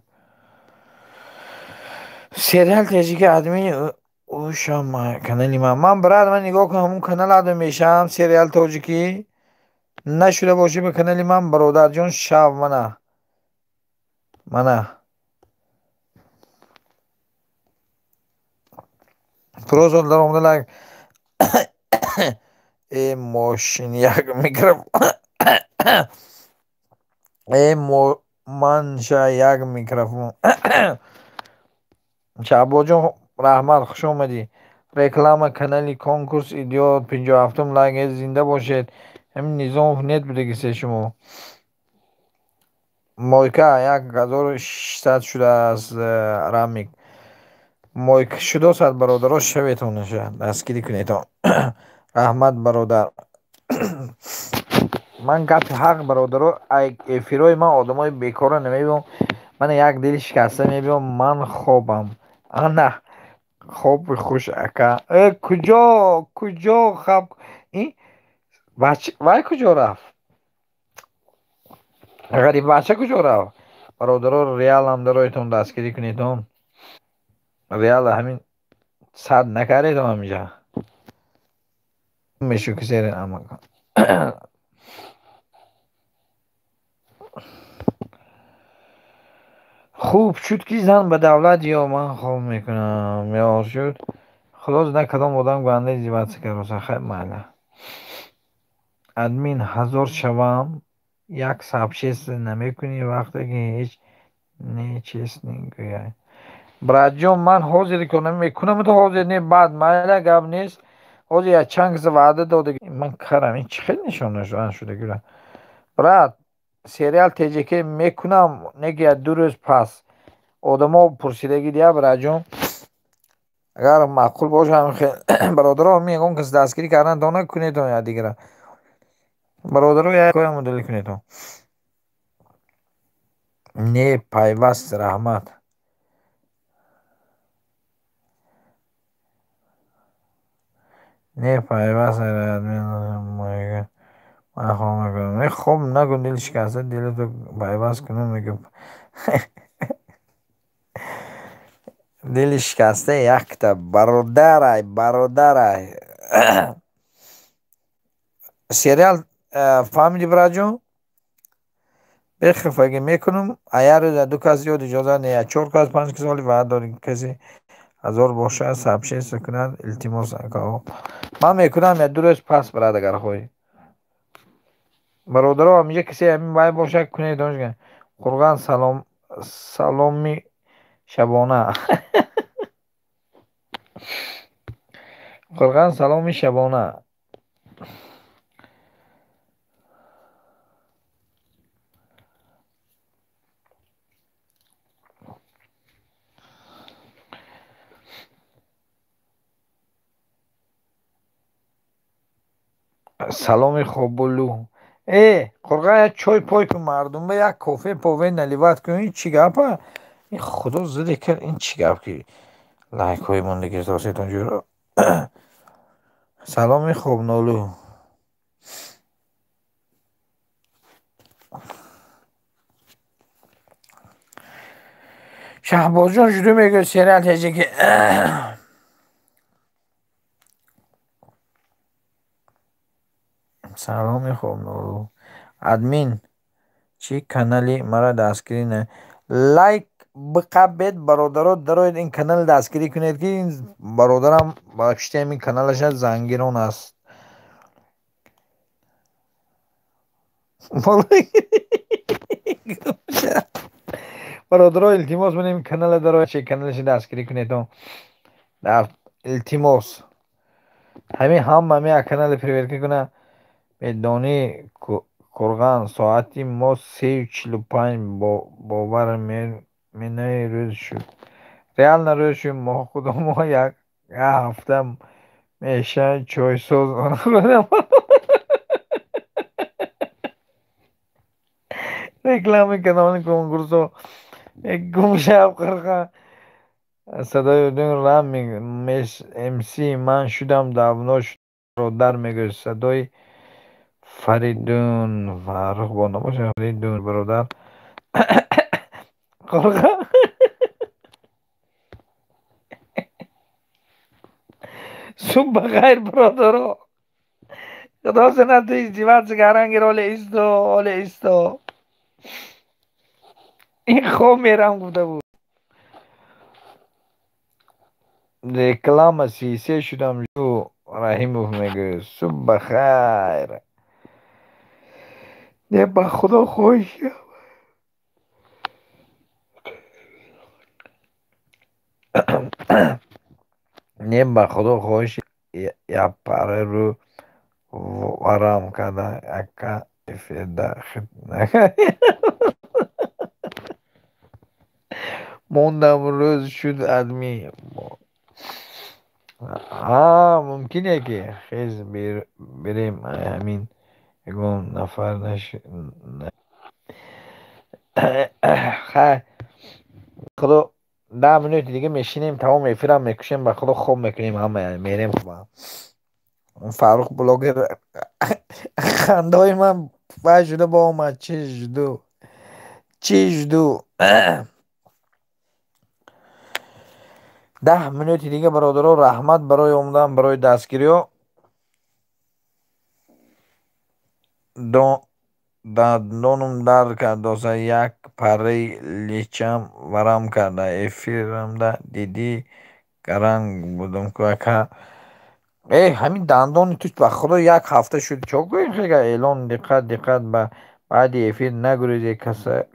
Сериал тежики админ ӯшам канали ман. Ман брат, ман нигоҳ кун, ҳамун канал админ мешавам, сериал тоҷикӣ нашуда бошӣ ба канали ман, бародарҷон, шав мана. Мана. Просто даромада лайк. Э мошин як микрофон. Э манша як микрофон. Шаҳбозҷон, раҳмат, хуш омадӣ. Реклама канали конкурс идиот 57-ум лайк, зинда бошед. Ҳамин Низомов нет будагисе шумо. Мойка 1600 шудааст, рамик. Мойка шудосад, бародаро, шаветон, дастгирӣ кунедон. Раҳмат, бародар. Ман гапи ҳақ, бародаро, эфирҳои ман одамои бекорро намебиём. Мана як дили шикаста мебиём, ман хобам. Ана хоби хуш, ака. Э куҷо, куҷо хоб? Ин вай куҷо рафт? Ғариббача куҷо рафт? Бародаро, реалам дароитон, дастгирӣ кунедон. Реал ҳамин сад накардедон ҳаминҷа. Мешу кисе. Хуб шуд, ки зан ба давлат ё ман хоб мекунам, ё шуд. Худо зна кадом одам ганда издеваться кард. Хай, майла. Админ 1000 шавам, як сообщество намекунӣ, вақте ки ҳеҷ нечестный гӯяй. Братҷон, ман ҳозир кор мекунам, то ҳозир не, баъд майла, гап нест. Ҳозир як чанд каса ваъда дода. Ман карам, ин чӣ хел нишон шуда гӯра. Брат, сериал ТЖК мекунам, неки як 2 рӯз пас. Одамо пурсидагӣ дия, братҷон. Агар маъқул бошад, бародаро, ягон кас дастгирӣ кардан дона кунедон якдигара. Бародаро, як коя мудалӣ кунедон. Не пайваст, раҳмат. Не пайваст, ман хоб мекунам. Не хоб накун, дили шикаста, дилато пайваст кунам, мегӯям. Дили шикаста якта бародарай, бародарай. Сериал фаҳмидӣ, братҷон? Бехафагӣ мекунам, а як рӯз 2 кас зиёд иҷозат не, як 4 кас, 5 кас оли ваъда дорем, касе 1000 бошад, сообщество кунад, илтимос, акаҳо. Ман мекунам як 2 рӯз пас, брат, агар хоҳӣ. Бародаро, ҳаминҷа касе ҳамин вай бошад, кунед донишга. Қурған салом, саломи шабона. Қурған саломи шабона. Саломи хобулу. Э, Қурған, як чой пой кун мардум, ба як кофе пове наливать кун. Ин чӣ гапа? Ин худо зиде кард, ин чӣ гап ки лайкҳои мондагӣ досетон ҷуро. Саломи хобнолу. Шаҳбозҷон шуду мегӯяд сериал ТЖК. Саломи хобнолу. Админ, чӣ канали мара дастгирӣ на? Лайк биқабед, бародаро, дароед ин канал дастгирӣ кунед, ки ин бародарам ба пишти ҳамин каналаша зангирон аст. Бародаро, илтимос, менем канала дароед, чи каналаша дастгирӣ кунедон. Илтимос. Ҳамин ҳама ҳамин як канали проверка куна. Медонӣ, Қурған, соати мо 3:45, бовар менаи рӯз шуд. Реально рӯши мо худо мо як ҳафта меша чойсоз реклами канали конкурсо гумшав қирқа садои удун рам мс ман шудам давно бародар мегӯяд садои Фаридун Фаррух бо набошад Фаридун бародар қорқа субҳ бахайр бародаро худо сенату издиваться гаранги роле исто оле исто ин хоб мерам гуфта буд реклама 33 шудам ҷу Раҳимов мегӯяд субҳ бахайр не ба худо хоҳиш не ба худо хоҳиш яппара рӯ варам карда ака эфирда хит мондам рӯз шуд адми мумкине ки хез бирем ҳамин ягон нафар худо 10 минути дига мешинем тамом эфирам мекушем ба худо хоб мекунем ҳама мерем Фаррух блогер хандаҳои ман вай шуда бо омад чӣ жду чӣ жду 10 минути дига бародаро раҳмат барои омадан барои дастгириҳо дандонум дард кардоса як парраи личам варам карда эфирамда дидӣ гаранг будам ку ака ҳамин дандони ту ба худо як ҳафта шуд чо гӯем хега эълон диққат диққат ба баъди эфир нагурезед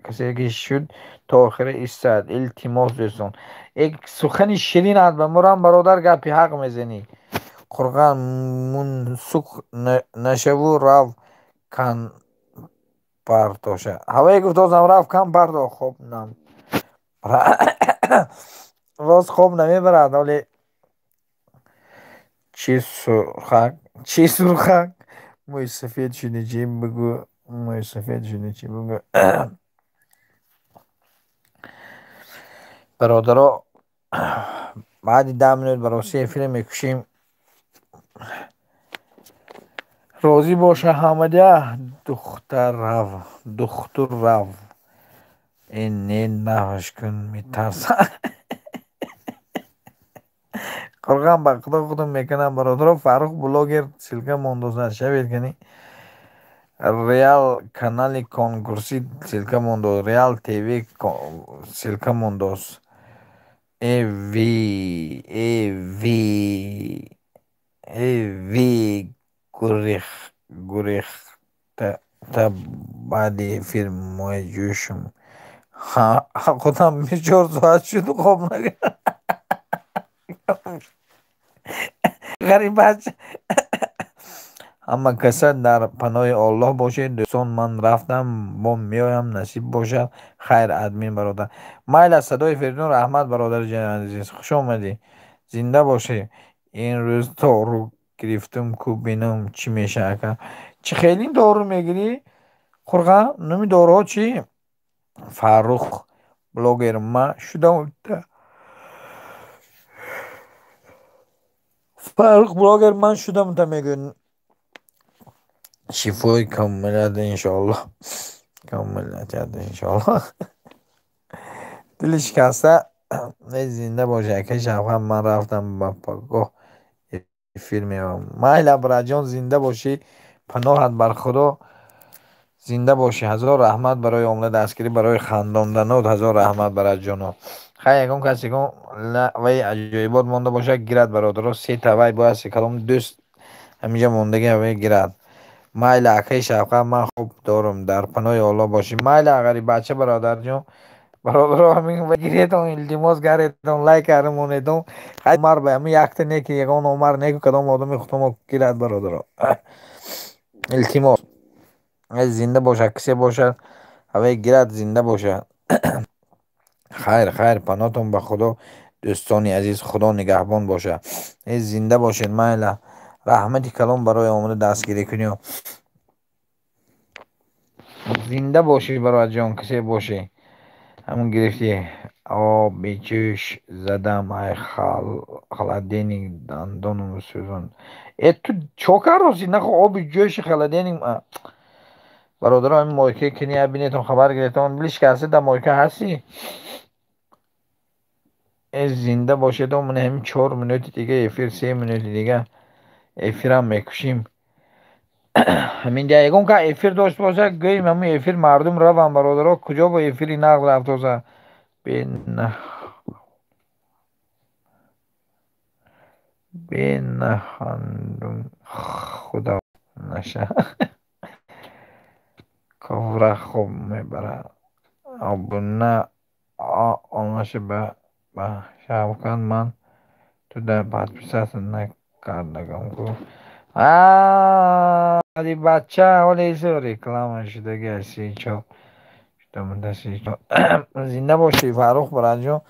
касе ки шуд то охира истад илтимос дӯстон сухани ширин аст ба мурам бародар гапи ҳақ мезанӣ қурған мунсух нашаву рав кан партоша ҳавае гуфт озам рафт кам парто хоб нам рост хоб намебарад оле чӣ сурхак мӯи сафед шуди чӣ бигӯ мӯи сафед шуди чӣ бигӯ бародаро баъди 10 минут бароси эфира мекушем розӣ боша ҳамадя духтар рав духтур рав не нафаш кун метарсам қурған ба худо худум мекунам бародаро Фаррух блогер ссылка мондозад шавед кани реал канали конкурсӣ ссылка мондоз реал тв ссылка мондоз эв эв эв гурехта баъди эфир мои ҷӯшум худам 24 соат шуд хоб накардам ғарибач ҳама каса дар паноҳи Оллоҳ бошед дӯстон ман рафтам бо меоям насиб бошад хайр админ бародар майла садои Феридун раҳмат бародари азиз хуш омадӣ зинда бошӣ ин рӯз дору гирифтум ку бинам чӣ меша ака чӣ хеле дору мегирӣ қурға номи доруҳо чӣ Фаррух блогер ман шудам Фаррух блогер ман шудам та мегӯяд шифои комилат иншоаллоҳ комилат иншоаллоҳ дили шикаста зинда бошӣ акаи Шавқат ман рафтам ба пагоҳ эфир меоям майла браҷон зинда бошӣ паноҳат бар худо зинда бошӣ ҳазор раҳмат барои омада дастгирӣ барои хандонданот ҳазор раҳмат бараҷоно хай ягон кас ягон вай аҷоибот монда бошад гирад бародаро се та вай бояд се калом дӯст ҳаминҷа мондаги вай гирад майла акаи Шавқат ман хоб дорам дар паноҳи Оллоҳ бошӣ майла ғариббача бародарҷон бародаро ҳамин гиретон илтимос гаретон лайк карда монедон хай умар ба ҳамин якта не ки ягон умар не ку кадом одами худомо гирад бародаро илтимос зинда бошад кисе бошад ҳавай гирад зинда бошад хайр хайр паноҳтон ба худо Дӯстони азиз, худо нигаҳбон боша. Э зинда бошед, майла. Раҳмати калон барои омода дастгирӣ кунӣ. Зинда бошӣ бародарҷон, кисе бошӣ. Ҳамун гирифтӣ. Оби ҷӯш задам, ай холодильник дандонум сӯзон. Э ту чо кардоси? Нахо оби ҷӯши холодильник. Бародаро, ҳамин мойка кини бинетон, хабар гирифтон. Блишка ҳасти, дар мойка ҳастӣ? Э зинда бошед, ман ҳамин 4 минути дига эфир, 3 минути дига эфирам мекушим. Ҳамин ҷа ягон ка эфир дошт боша, гӯем ҳамин эфир мардум равам, бародаро, куҷо бо эфири нағз рафтоса? Бенахандум худо наша. Ковра хоб мебарад. Обуна онаша ба Шавкат ман туда подписаться накардагам ку. Ади бача ҳоле исо реклама шудаги аз 34. Зинда бошӣ Фаррух бараҷон.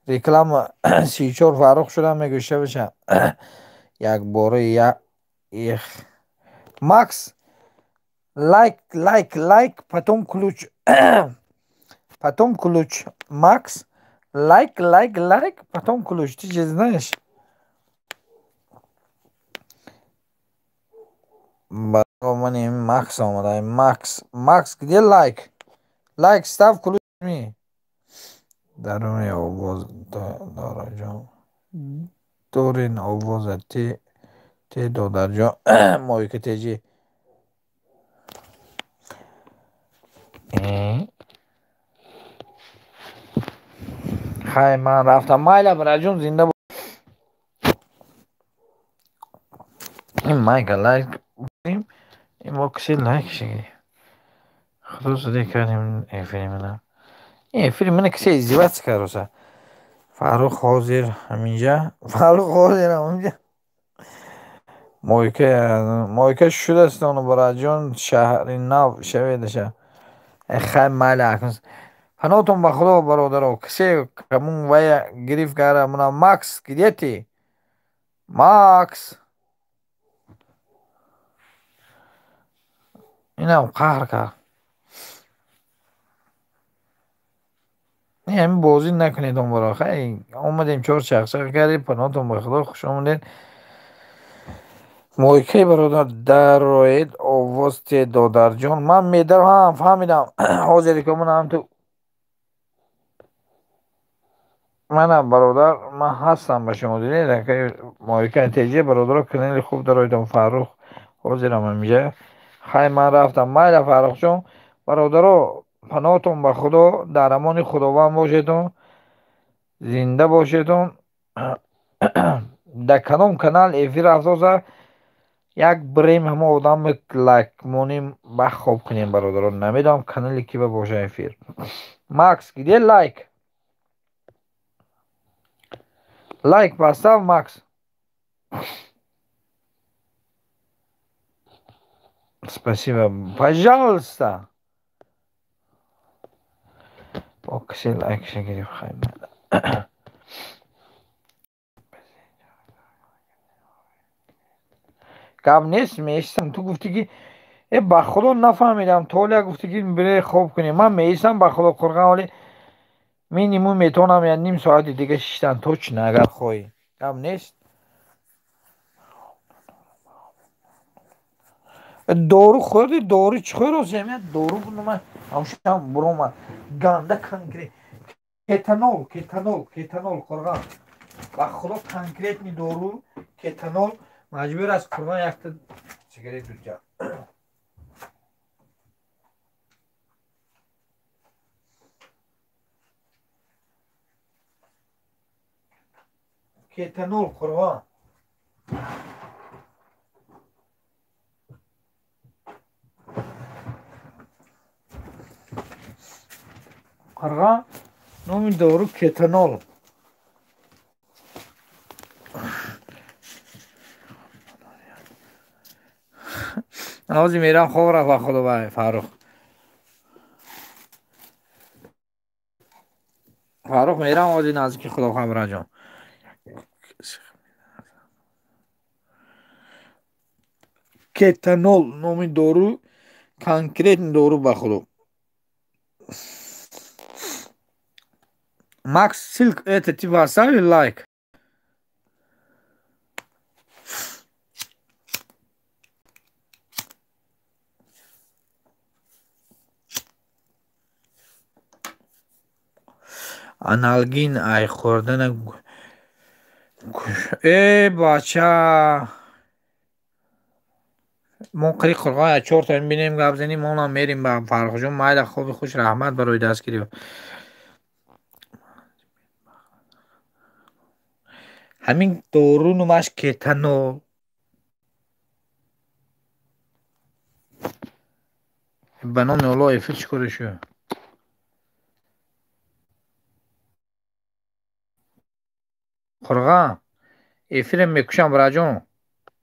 Реклама 34 Фаррух шуда мегӯша боша. Якбора их. Макс, лайк, лайк, лайк, потом ключ. Потом ключ. Макс, лайк, лайк, лайк, потом ключ. Ты же знаешь. Макс омада. Макс, Макс, где лайк? Лайк ставь, ключ ми. Даруни овоз дораҷон. Дорин овоза те додарҷон. Мойка теҷи. Хай ман рафтам. Майла бараҷон, зинда бо. Ин майка лайк ин мо киси лайк шигирем. Худо зуде кардем эфири мана. Ин эфири мана кисе издеваться кардоса. Фаррух ҳозир ҳаминҷа. Фаррух ҳозир ҳаминҷа. Мойка, мойка шудаст оно бараҷон, шаҳри нав шаведаша. Хай майла акнун. Панотон ба худо бародаро, кисе камун вая гирифт кара мана. Макс, где ты? Макс. Инам қаҳр кард. Ҳамин бозӣ накунед он баро. Хай омадем, чор чақчақ кардем. Панотон ба худо, хуш омадед. Мойкаи бародар дароед, овоз те додарҷон. Ман медарам, фаҳмидам. Ҳозир ки ман ҳам ту манам бародар, ман ҳастам ба шумо дидед. Мойка теҷе бародаро, канали хуб дароедам. Фаррух ҳозирам ҳаминҷа. Хай ман рафтам. Майла Фаррухҷон, бародаро, паноҳтон ба худо, дар амони худованд бошедон, зинда бошедон. Дар кадом канал эфир рафтоса, як брем ҳама одам лайк монем, ба хоб кунем бародаро. Намедонам канали ки ба боша эфир. Макс, где лайк? Лайк поставь, Макс. Спасибо. Пожалуйста. Окси лайк шагириф хай. Гап нест, меистам. Ту гуфтӣ ки э ба худо нафаҳмидам. Толя гуфтӣ ки бире хоб кунем. Ман меистам ба худо қурған, вале минимум метавонам я ним соати дига шиштан точно, агар хоҳӣ. Гап нест. Дору хӯрди, дору чӣ хӯрд? Ҳамин дору буд, ҳамшам буромад. Ганда конкрет. Кетанол, кетанол, кетанол қурған. Ба худо конкретни дору кетанол, маҷбур аст қурған якта сигарет дуҷа. Кетанол қурған. Қурған номи дору кетанол. Ҳозир мерам хоб рафт ба худо вай Фаррух. Фаррух мерам ҳозир наздики худо хабраҷон. Кетанол номи дору, конкретный дору ба худо. Макс Силк, это ты поставил лайк? Аналгин ай хӯрдана. Э бача, мо қири қурғон чорта бинем, гап занем, монам мерим ба Фаррухҷон. Майла, хоби хуш, раҳмат барои дастгирӣ. Ҳамин дору номаш кетанол. Ба номи Аллоҳ, эфир чӣ коре шуд? Қурған, эфирам мекушам, браҷон.